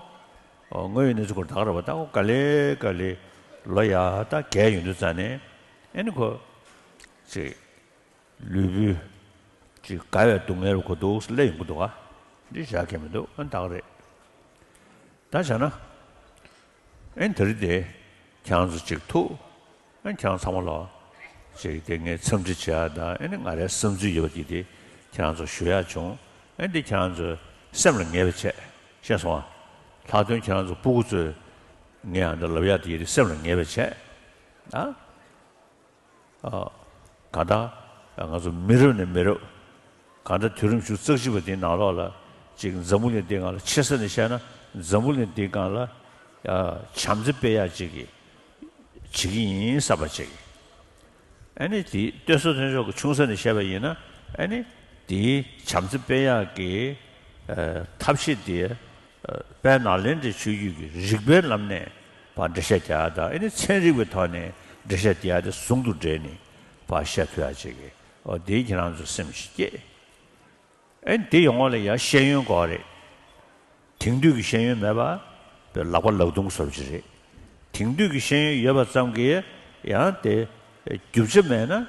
ཨོ། དངོས་ཡོད་གནས་ཚུལ་སྐོར་ད་ག་རེད་པ། ད་ཁོ་ག་ལེ་ག་ལེ་ལོ་ཡ་ད་རྒས་ཡོང་དུས་ཙང་ནས་ཨེ་ནི་ཁོ་ཅིག་ལུས་པོའི་ཅིག་རྒ་བའི་སྡུག་བསྔལ་རུ་ཁོ་འདུག་སེ་སླེབས་ཡོང་གི་འདུག་ག་འདི་བཞག་གི་མི་འདུག་ཨ། ད་ག་རེད། ད་བྱས་ན། ཨེ་དེ་རིང་དེ་ཁྱེད་རང་ཚོ་ཅིག་ཐུག་ཨེ་ཁྱེད་རང་ཚང་མ་ལ་ཅིག་དེ་ངས་འཚམས་འདྲི་བྱེད་ཡ་དང་། ཨེ་ནི་ང་རའི་བསམ་ཚུལ་ཡོད་པ་དེ་དེ་ཁྱེད་རང་ཚོ་ཞུ་ཡ་བྱུང་། ཨེ་འདི་ཁྱེད་རང་ཚོ་སེམས་ལ་ངེས་པ་བྱས། ཤེས་སོང་ཨ། ལྷག་དོན་ཁྱེད་རང་ཚོ་སྤུ་གུ་ཚོས་ངས་ཨ་འདི་ལབ་ཡ་དེ་དེ་སེམས་ལ་ངེས་པ་བྱས་ཨ། ཨ། གང་ལྟར་ང་ཚོ་མི་རབས་ནས་མི་རབས། གང་ལྟར་དུས་རིམ་བཅུ་རྩ་གཅིག་པ་དེའི་ནང་ལོགས་ལ་ཅིག་འཛམ་བུ་གླིང་འདིའི་སྒང་ལ་ཆེ་ས་ནས་བཤད་ན་འཛམ་བུ་གླིང་འདིའི་སྒང་ལ་ཨ་བྱམས་བརྩེ་སྤེལ་ཡག་ཅིག་གི་བྱེད་ཀྱི་ཡིན་བསམ་པ་ཅིག་ཨ་ནི་དེ་སྟོད་སོག་ལྷོ་ཕྱོགས་ཀྱི་ཆུང་ས་ནས་བཤད་པ་ཡིན་ན། ཨ་ནི་དེའི་བྱམས་བརྩེ་སྤེལ་ཡག་གི་ཨ་ཐབས་ཤེས་དེ་ཨ་དཔལ་ནཱ་ལེནྡྲའི་ཆོས་བརྒྱུད་ཀྱི་རིག་པའི་ལམ་ནས་ཕར་འགྲེལ་བཤད་རྒྱག་ཡ་དང་། ཨ་ནི་ཚན་རིག་པའི་ཐོག་ནས་འགྲེལ་བཤད་རྒྱག་ཡ་དེ་ཟུང་དུ་འབྲེལ་ནས་ཕར་བཤད་ཐུབ་ཡ་ཅིག་གི་ཨོ་དེ་ཁྱེད་རང་ཚོ་སེམས་ཤིག་སྐྱེད། ཨེ་དེ་ཡོང་བ་ལ་ཡང་ཤེས་ཡོན་དགོས་རེད། དེང་དུས་ཀྱི་ཤེས་ཡོན་མེད་པ་པའི་ལག་པ་ལག་རྡུང་བཟོ་བ་ཅིག་རེད། དེང་དུས་ཀྱི་ཤེས་ཡོན་ཡོད་པ་ཙམ་གྱིས་ཡང་དེ་རྒྱུ་ཆ་མེད་ན་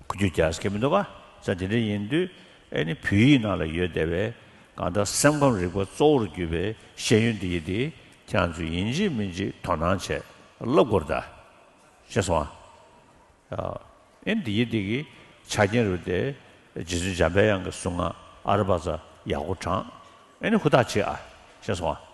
ཁུ་རྒྱུ་རྒྱག་ས་གི་མི་འདུག་ག་ས་དེ་འདྲ་ཡིན་དུས་ཨེ་ནི་བོད་ཡིག་ནང་ལ་ཡོད་བསྡད་པའི་གང་ལྟར་སེམས་ཁམས་རིག་པ་གཙོ་བོར་གྱུར་པའི་ཤེས་ཡོན་འདི་ཡི་དེ་ཁྱེད་རང་ཚོས་ཡིན་གཅིག་མིན་གཅིག་དོ་སྣང་བྱས་བསླབ་དགོས་རེད་ད། ཤེས་སོང་ཨ། ཨེ་འདི་ཡི་འདི་གི་ཆ་རྐྱེན་རུ་དེ་རྗེ་བཙུན་འཇམ་པའི་དབྱངས་ཀྱི་གསུང་ངག་ཨ་ར་པ་ཙ་ཡག་པོ་དྲངས། ཨེ་ནི་ཧུར་ཐག་བྱེད་ཨ། ཤེས་སོང་ཨ།